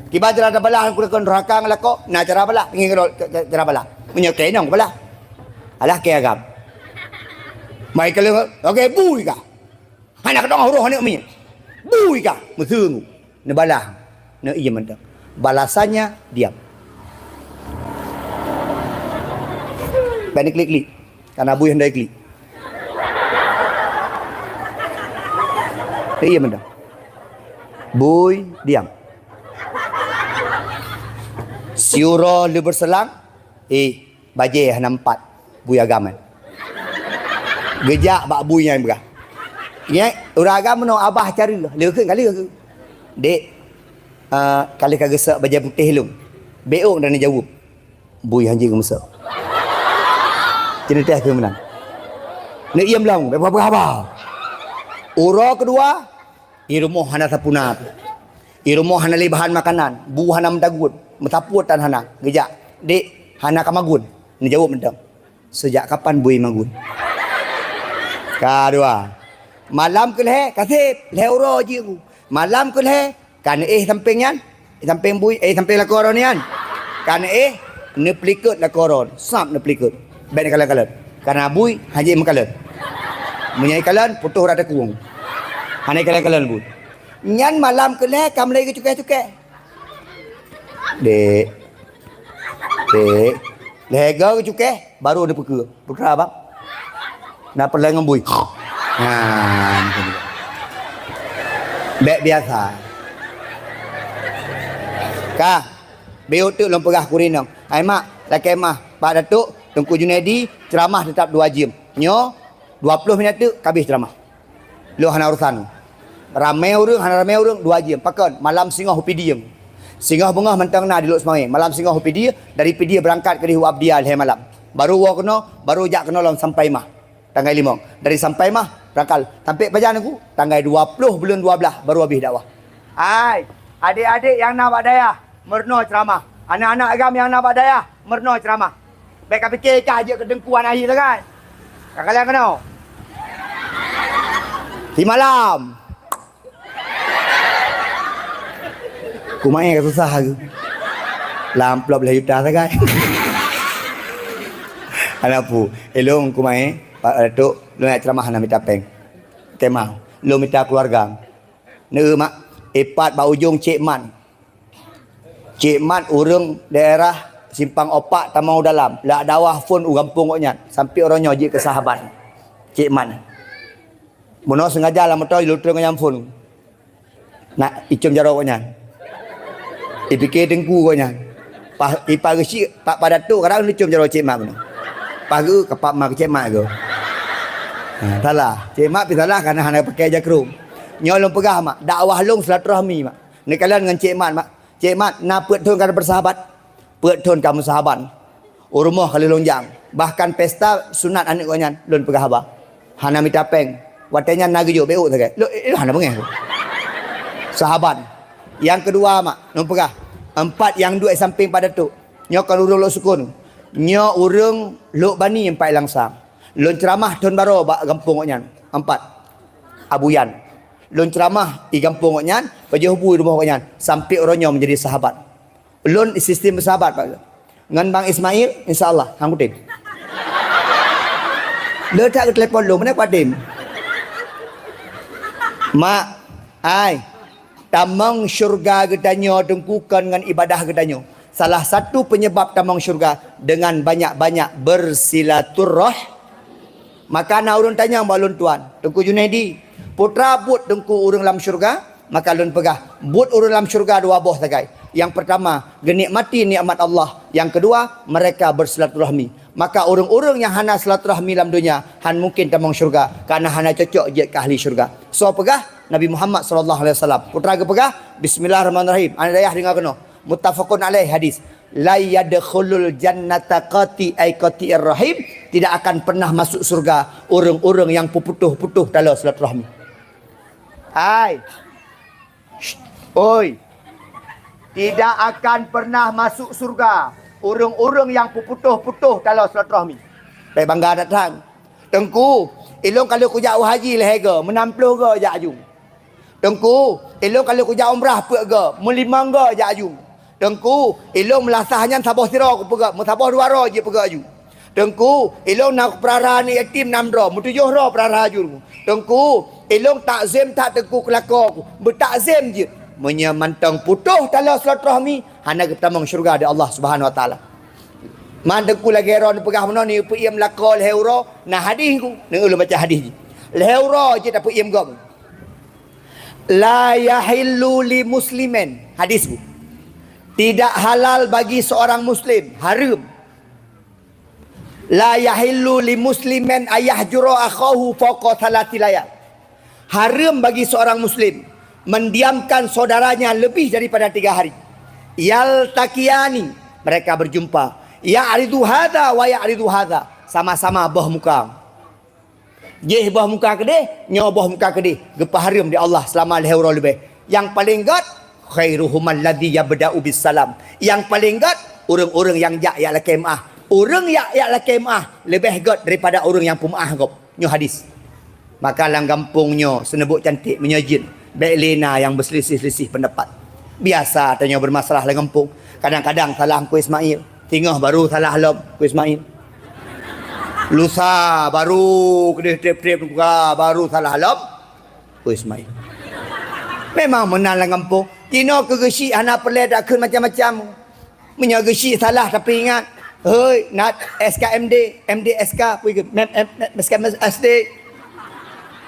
Kiban cara tabalah, keu droe ka ngon lakoe, na cara balah, ngieng keudroe ca-, ca-, cara balah. Meunyoe kèe inong balah. Alah kèe agam. Mai keu lheueh, oke, bui kah. Hana keudong uroe aneuk miet. Bui kah, meuseue. Neubalah. Neuiem mantong. Balasannya diam. Bèk neuklik-klik. Karena bui hana klik. Neuiem mantong. Bui, diam. Siuroe lheueh beuselang, eh, bajèe hana meupat, bui agam nyan. Geujak bak bui nyan peugah. Nyan, ureueng agam meunoe, abah cara, lheueh kheun ka lheueh kheun. "Dek, ah, ka lheueh ka geusok bajèe putéh lôn." Bèk ôk dan neujaweueb. Bui hanjeuet geumeusok. Ceuneutéh keu meunan. Neuiem lom, bèk peugah haba. Uroe keudua, i rumoh hana sapeue na. I rumoh hana lé bahan makanan, bu hana meudagun, meusapeue tan hana. Geujak, "Dek, hana ka magun?" Neujaweueb mantong. "Seujak kapan bui magun?" Ka dua. Malam keu lhèe, ka sép, lhèe uroe jeuet ku. Malam keu lhèe, ka neuéh sampéng nyan, sampéng bui, eh, sampéng lakoe droeneuh nyan. Ka neuéh, neupeulikot lakoe droeneuh, sab neupeulikot. Bèk neukalon-kalon. Karena bui hanjeuet meukalon. Meunyoe ikalon, putôh rata kuwong. Hana ikalon-kalon bui. Nyan malam keu lhèe ka mulai geucukèh-cukèh. "Dek, dek." Lhèe goe geucukèh, baru neupeukeue. "Putra, bang." Na peureulèe ngon bui. Ha, macam tu. Bèk biasa. Ka, bèk teuk lôn peugah keu ureueng inong. "Hai mak, lakèe meu'ah, Pak Datuk, Teungku Junaidi, ceuramah teutap dua jeuem. Nyoe, dua ploh minèt teuk ka abéh ceuramah." Lôn hana urusan. Ramè ureueng, hana ramè ureueng, dua jeuem. Pakon? Malam singoh u Pidie. Singoh beungoh mantong na di Lhokseumawe. Malam singoh u Pidie, dari Pidie beurangkat keudéh u Abdia lhèe malam. Baru woe keunoe, baru jak keunoe lom Sampai Mah. Tanggai limong. Dari Sampai Mah, beurangkat. Sampai pajan Teungku? Tanggai dua ploh buleuen dua blaih, baru abéh dakwah. Hai, adék-adék nyang na bak dayah, meurunoe ceuramah. Aneuk-aneuk agam nyang na bak dayah, meurunoe ceuramah. Bèk ka pike kah jeuet keu teungku hana hi sagai. Ka kalheuh keunoe. Simalam. Kumae ka susah aku. Lam amplop lhèe juta sagai. Hana peue. Elong kumae, Pak Datuk, lôn jak ceuramah hana mita péng. Tema. Lôn mita keuluwarga. Neu mak, ipat bak ujong Cék Man. Cék Man ureuëng daerah Simpang Opak tamong u dalam. Lak dakwah phon u gampông gobnyan. Sampai uroe nyoe jeuet keu sahabat. Cék Man. Bunoe sengaja lam moto lôn treun ngon nyang phon. Nak icom jaroe gobnyan. Ipike teungku gobnyan. Pah ipa geusyik pak pada tu kadang icom jaroe Cék Mat bunoe. Pah geu kapak mak Cék Mat geu. Ha, salah. Cék Mat pi salah karena hana pakai jakrum. Nyoe lôn peugah mak, dakwah lôn silaturahmi mak. Neukalon ngon Cék Mat mak. Cék Mat na peuet thon ka bersahabat. Peuet thon ka meusahabat. U rumoh ka lheueh lôn jak. Bahkan pesta sunat aneuk gobnyan lôn peugah haba. Hana mita péng. Watée nyan na geujok béuk sagai. Lôn, eh, hana beungéh. Sahabat. Nyang keudua mak, lôn peugah. Empat nyang duek sampéng pada tu. Nyoe kon ureuëng Lhoksukon. Nyoe ureuëng Lhokbani empat Langsang. Lôn ceuramah thon baroe bak gampông gobnyan. Empat. Abuyan. Lôn ceuramah di gampông gobnyan, pajoh bu di rumoh gobnyan. Sampai uroe nyoe menjadi sahabat. Lôn sistem bersahabat, Pak. Ngon Bang Ismail, insya Allah, hang kutem. Le that geutelepon lôn, mana kutem? Mak, ai, tamong syurga geutanyoe teungku kon ngon ibadah geutanyoe. Salah satu penyebab tamong syurga dengan banyak-banyak bersilaturrah-, Maka na ureuëng tanyong bak lôn tuan, Teungku Junaidi, putra buet Teungku ureuëng lam syurga? Maka lôn peugah, buet ureuëng lam syurga dua boh sagai. Nyang peurtama, geunikmati nikmat Allah. Nyang keudua, mereka bersilaturahmi. Maka ureuëng-ureuëng nyang hana silaturahmi lam donya, han mungkin tamong syurga, karena hana cocok jeuet keu ahli syurga. Soe peugah? Nabi Muhammad sallallahu alaihi wasallam. Putra geupeugah, Bismillahirrahmanirrahim. Aneuk dayah deungoe keunoe. Muttafaqun alaih hadis. La yadkhulul jannata qati' ay qati'ir rahim, tidak akan pernah masuk surga ureuëng-ureuëng nyang peuputoh-putoh taloe silaturahmi. Hai. Shh. Oi. Tidak akan pernah masuk surga ureuëng-ureuëng nyang peuputoh-putoh taloe silaturahmi. Bèk bangga that-that. Teungku, ilôn ka lheueh kujak u haji lhèe go, meunan ploh go jak aju. Teungku, ilôn ka lheueh kujak umrah peuet go, meulimong go jak aju. Teungku, ilôn meulasah nyan saboh sidroe kupeugöt, meusaboh dua droe jeuet peugöt aju. Teungku, ilôn na peurara aneuk yatim nam droe, meutujoh droe peurara aju. Teungku, ilôn takzem that teungku keu lakoe ku, beutakzem jeuet. Meunyoe mantong putoh taloe silaturahmi, hana geupeutamong syeuruga di Allah Subhanahu Wa Taala. Man teungku lagèe droe neupeugah meunoe, neupeuiem lakoe lhèe uroe, na hadih ku, neulôn baca hadih jih. Lhèe uroe jeuet tapeuiem gob. La yahillu li muslimin. Hadis bu. Tidak halal bagi seorang muslim, haram. La yahillu li muslimin ayahjura akhahu fawqa thalathi layal. Haram bagi seorang muslim mendiamkan saudaranya lebih daripada tiga hari. Yaltaqiyani, mereka berjumpa. Ya'ridu hadza wa ya'ridu hadza, sama-sama boh muka. Jéh boh muka keudeh, nyoe boh muka keudeh, geupeuhareuem di Allah seulama lhèe uroe leubeh. Nyang paleng gèt, khairuhum alladzi yabda'u bis salam. Nyang paleng gèt, ureuëng-ureuëng nyang jak jak lakèe meu'ah. Ureuëng jak jak lakèe meu'ah leubeh gèt daripada ureuëng nyang peumeu'ah gob. Nyoe hadis. Maka lam gampông nyoe seuneubok cantik meunyoe jeuet, bèk lé na nyang beuseulisih-selisih peundapat. Biasa tanyoe beumasalah lam gampông. Kadang-kadang salah Teungku Ismail. Singoh baru salah lom, Teungku Ismail. Lusa baru keudeh trép-trép muka, baru salah lom, Teungku Ismail. Memang meunan lam gampông. Jinoe keu geusyik hana peureulèe takheun macam-macam. Meunyoe geusyik salah tapi ingat, hei, na S K M D, M D S K, pui geu-, mem-, em-, mem-, S K M S D.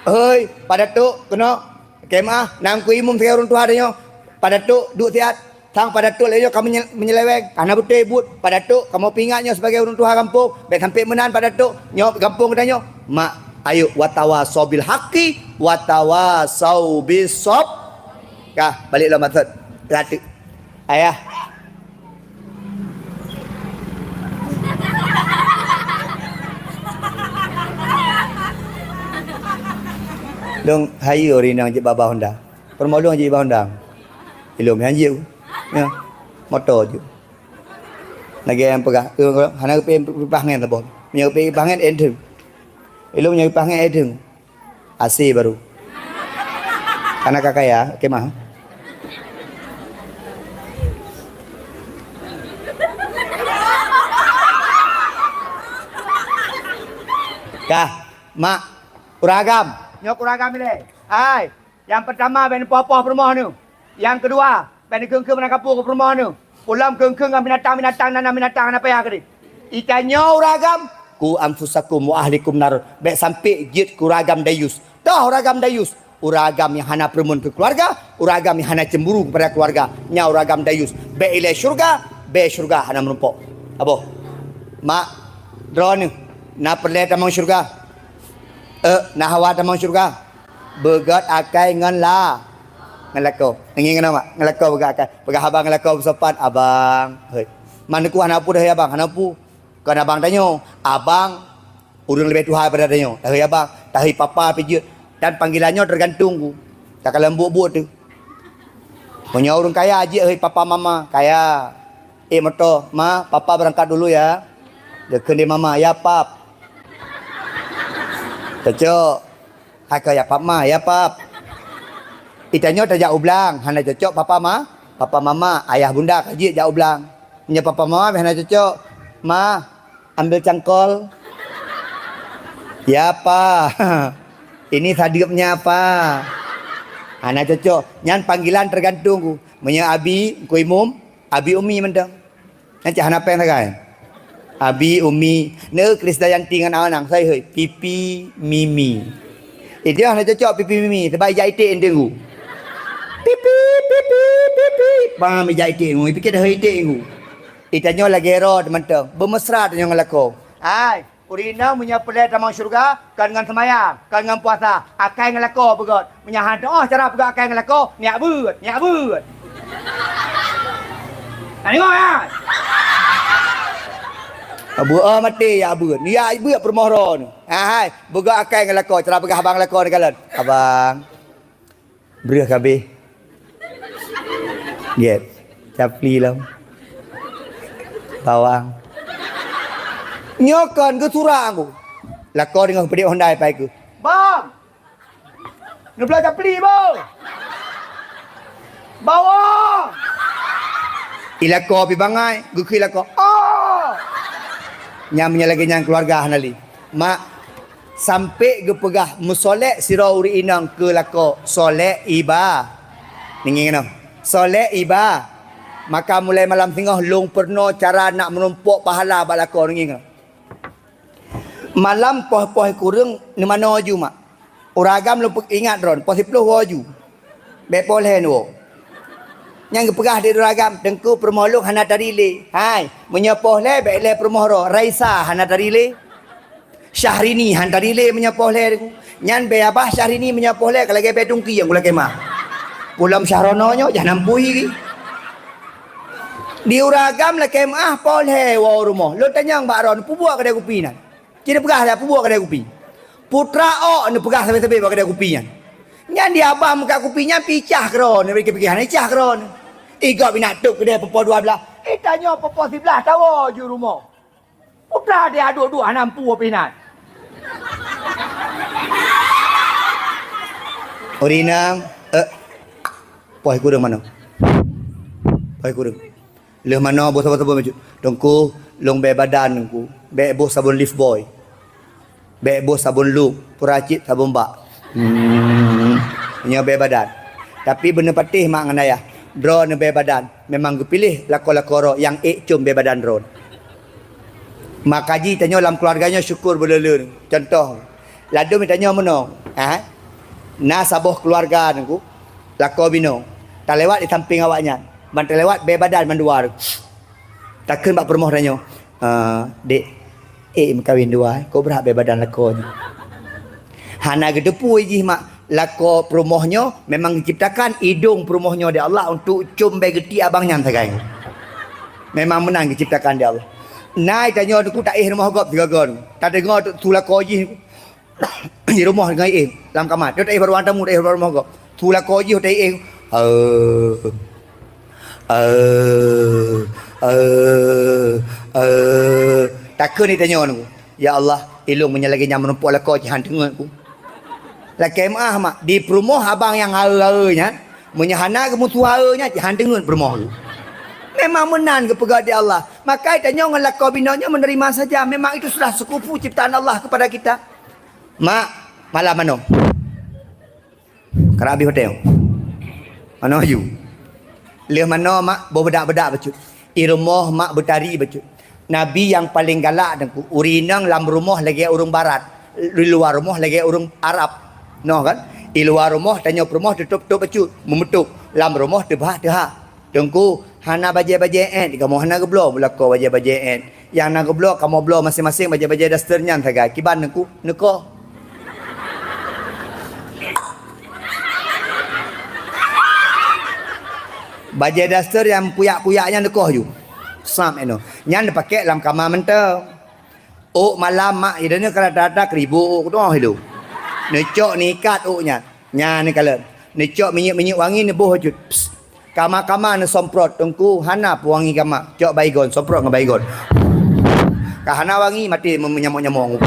Hei, pada tu keunoe. Oke, meu'ah, na Teungku Imum sibagai ureuëng tuha tanyoe. Pada tu duek siat. Sang pada tu lé nyoe ka menye-, menyeleweng, ka na beutôi buet. Pada tu kamoe peuingat nyoe sibagai ureuëng tuha gampông, bèk sampai meunan pada tu. Nyoe gampông geutanyoe. Mak, ayo watawasau bil haqqi, watawasau bis sab. Ka, balek lom maksud. Satu. Ayah. Dong hayo rinang jeuet babah Honda. Peurumoh lôn jeuet babah Honda. Ilôn nyan jeuet. Ya. Moto jeuet. Lagèe nyang peugah, eh, hana geupeu pah angén saboh. Meunyoe geupeu pah angén, eh, deueng. Ilôn meunyoe geupah angén, eh, deueng. A C baru. Karena ka kaya, oke mah. Kah, mak, ureueng agam. Nyoe keu uragam ilée. Hai, nyang peurtama bèk neupoh-poh peurumoh neuh. Nyang keudua, bèk neukheun-kheun meunan kapô keu peurumoh neuh. Ulôn kheun-kheun ngon binatang-binatang, nan binatang hana payah keudeh. Geutanyoe uragam, "Qu anfusakum wa ahlikum nar." Bèk sampai jeuet keu uragam dayus. Toh uragam dayus, uragam nyang hana peureumeun keu keuluwarga, uragam nyang hana cemburu keupada keuluwarga. Nyan uragam dayus. Bèk ilée syeuruga, bèk syeuruga hana meurumpok. Aboh. Mak, droeneuh, na peureulèe tamong syeuruga? Eh, na hawa tamong syeuruga? Beugöt akai ngon la-, ngon lakoe. Ngieng keunoe, Mak. Ngon lakoe beugöt akai. Peugah abang ngon lakoe beusopan, "Abang, hei." Man Teungku hana peue deuh, abang, hana peue. Kon abang tanyoe, abang ureueng leubeh tuha daripada tanyoe. Tahei abang, tahei papa pih jeuet. Dan panggilan nyoe teugantung ku. Takalon buet-buet teuh. Meunyoe ureueng kaya jeuet hei papa mama, kaya. Eh, moto, "Ma, papa berangkat dulu ya." Geukheun lé mama, "Ya, pap." Cocok. Hai keu ya pap ma, ya pap. Itanyoe tajak u blang, hana cocok papa ma, papa mama, ayah bunda ka jeuet jak u blang. Nyoe papa mama pih hana cocok. Ma, ambil cangkol. Ya pa. Ini sadeuepnya pa. Hana cocok. Nyan panggilan tergantung ku. Meunyoe abi, ku imum, abi umi mantong. Nyan cit hana péng sagai. Abi, Umi, neu Krisdayanti ngon Anang, sai hei, Pipi, Mimi. Eh, dia hana cocok Pipi, Mimi, sebab ijak iték nteuk ngu. Pipi, pipi, pipi. Pam ijak iték ngu, ipike dah iték ngu. Itanyoe lagèe droe teumantong, beumesra tanyoe ngon lakoe. Hai, ureueng inong meunyoe peureulèe tamong syeuruga, kon ngon seumayang, kon ngon puasa, akai ngon lakoe beugöt. Meunyoe hana teu'oh cara peugah akai ngon lakoe, miak beuet, miak beuet. Na deungö, ya? Beuet maté, ya beuet. Ya beuet peurumoh droeneuh. Ah, hai, beugöt akai ngon lakoe, cara peugah abang lakoe neukalon. Abang. Breuh kabeh. Gét. Capli lom. Bawang. Nyoe kon geusurak aku. Lakoe deungoe peudeh Honda pai keuh. Bang! Neubloe capli, Bang! Bawang! Ilakoe pi bangai, geukheun lakoe. Oh! Nyang meunyoe lagèe nyan keuluwarga hana lé. Mak, Sampai geupeugah meusolek sidroe ureueng inong keu lakoe solek iba. Ninggi keunoe. Solek iba. Maka mulai malam singoh lôn peurunoe cara nak meurumpok pahala bak lakoe ninggi keunoe. Malam poh-poh kureueng neumanoe ju mak. Ureueng agam lôn ingat droen, poh siplôh woe ju. Bèk poh lhèe neuwoe. Nyan geupeugah di ureueng agam, "Teungku, peurumoh lôn hana tari lé." Hai, meunyoe poh lhèe, bèk lhèe peurumoh droe. Raisa hana tari lé. Syahrini hana tari lé meunyoe poh lhèe. Nyan bèe abah Syahrini meunyoe poh lhèe ka lagèe bèe tungki nyang gulakèe meuah. Pulom Syahrono nyoe jah nam pui. Di ureueng agam lakèe meuah poh lhèe woe rumoh. Lôn tanyong bak droe, "Peubuet keude kupi nyan?" Ci neupeugah lé, "Peubuet keude kupi." Putra ôk neupeugah sabe-sabe bak keude kupi nyan. Nyan di abah meukat kupi nyan pih cah keudroe, neupiké-piké hana cah keudroe. Igob inak tôp keudeh peupo dua blaih. Eh, tanyoe peupo siblaih tawoe ju rumoh. Putra di aduk-aduk hana mpu pih nyan. Ureueng inong, eh, poh kureueng manoe. Poh kureueng. Lheueh manoe boh sabon-sabon bacut. Teungku, lôn bèe badan Teungku. Bèe boh sabon Lifebuoy. Bèe boh sabon Lux, peuracit sabon bak. Hmm. Nyoe bèe badan. Tapi beuneupatéh mak ngon ayah. Droeneuh bèe badan. Memang geupiléh lakoe-lakoe droe nyang ék com bèe badan droeneuh. Maka jih tanyoe lam keuluwarga nyoe syukur beuleu-leu. Contoh, ladôm tanyoe meunoe, ha? Na saboh keuluwarga Teungku, lakoe binoe, talewat di sampéng awaknyan, ban talewat bèe badan mandua. Takheun bak peurumoh tanyoe, "Eh, dek, ék meukawen dua, eh, kok brat bèe badan lakoe nyoe." Hana geuteupeue jih mak, lakoe peurumoh nyoe memang geuciptakan idong peurumoh nyoe di Allah untuk com bèe geuti abang nyan sagai. Memang meunan geuciptakan di Allah. Na tanyoe Teungku taéh rumoh gob sigoe-goe. Tadeungoe su lakoe jih di rumoh ngon éh lam kama. Nyoe taéh bak ruang tamu, taéh bak rumoh gob. Su lakoe jih taéh. Eh. Eh. Eh. Eh. Takheun tanyoe Teungku, "Ya Allah, ilôn meunyoe lagèe nyan meurumpok lakoe ci han teungeut ku." Lakèe meuah mak, di peurumoh abang nyang hae-hae nyan, meunyoe hana geumusoh hae nyan, ci han teungeut peurumoh ku. Memang meunan geupeugah di Allah. Maka tanyoe ngon lakoe binoe nyoe menerima saja. Memang itu sudah sekufu ciptaan Allah kepada kita. Mak, malam manoe. Karab habéh watèe. Manoe aju. Lheueh manoe mak boh beudak-beudak bacut. I rumoh mak beutari bacut. Nabi nyang paleng galak Teungku, ureueng inong lam rumoh lagèe ureueng barat, di luwa rumoh lagèe ureueng Arab. Noh kan? I luwa rumoh tanyoe peurumoh tutôp-tutôp bacut, meumeutup. Lam rumoh teubah teuhah. Teungku, hana bajèe-bajèe èt, kamoe hana geubloe, meulakoe bajèe-bajèe èt. Nyang na geubloe, kamoe bloe maséng-maséng bajèe-bajèe daster nyan sagai. Kiban Teungku, neukoh. Bajèe daster nyang kuyak-kuyak nyan neukoh ju. Sam eno. Nyan neupaké lam kama mantong. Ôk malam mak idéh nyoe ka rata-rata keu ribôk ôk keunoe ilông. Neucok neuikat ôk nyan. Nyan neukalon. Neucok minyeuk-minyeuk wangi neuboh cut. Psst. Kama-kama neusomprot Teungku hana peuwangi kama. Cok Baygon, somprot ngon Baygon. Ka hana wangi maté meunyamong-nyamong.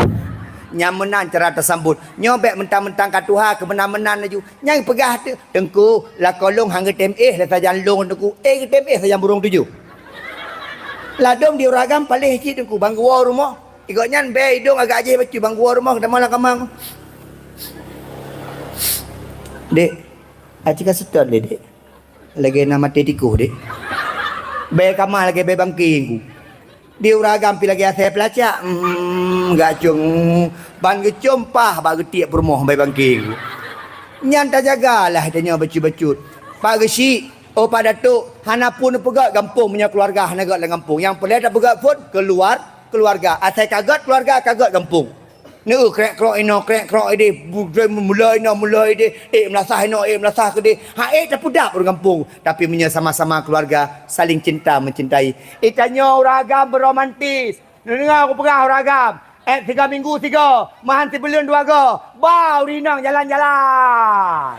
Nyan meunan cara tasambot. Nyoe bèk mentang-mentang ka tuha keu meunan-meunan laju. Nyang peugah teuh, "Teungku, lakoe lôn han geutem éh lé sajan lôn Teungku. Éh geutem éh sajan burông tujoh." Ladôm di ureueng agam paléh cit Teungku, ban geuwoe rumoh. Gobnyan bèe idông agak jéh bacut ban geuwoe rumoh, geutamong lam kama. "Dek, aci ka seutôt lé, Dek. Lagèe na maté tikoh, Dek." Bèe kama lagèe bèe bangké Teungku. Di ureueng agam pih lagèe asèe peulacak. Hmm, gak cung. Ban geucom pah bak geutiek peurumoh bèe bangké Teungku. Nyan tajagalah tanyoe bacut-bacut. Pak Geuchik, oh Pak Datuk, hana peue neupeugöt gampông meunyoe keuluwarga hana göt lam gampông. Nyang peureulèe tapeugöt phôn keuluar-, keuluwarga. Asai ka göt keuluwarga, ka göt gampông. Neu krek-krok inoe, krek-krok idéh, bu-, mulai inoe, mulai idéh, ék meulasah inoe, ék meulasah keudéh. Ha ék tapeudap ureueng gampông. Tapi meunyoe sama-sama keuluwarga, saling cinta mencintai. Geutanyoe ureueng agam beromantis. Neudeungoe kupeugah ureueng agam, èt sigoe minggu sigoe, meuhan sibuleuen dua goe, ba ureueng inong jalan-jalan.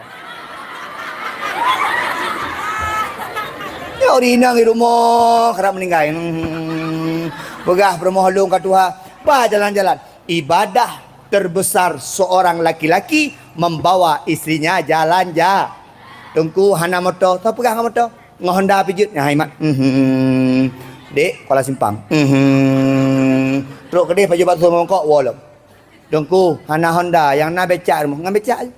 Nyoe ureueng inong di rumoh karab meuninggai. Hmm, peugah peurumoh lôn ka tuha, ba jalan-jalan. Ibadah terbesar seorang laki-laki membawa istrinya jalan-ja-, Teungku hana moto, soe peugah ngon moto? Ngon Honda pih jeuet, hai mat. Mhm. Dek, Kuala Simpang. Mhm. Trok keudéh pajoh bakso mangkok woe lom. Teungku, hana Honda, nyang na becak rumoh, ngon becak.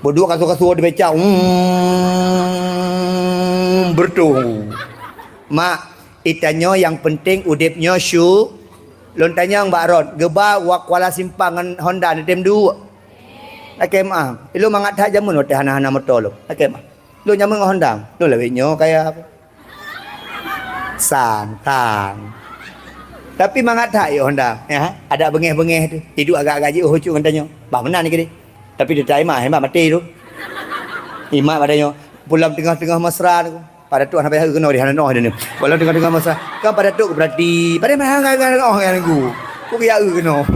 Beuduek kasua-kasua di becak. Hmm, beureutung. Mak, geutanyoe nyang peunteng udeb nyoe syuk. Lôn tanyong bak rot, geuba u Kuala Simpang ngon Honda neutem duek. Lakèe meu'ah. Ilôn mangat that jameun watèe hana-hana moto lôn. Lakèe meu'ah. Lôn jameun ngon Honda. Lôn lawét nyoe kaya. San, san. Tapi mangat that yôh Honda. Ya, ada beungèh-beungèh tu. Iduek agak-agak jiôh ucut ngon tanyoe. Bah meunan keudéh. Tapi teutai mah, hemat maté tu. Imat pada nyoe. Pulang teungoh-teungoh mesra tu. Pak Datuk hana payah eu keunoe, di hana noh di ni. Walau teungoh-teungoh mesra, kan Pak Datuk geupeurati. Padahai meuhana ngon, ngon, ngon, ngon, ku. Ku geuyue eu keunoe.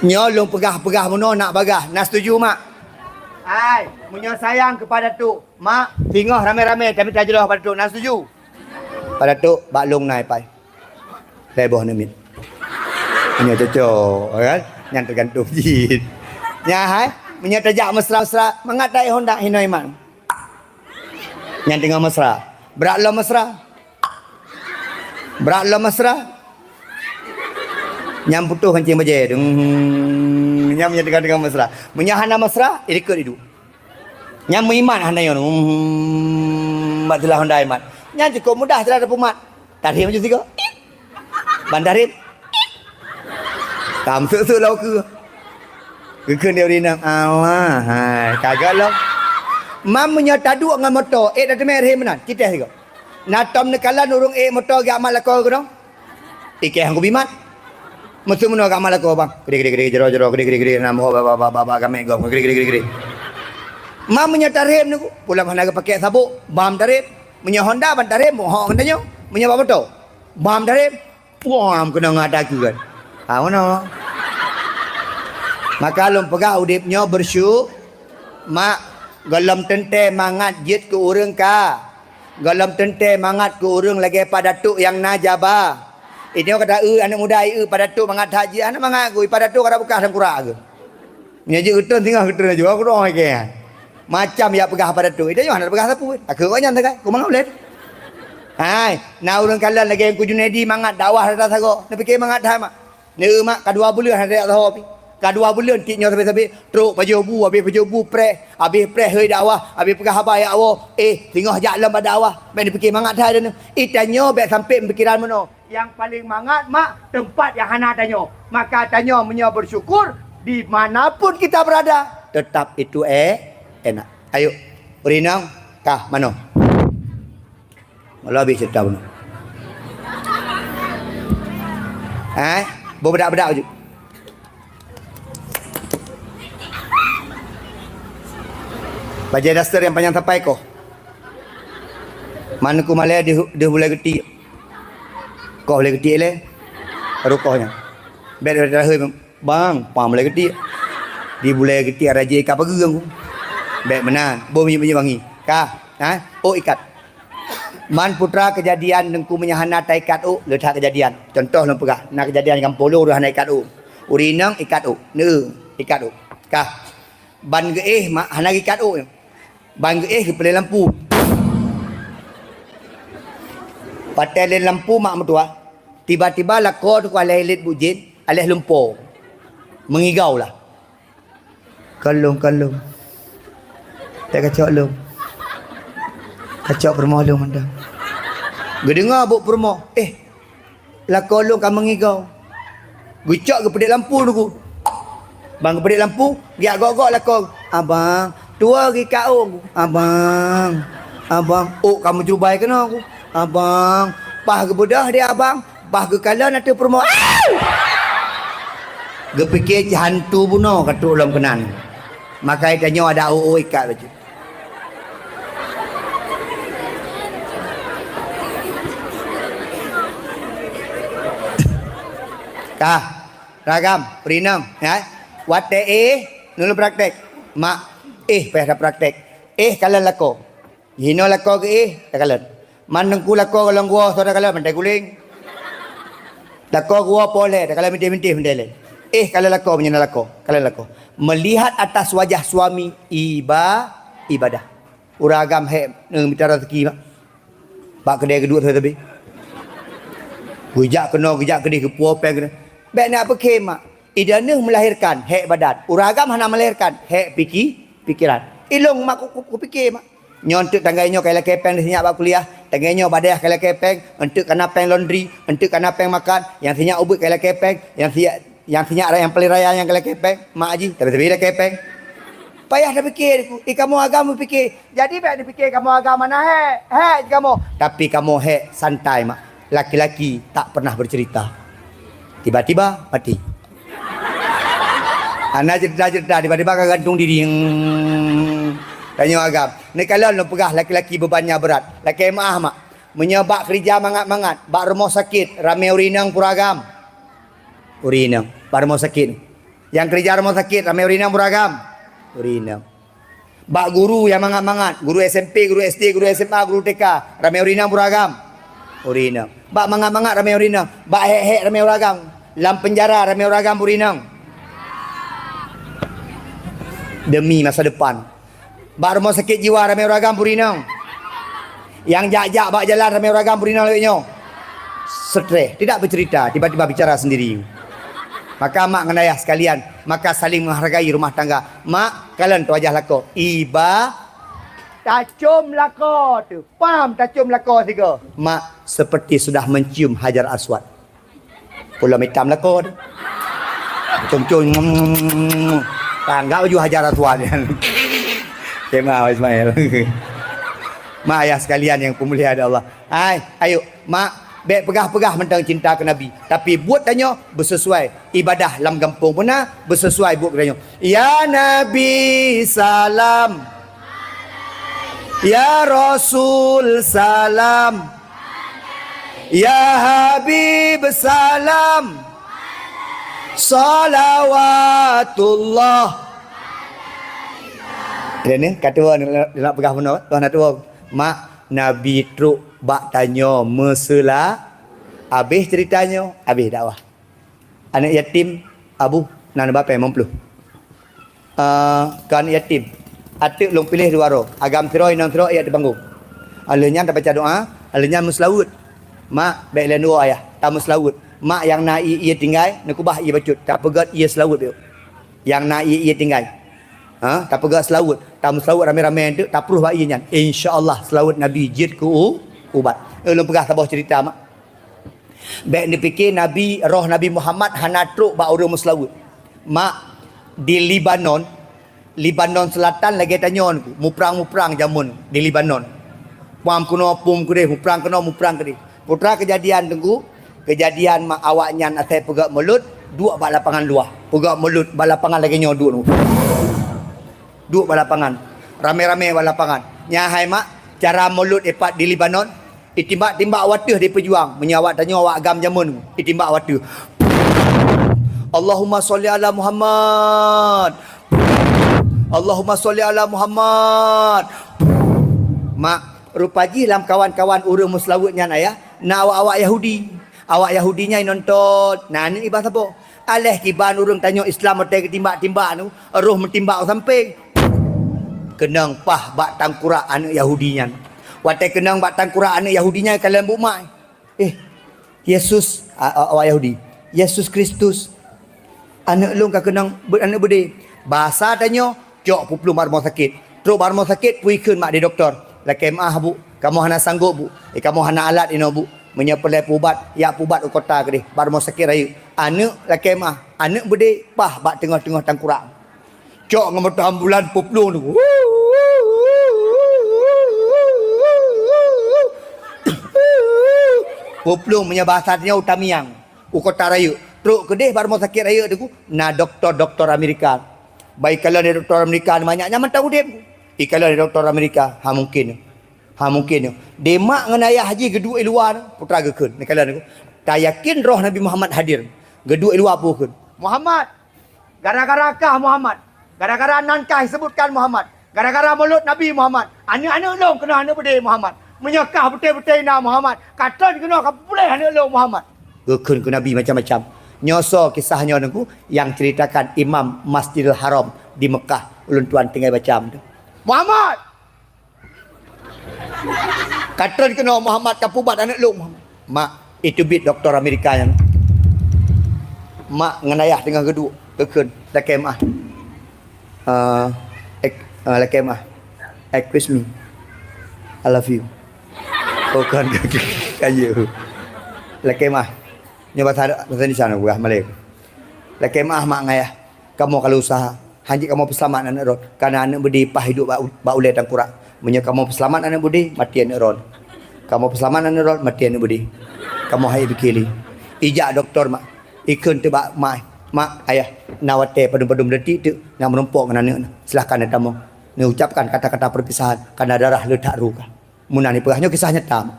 Nyoe lôn peugah-peugah meunoe nak bagah. Na setuju, Mak? Hai, meunyoe sayang keu Pak Datuk, Mak, singoh ramé-ramé tamita jroh Pak Datuk. Na setuju? Pak Datuk, bak lôn na ipai. Lhèe boh neumit. Nyoe cocok, kan? Nyan teugantung jih. Nyan hai, meunyoe tajak mesra-mesra, mangat that Honda hinoe iman. Nyan teungoh mesra. Brat lom mesra. Brat lom mesra. Nyan putôh kancing bajèe. Dung. Nyan meunyoe teungoh-teungoh mesra. Meunyoe hana mesra, irikot iduek. Nyan meuiman hana nyoe. Hmm, bak teulah Honda iman. Nyan cukôp mudah teulah tapeumat. Tarhim aju sigoe. Ban tarhim. Tam seuek-seuek lau keue. Geukheun di ureueng inong, "Allah, hai, ka göt lom." Mam meunyoe taduek ngon moto, ék tateumé rhim meunan, citèh sigoe. Na tom neukalon ureueng ék moto geujak mat lakoe keunoe? Ikèh hana kubi mat. Meusu meunoe geujak mat lakoe, bang. Gede, gede, gede, jero, jero, gede, gede, gede, na moho ba, ba, ba, ba, ba, gaméh gom, gede, gede, gede, gede. Mam meunyoe tarhim nyoe, pulang hana geupaké sabuk, bam tarhim. Meunyoe Honda ban tarhim, mohok ngon tanyoe. Meunyoe bak moto, bam tarhim. Puam keunoe ngon ata keu kan. Ha, meunoe. Maka lôn peugah udeb nyoe beureusyuk, mak, gohlom teuntèe mangat jeuet keu ureueng ka. Gohlom teuntèe mangat keu ureueng lagèe Pak Datuk nyang na jaba. Inyoe ka ta-eu aneuk muda, eu Pak Datuk mangat that jih, hana mangat gui, Pak Datuk ka tabeukah sangkurak geuh. Meunyoe jeuet geutrön singoh geutrön laju, aku doa ikèe. Macam jak peugah Pak Datuk, ita nyoe hana peugah sapeue. Takheun awak nyan sagai, ku mangat ulèe. Hai, na ureueng kalon lagèe Teungku Junaidi mangat dakwah rata sagoe. Neupike mangat that mak. Neu mak ka dua buleuen hana jak sahoe pih. Ka dua buleuen tiep nyoe sabe-sabe, trok pajoh bu, habéh pajoh bu preh, habéh preh hôi dakwah, habéh peugah haba ya Allah, eh, singoh jak lom bak dakwah. Bèk neupiké mangat that. Ih, tanyoe bèk sampai pikiran meunoe. Nyang paleng mangat mak teumpat nyang hana tanyoe. Maka tanyoe meunyoe bersyukur di mana pun kita berada, tetap itu, eh, enak. Ayo, ureueng inong, kah manoe? Malah habéh cerita bunoe. Eh, beubedak-bedak ju. Bajèe daster nyang panyang sapai koh. Man ku malèe di, di bulèe geuti. Koh bulèe geuti lé. Baru koh nyan. Bèk dah, dah, dah, Bang, pam lé geuti. Di bulèe geuti raja ikat pageue ku. Bèk meunan, boh minyeuk-minyeuk wangi. Ka, ha? Ôk ikat. Man putra keujadian Teungku meunyoe hana taikat ôk, le that keujadian. Contoh lôn peugah, na keujadian gampông lôn ureueng hana ikat ôk. Ureueng inong ikat ôk, neu ikat ôk. Ka. Ban geuéh mak hana geuikat ôk. Ban geuéh geupeulén lampu. Watèe lén lampu mak meutuah, tiba-tiba lakoe teuka lhèe lét buet jén, aléh lumpoe. Meungigau lah. Kalong, kalong. Teuka cok lom. Kacok peurumoh lôn mantong. Geudeungoe buet peurumoh, eh, lakoe lôn ka meungigau. Geucok geupeudék lampu Teungku. Ban geupeudék lampu, geujak gok-gok lakoe. Abang, tuwo geuikat ôk. Abang, abang, ôk ka meujrubai keunoe ku. Abang, paih geubeudôh di abang, paih geukalon ateueh peurumoh. Au! Geupiké cit hantu bunoe ka trok lom keunan. Maka tanyoe adak ôk-ôk ikat bacut. Ka, ragam, peurinong, ya. Watèe éh, nulôn praktek. Mak, éh payah tapraktek. Éh kalon lakoe. Jinoe lakoe geuéh, takalon. Man Teungku lakoe golom geuwoe soe takalon, Pantai Guling. Lakoe geuwoe po lé, takalon mintih-mintih Pantai Lé. Éh kalon lakoe meunyoe na lakoe, kalon lakoe. Melihat atas wajah suami iba-, ibadah. Ureueng agam hék neumita raseuki mak. Bak keudè geuduek sabe-sabe. Geujak keunoe, geujak keudéh, geupuwoe péng keunoe. Bèk na peukhém mak. Ida neuh melahirkan, hék badan. Ureueng agam hana melahirkan, hék piki-, pikiran. Ilôn mak ku-, ku-, kupiké mak. Nyoe eunteuk tanggai nyoe ka ilakèe péng sinyak bak kuliah, tanggai nyoe bak dayah ka ilakèe péng, eunteuk kana péng laundry, eunteuk kana péng makan, nyang sinyak ubit ka ilakèe péng, nyang sinyak, nyang sinyak raya, nyang paleng raya nyan ka ilakèe péng, mak jih, tapi-tapi ilakèe péng. Payah tapiké, ih kamoe agam piké. Jadi bèk dipiké kamoe agam hana hék, hék jih kamoe. Tapi kamoe hék santai mak. Laki-laki tak pernah bercerita. Tiba-tiba mati. Hana cerita-cerita, tiba-tiba ka gantung diri. Hmm. Tanyoe agam. Neukalon lôn peugah laki-laki bebannya berat. Lakèe meu'ah mak. Meunyoe bak keurija mangat-mangat, bak rumoh sakét, ramé ureueng inong peue ureueng agam? Ureueng inong. Bak rumoh sakét. Nyang keurija rumoh sakét, ramé ureueng inong peue ureueng agam? Ureueng inong. Bak guru nyang mangat-mangat, guru S M P, guru S D, guru S M A, guru T K, ramé ureueng inong peue ureueng agam? Ureueng inong. Bak mangat-mangat ramé ureueng inong, bak hék-hék ramé ureueng agam, lam peunjara ramé ureueng agam ureueng inong. Demi masa depan. Bak rumoh sakét jiwa ramé ureueng agam ureueng inong. Nyang jak-jak bak jalan ramé ureueng agam ureueng inong lagèe nyoe. Stres, tidak bercerita, tiba-tiba bicara sendiri. Maka mak ngon ayah sekalian, maka saling menghargai rumah tangga. Mak, kalon tu wajah lakoe. Iba, tacom lakoe tu. Pam tacom lakoe sigoe. Mak seperti sudah mencium Hajar Aswad. Pulo mitam lakoe tu. Cung-cung. Tanggap baju Hajar Aswad. Tema Ismail. Mak ayah sekalian yang pemulia ada Allah. Hai, ayo, mak, bèk peugah-peugah mantong cinta keu Nabi. Tapi buet tanyoe beusesuai ibadah lam gampông beuna, beusesuai buet tanyoe. Ya Nabi salam. Ya Rasul salam. Ya Habib salam. Salawatullah. Dia ni, kata orang nak peugah beuna, tuan nak tuan. Mak, Nabi trok bak tanyoe meusela-, habéh ceurita nyoe, habéh dakwah. Aneuk yatim, Abu, na neuba péng limong ploh. Eh, keu aneuk yatim, ateuk lôn piléh dua droe, agam sidroe, inong sidroe, jak di panggong. Lheueh nyan tabaca doa, lheueh nyan meuseulaweuet. Mak, bèk lé nurot ayah, tameuseulaweuet. Mak nyang na ié, ié tinggai, neukeubah ié bacut, tapeugöt ié seulaweuet bacut. Nyang na ié-ié tinggai. Ha, tapeugah seulaweuet, tameuseulaweuet ramé-ramé teuk, taprôh bak ié nyan. Insya Allah seulaweuet Nabi jeuet keu u-, ubat. Eh, lôn peugah saboh ceurita mak. Bék neupike Nabi, roh Nabi Muhammad hana trok bak ureuëng meuseulaweuet. Mak, di Lebanon, Lebanon Selatan lagée tanyoe nyoe, muprang-muprang jameun di Lebanon. Pam keunoe, pum keudeh, muprang keunoe, muprang keudeh. Putra keujadian teungku, keujadian mak awaknyan asai peugét mulod, duek bak lapangan luwah. Peugét mulod bak lapangan lagée nyoe duek. Duek bak lapangan. Ramé-ramé bak lapangan. Nyan hai mak, cara mulod ipat di Lebanon. Itimbak-timbak wateuh di peujuang. Meunyoe awak tanyoe awak agam jameun, itimbak wateuh. Allahumma sholli ala Muhammad. Allahumma sholli ala Muhammad. Mak, rupa jih lam kawan-kawan ureuëng meuseulaweuet nyan ayah, na awak-awak Yahudi. Awak Yahudi nyan nonton, na aneuk iba saboh. Aléh kiban ureuëng tanyoe Islam watée geutimbak-timbak nyoe, roh meutimbak u sampéng. Keunong pah bak tangkurak aneuk Yahudi nyan. Watée keunong bak tangkurak aneuk Yahudi nyan, kalon buet mak. Eh, Yesus, a-, a-, awak Yahudi. Yesus Kristus. Aneuk lôn ka keunong beuet aneuk beudé. Basa tanyoe, cok peuplueng bak rumoh sakét. Trok bak rumoh sakét, peue ikheun mak di dokto. Lakée meuáh, Bu. Kamoe hana sanggob, Bu. Eh, kamoe hana alat inoe, Bu. Meunyoe peureulée peuubat, jak peuubat u kota keudeh, bak rumoh sakét rayeuk. Aneuk lakée meuáh, aneuk beudé pah bak teungoh-teungoh tangkurak. Cok ngon moto ambulan peuplueng tu. Peuplueng meunyoe basa tanyoe u tamiang, u kota rayeuk. Trok keudeh bak rumoh sakét rayeuk teungku, na dokto-dokto Amerika. Bak ikalon dokto Amerika nyan manyak nyan mantong udeb. Ikalon dokto Amerika, ha mungkin. Ha mungkin. Di mak ngon ayah jih geuduek i luwa, putra geukheun. Neukalon aku. Tayakin roh Nabi Muhammad hadir. Geuduek i luwa peue kheun. Muhammad, gara-gara kah Muhammad, gara-gara nan kah disebutkan Muhammad, gara-gara mulod Nabi Muhammad, aneuk-aneuk lôn keunoe aneuk beudé Muhammad. Meunyoe kah beutôi-beutôi na Muhammad, ka trön keunoe ka puléh aneuk lôn Muhammad. Geukheun keu Nabi macam-macam. Nyoe soe kisah nyoe teungku nyang ceritakan Imam Masjidil Haram di Mekah, ulôn tuan tinggai baca tu. Muhammad! Ka trön keunoe Muhammad ka pubat aneuk lôn Muhammad. Mak, itu bit doktor Amerika nyan. Mak ngon ayah teungoh geuduek, geukheun, lakée meuáh. Ah, ek-, ah, lakée meuáh. Excuse me. I love you. Oh, kon, kon, kon, kon, kon. Lakée meuáh. Nyoe bahasa, bahasa Indonesia nyoe, peugah malée. Lakée meuáh mak ngon ayah. Kamoe ka lheueh useuha. Hanjeuet kamoe peuseulamat aneuk droe. Kareuna aneuk beudé pah iduek bak u-, bak ulée tangkurak. Meunyoe kamoe peuseulamat aneuk beudé, maté aneuk droe. Kamoe peuseulamat aneuk droe, maté aneuk beudé. Kamoe han ék pike lé. Ijak dokto mak. Ikheun teuk bak mak, "Mak, ayah, na watée padum-padum detik teuk na meurumpok ngon aneuk na. Silahkan neutamong." Neuucapkan kata-kata perpisahan, kareuna darah le that ru kah. Meunan ipeugah, nyoe kisah nyata.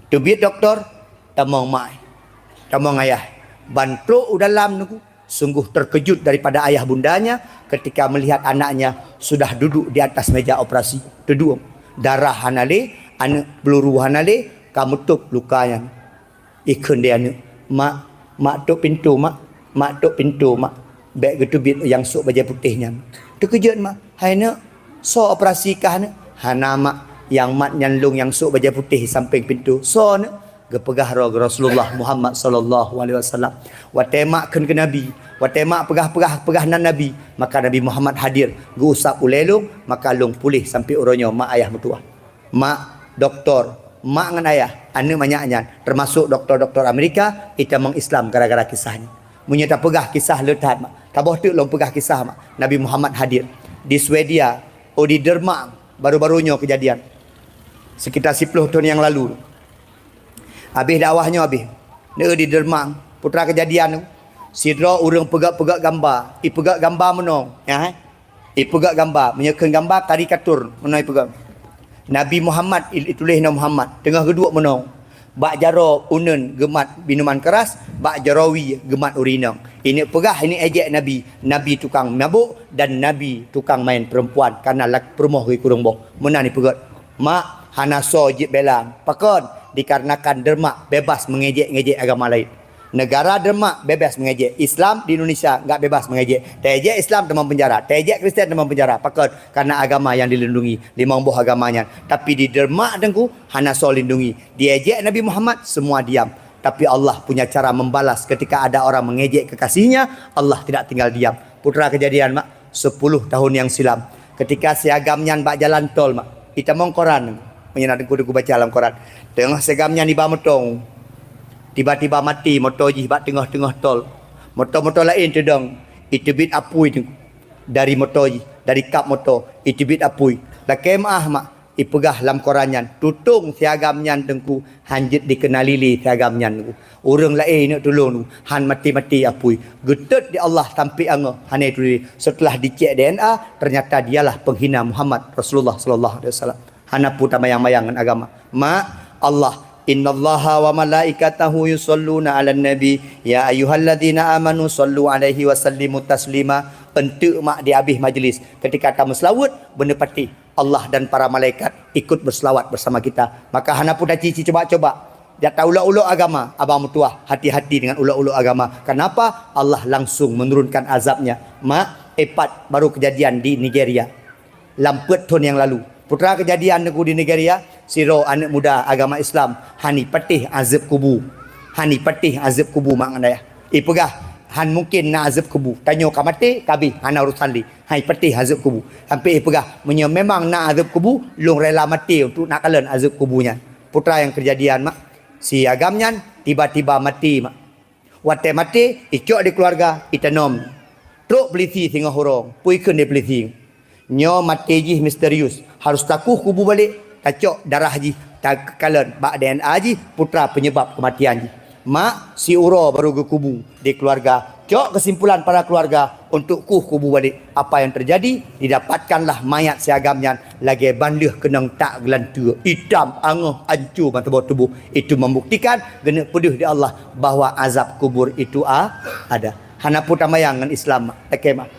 Teubiet dokto, tamong mak, tamong ayah. Ban trok u dalam nyoe, sungguh terkejut daripada ayah bundanya ketika melihat anaknya sudah duduk di atas meja operasi. Teuduek, darah hana lé, aneuk peluru hana lé, ka meutôb luka nyan. Ikheun di aneuk, "Mak, mak, tok pintoe, Mak. Mak, tok pintoe, Mak." Bék geuteubiet nyang sôk bajée putéh nyan. Teukeujot mak, "Hai neuk, soe operasi kah neuk?" "Hana mak, nyang mat nyan lôn nyang sôk bajée putéh di sampéng pintoe." "Soe neuk?" Geupeugah droe Rasulullah Muhammad sallallahu alaihi wasallam. Watée mak kheun keu Nabi, watée mak peugah-peugah peugah nan Nabi, maka Nabi Muhammad hadir, geuusab ulée lôn, maka lôn puléh sampoe uroe nyoe mak ayah meutuwah. Mak, doktor, mak ngon ayah, aneuk manyak nyan, teumasok doktor-doktor Amerika, itamong Islam gara-gara kisah nyan. Meunyoe tapeugah kisah le that mak, taboh teuk lôn peugah kisah mak, Nabi Muhammad hadir di Swedia, oh, di Denmark, baru-baru nyoe keujadian. Sekitar siploh thon nyang lalu. Habéh dakwah nyoe habéh. Neu di Denmark, putra keujadian tu. Sidroe ureuëng peugét-peugét gamba, ipeugét gamba meunoe, ya, hai. Ipeugét gamba, meunyoe kheun gamba karikatur, meunoe ipeugét. Nabi Muhammad, i-, ituléh nyoe Muhammad, teungoh geuduek meunoe. Bak jaroe uneuen geumat minuman keras, bak jaroe wie geumat ureuëng inong. Ineuk peugah, ineuk éjék Nabi, Nabi tukang mabök dan Nabi tukang main perempuan, kareuna lak-, peurumoh geuh kureueng boh. Meunan ipeugét. Mak, hana soe jeuet bela. Pakon? Dikarenakan Denmark bebas mengejek-ngejek agama laén. Negara Denmark bebas mengejek. Islam di Indonesia enggak bebas mengejek. Taejek Islam tamong penjara, taejek Kristen tamong penjara. Pakon? Karena agama yang dilindungi, limong boh agama nyan. Tapi di Denmark teungku hana soe lindungi. Diejek Nabi Muhammad, semua diam. Tapi Allah punya cara membalas ketika ada orang mengejek kekasihnya, Allah tidak tinggal diam. Putra kejadian, mak, sepuluh tahun yang silam. Ketika si agam nyan bak jalan tol, mak, itamong koran. Meunyoe na teungku-teungku baca lam koran. Teungoh si agam nyan iba moto. Tiba-tiba mati moto jih bak teungoh-teungoh tol. Moto-moto laén teudong, iteubiet apui teungku. Dari moto jih, dari kap moto, iteubiet apui. Lakée meuáh, mak, ipeugah lam koran nyan, tutong si agam nyan teungku, han jeuet dikeunali lé si agam nyan teungku. Ureuëng laén neuk tulông teungku, han maté-maté apui. Geutot di Allah sampoe angoh hana tulông. Setelah dicek D N A, ternyata dialah penghina Muhammad Rasulullah sallallahu alaihi wasallam. Hana peue tamayang-mayang ngon agama. Mak, Allah, "Innallaha wa malaikatahu yusalluna 'alan nabi, ya ayyuhalladzina amanu sallu 'alaihi wa sallimu taslima." Enteuk, mak, di abéh majlis, ketika tameuseulaweuet, beuneupatéh Allah dan para malaikat ikut berselawat bersama kita. Maka hana peue taci-ci coba-coba. Jak taulok-ulok agama, abang meutuah, hati-hati dengan ulok-ulok agama. Kenapa? Allah langsung menurunkan azabnya. Mak, epat baru kejadian di Nigeria. Lam peuet thon nyang lalu. Putra kejadian teungku di Nigeria, sidroe aneuëk muda agama Islam, han ipatéh azeueb kubu. Han ipatéh azeueb kubu, mak ngon ayah. Ipeugah, han mungken na azeueb kubu. Tanyoe ka maté, ka abéh, hana urosan lé. Han ipatéh azeueb kubu. Sampoe ipeugah, meunyoe memang na azeueb kubu, lôn rela maté untuk na kalon azeueb kubu nyan. Putra nyang keujadian, mak. Si agam nyan tiba-tiba maté, mak. Watée maté, icok di keuluwarga, itanom. Trok peulisi singoh uroe, peue ikheun di peulisi. Nyoe maté jih misterius, harus takueh kubu balek, tacok darah jih, takalon bak D N A jih putra penyebab kematian jih. Mak, siuroe baru geukubu di keuluwarga, cok keusimpulan para keuluwarga untuk kueh kubu balek. Apa yang terjadi, didapatkanlah mayat si agam nyan lagée ban lheueh keunong tak geulanteue, itam, angoh, anco ban saboh tuboh. Itu membuktikan geuneuk peudeuh di Allah bahwa azab kubur itu a-, ada. Hana peue tamayang ngon Islam, mak. Lakée meuáh.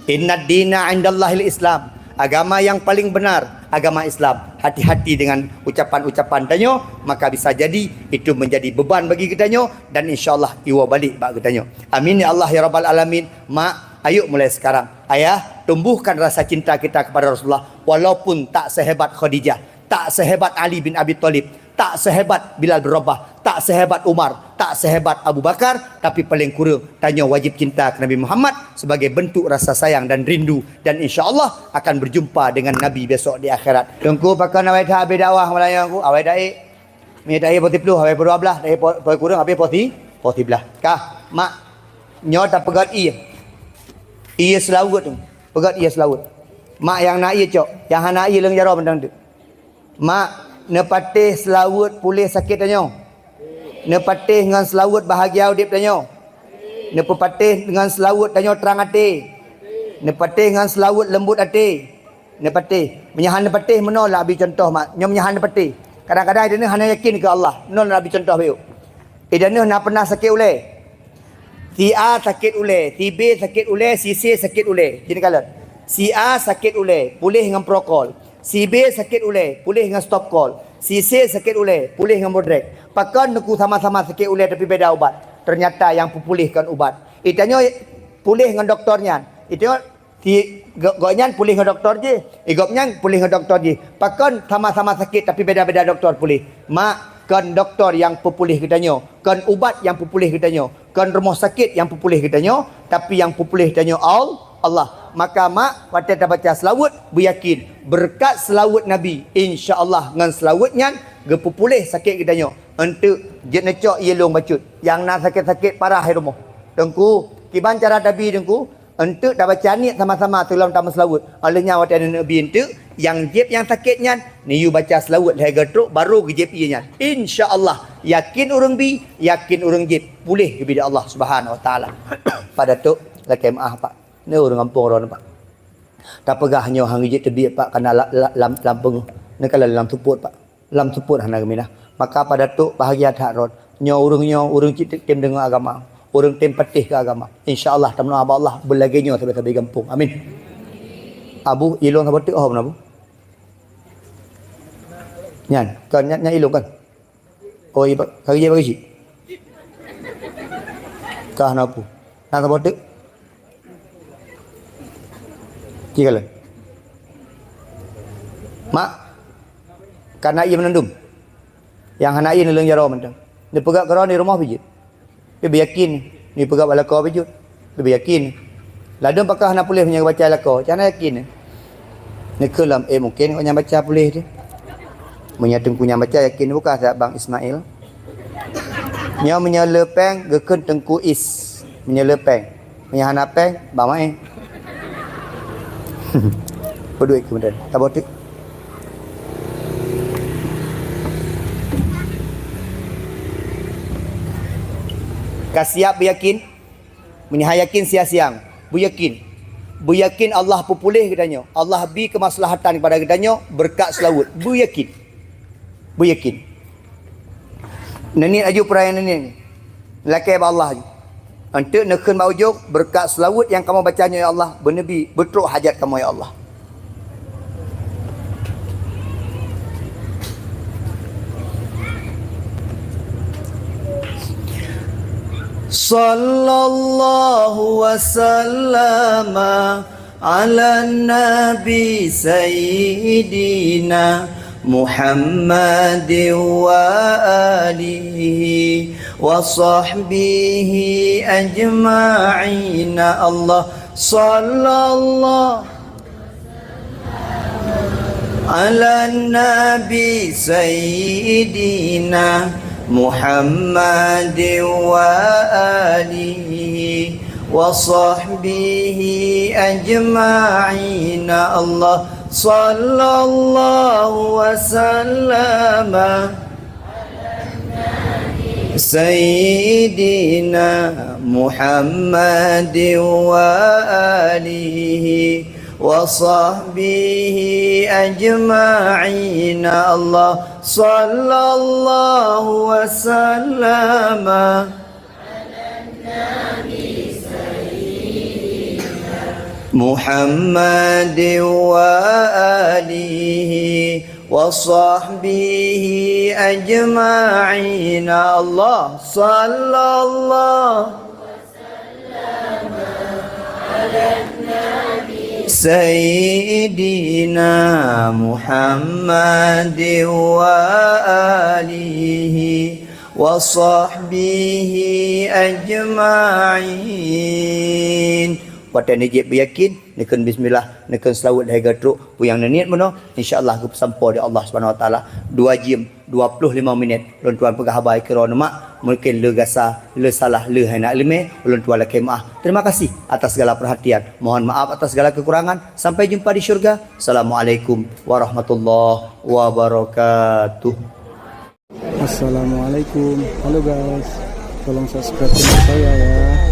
Innad dina 'indallahil Islam. Agama yang paling benar, agama Islam. Hati-hati dengan ucapan-ucapan tanyoe, maka bisa jadi itu menjadi beban bagi geutanyoe dan insya Allah iwoe balek bak geutanyoe. Amin ya Allah ya rabbal alamin. Mak, ayo mulai sekarang. Ayah, tumbuhkan rasa cinta kita kepada Rasulullah walaupun tak sehebat Khadijah, tak sehebat Ali bin Abi Thalib, tak sehebat Bilal bin Rabah, tak sehebat Umar, tak sehebat Abu Bakar, tapi paling kurang tanyoe wajib cinta ke Nabi Muhammad sebagai bentuk rasa sayang dan rindu, dan insya Allah akan berjumpa dengan Nabi besok di akhirat. Teungku, pakon awai that habéh dakwah malam nyoe, Teungku? Awai dakwah. Meunyoe dakwah poh siplôh, awai poh dua belas, dakwah poh, poh kurang habéh poh si-, poh siblaih. Kah, mak, nyoe tapeugét ié. Ié seulaweuet tu. Peugét ié seulaweuet. Mak, nyang na ié cok, nyang hana ié lôn jaroe mantong teuk. Mak, neupatéh seulaweuet puléh sakét tanyoe. Neupatéh ngon seulaweuet bahagia udeb tanyoe. Neupeupatéh ngon seulaweuet tanyoe trang até. Neupatéh ngon seulaweuet leumbot até. Neupatéh. Meunyoe han neupatéh, meunoe lôn abi cuntoh, mak. Nyoe meunyoe han neupatéh. Kadang-kadang droeneuh hana yakin keu Allah. Meunoe lôn abi cuntoh bacut. Droeneuh na pernah sakét ulée? Si A sakét ulée, si B sakét ulée, si C sakét ulée. Jinoe kalon. Si A sakét ulée, puléh ngon Procol. Si B sakét ulée, puléh ngon Stop Call. Si C sakét ulée, puléh ngon Modrek. Pakon Teungku sama-sama sakét ulée tapi beda ubat? Ternyata nyang peupuléh kon ubat. Itanyoe puléh ngon doktor nyan. Itanyoe Si go-, gobnyan puléh ngon doktor jih, eh, gobnyan puléh ngon doktor jih. Pakon sama-sama sakét tapi beda-beda doktor puléh? Mak, kon doktor nyang peupuléh geutanyoe, kon ubat nyang peupuléh geutanyoe, kon rumoh sakét nyang peupuléh geutanyoe, tapi nyang peupuléh tanyoe Al-, Allah. Maka mak, watée tabaca seulaweuet, beuyakin, beureukat seulaweuet Nabi, insya Allah ngon seulaweuet nyan geupeupuléh sakét geutanyoe. Eunteuk jeuet neucok ié lôn bacut, nyang na sakét-sakét parah di rumoh. Teungku, kiban cara tabi, Teungku? Eunteuk tabaca niet sama-sama sigohlom tameuseulaweuet. Óh lheueh nyan watée neuneuk bi eunteuk, nyang jieb nyang sakét nyan, neuyue baca seulaweuet lhée goe trok, barô geujieb ié nyan. Insya Allah, yakin ureuëng bi, yakin ureuëng jieb, puléh geubi di Allah Subhanahu Wa Taala. Pak Datuk, lakée meuáh, Pak. Nyoe ureuëng gampông droeneuh, Pak. Tapeugah nyoe han geujeuet teubiet, Pak, kana la-, la-, lam, lam peungeuh. Neukalon lam seupôt, Pak. Lam seupôt hana geuminah. Maka Pak Datuk bahagia that rot. Nyoe ureuëng nyoe, ureuëng cit tem deungoe agama. Ureuëng tem patéh keu agama. Insya Allah, tameudoá bak Allah, beulagée nyoe sabe-sabe gampông. Amin. Abu, ié lôn saboh teuk ho, Abu? Nyan, kon nyan, nyan ié lôn kon? Oh, ié ba-, ka geujak bagi cit? Ka hana peue. Na saboh teuk? Ci kalon. Mak, kana ié meunandum. Nyang hana ié neuleueng jaroe mantong. Neupeugah keudroe di rumoh pih jeuet. Pih beuyakin, neupeugah bak lakoe pih jeuet. Pih beuyakin. Ladôm pakon hana puléh meunyoe baca lakoe, cit hana yakin. Neukheun lom, eh, mungken kok nyan baca puléh teuh. Meunyoe teungku nyan baca, yakin bukan that Bang Ismail. Nyoe meunyoe le péng, geukheun Teungku Is. Meunyoe le péng. Meunyoe hana péng, Bang Maé. Peuduek keu meudan. Tabôh teuk. Ka siap beuyakin? Meunyoe han yakin, siang-siang beuyakin. Beuyakin Allah peupuléh geutanyoe. Allah bi keumaslahatan kepada geutanyoe beureukat seulaweuet. Beuyakin. Beuyakin. Neuniet aju peuraya neuniet. Lakée bak Allah aju. Eunteuk neukheun bak ujong, beureukat seulaweuet nyang kamoe baca nyoe, ya Allah, beuneubi, beutrok hajat kamoe, ya Allah. Sallallahu wasallama ala nabi sayyidina Muhammadin wa alihi wa sahbihi ajma'in. Allah sallallahu ala nabi sayyidina Muhammadin wa alihi wa sahbihi ajma'in. Allah sallallahu wasallama sayyidina Muhammadin wa alihi wa sahbihi ajma'in. Allah sallallahu wasallama Muhammadin wa alihi wa sahbihi ajma'in. Allah sallallahu Sayyidina Muhammad wa alihi wa sahbihi ajma'in. Watée neujép beuyakin, neukheun bismillah, neukheun seulaweuet lhée geutrok, peue nyang neuniet meunoe, insya Allah geupeusampoe lé Allah Subhanahu wa Taala. Dua jeuem dua ploh limong minét, ulôn tuan peugah haba keu droeneuh mak, mungken le gasa, le salah, le hana iéleumé, ulôn tuan lakée meuáh. Terima kasih atas segala perhatian. Mohon maaf atas segala kekurangan. Sampai jumpa di syurga. Assalamualaikum warahmatullahi wabarakatuh. Assalamualaikum. Halo guys, tolong subscribe channel saya ya.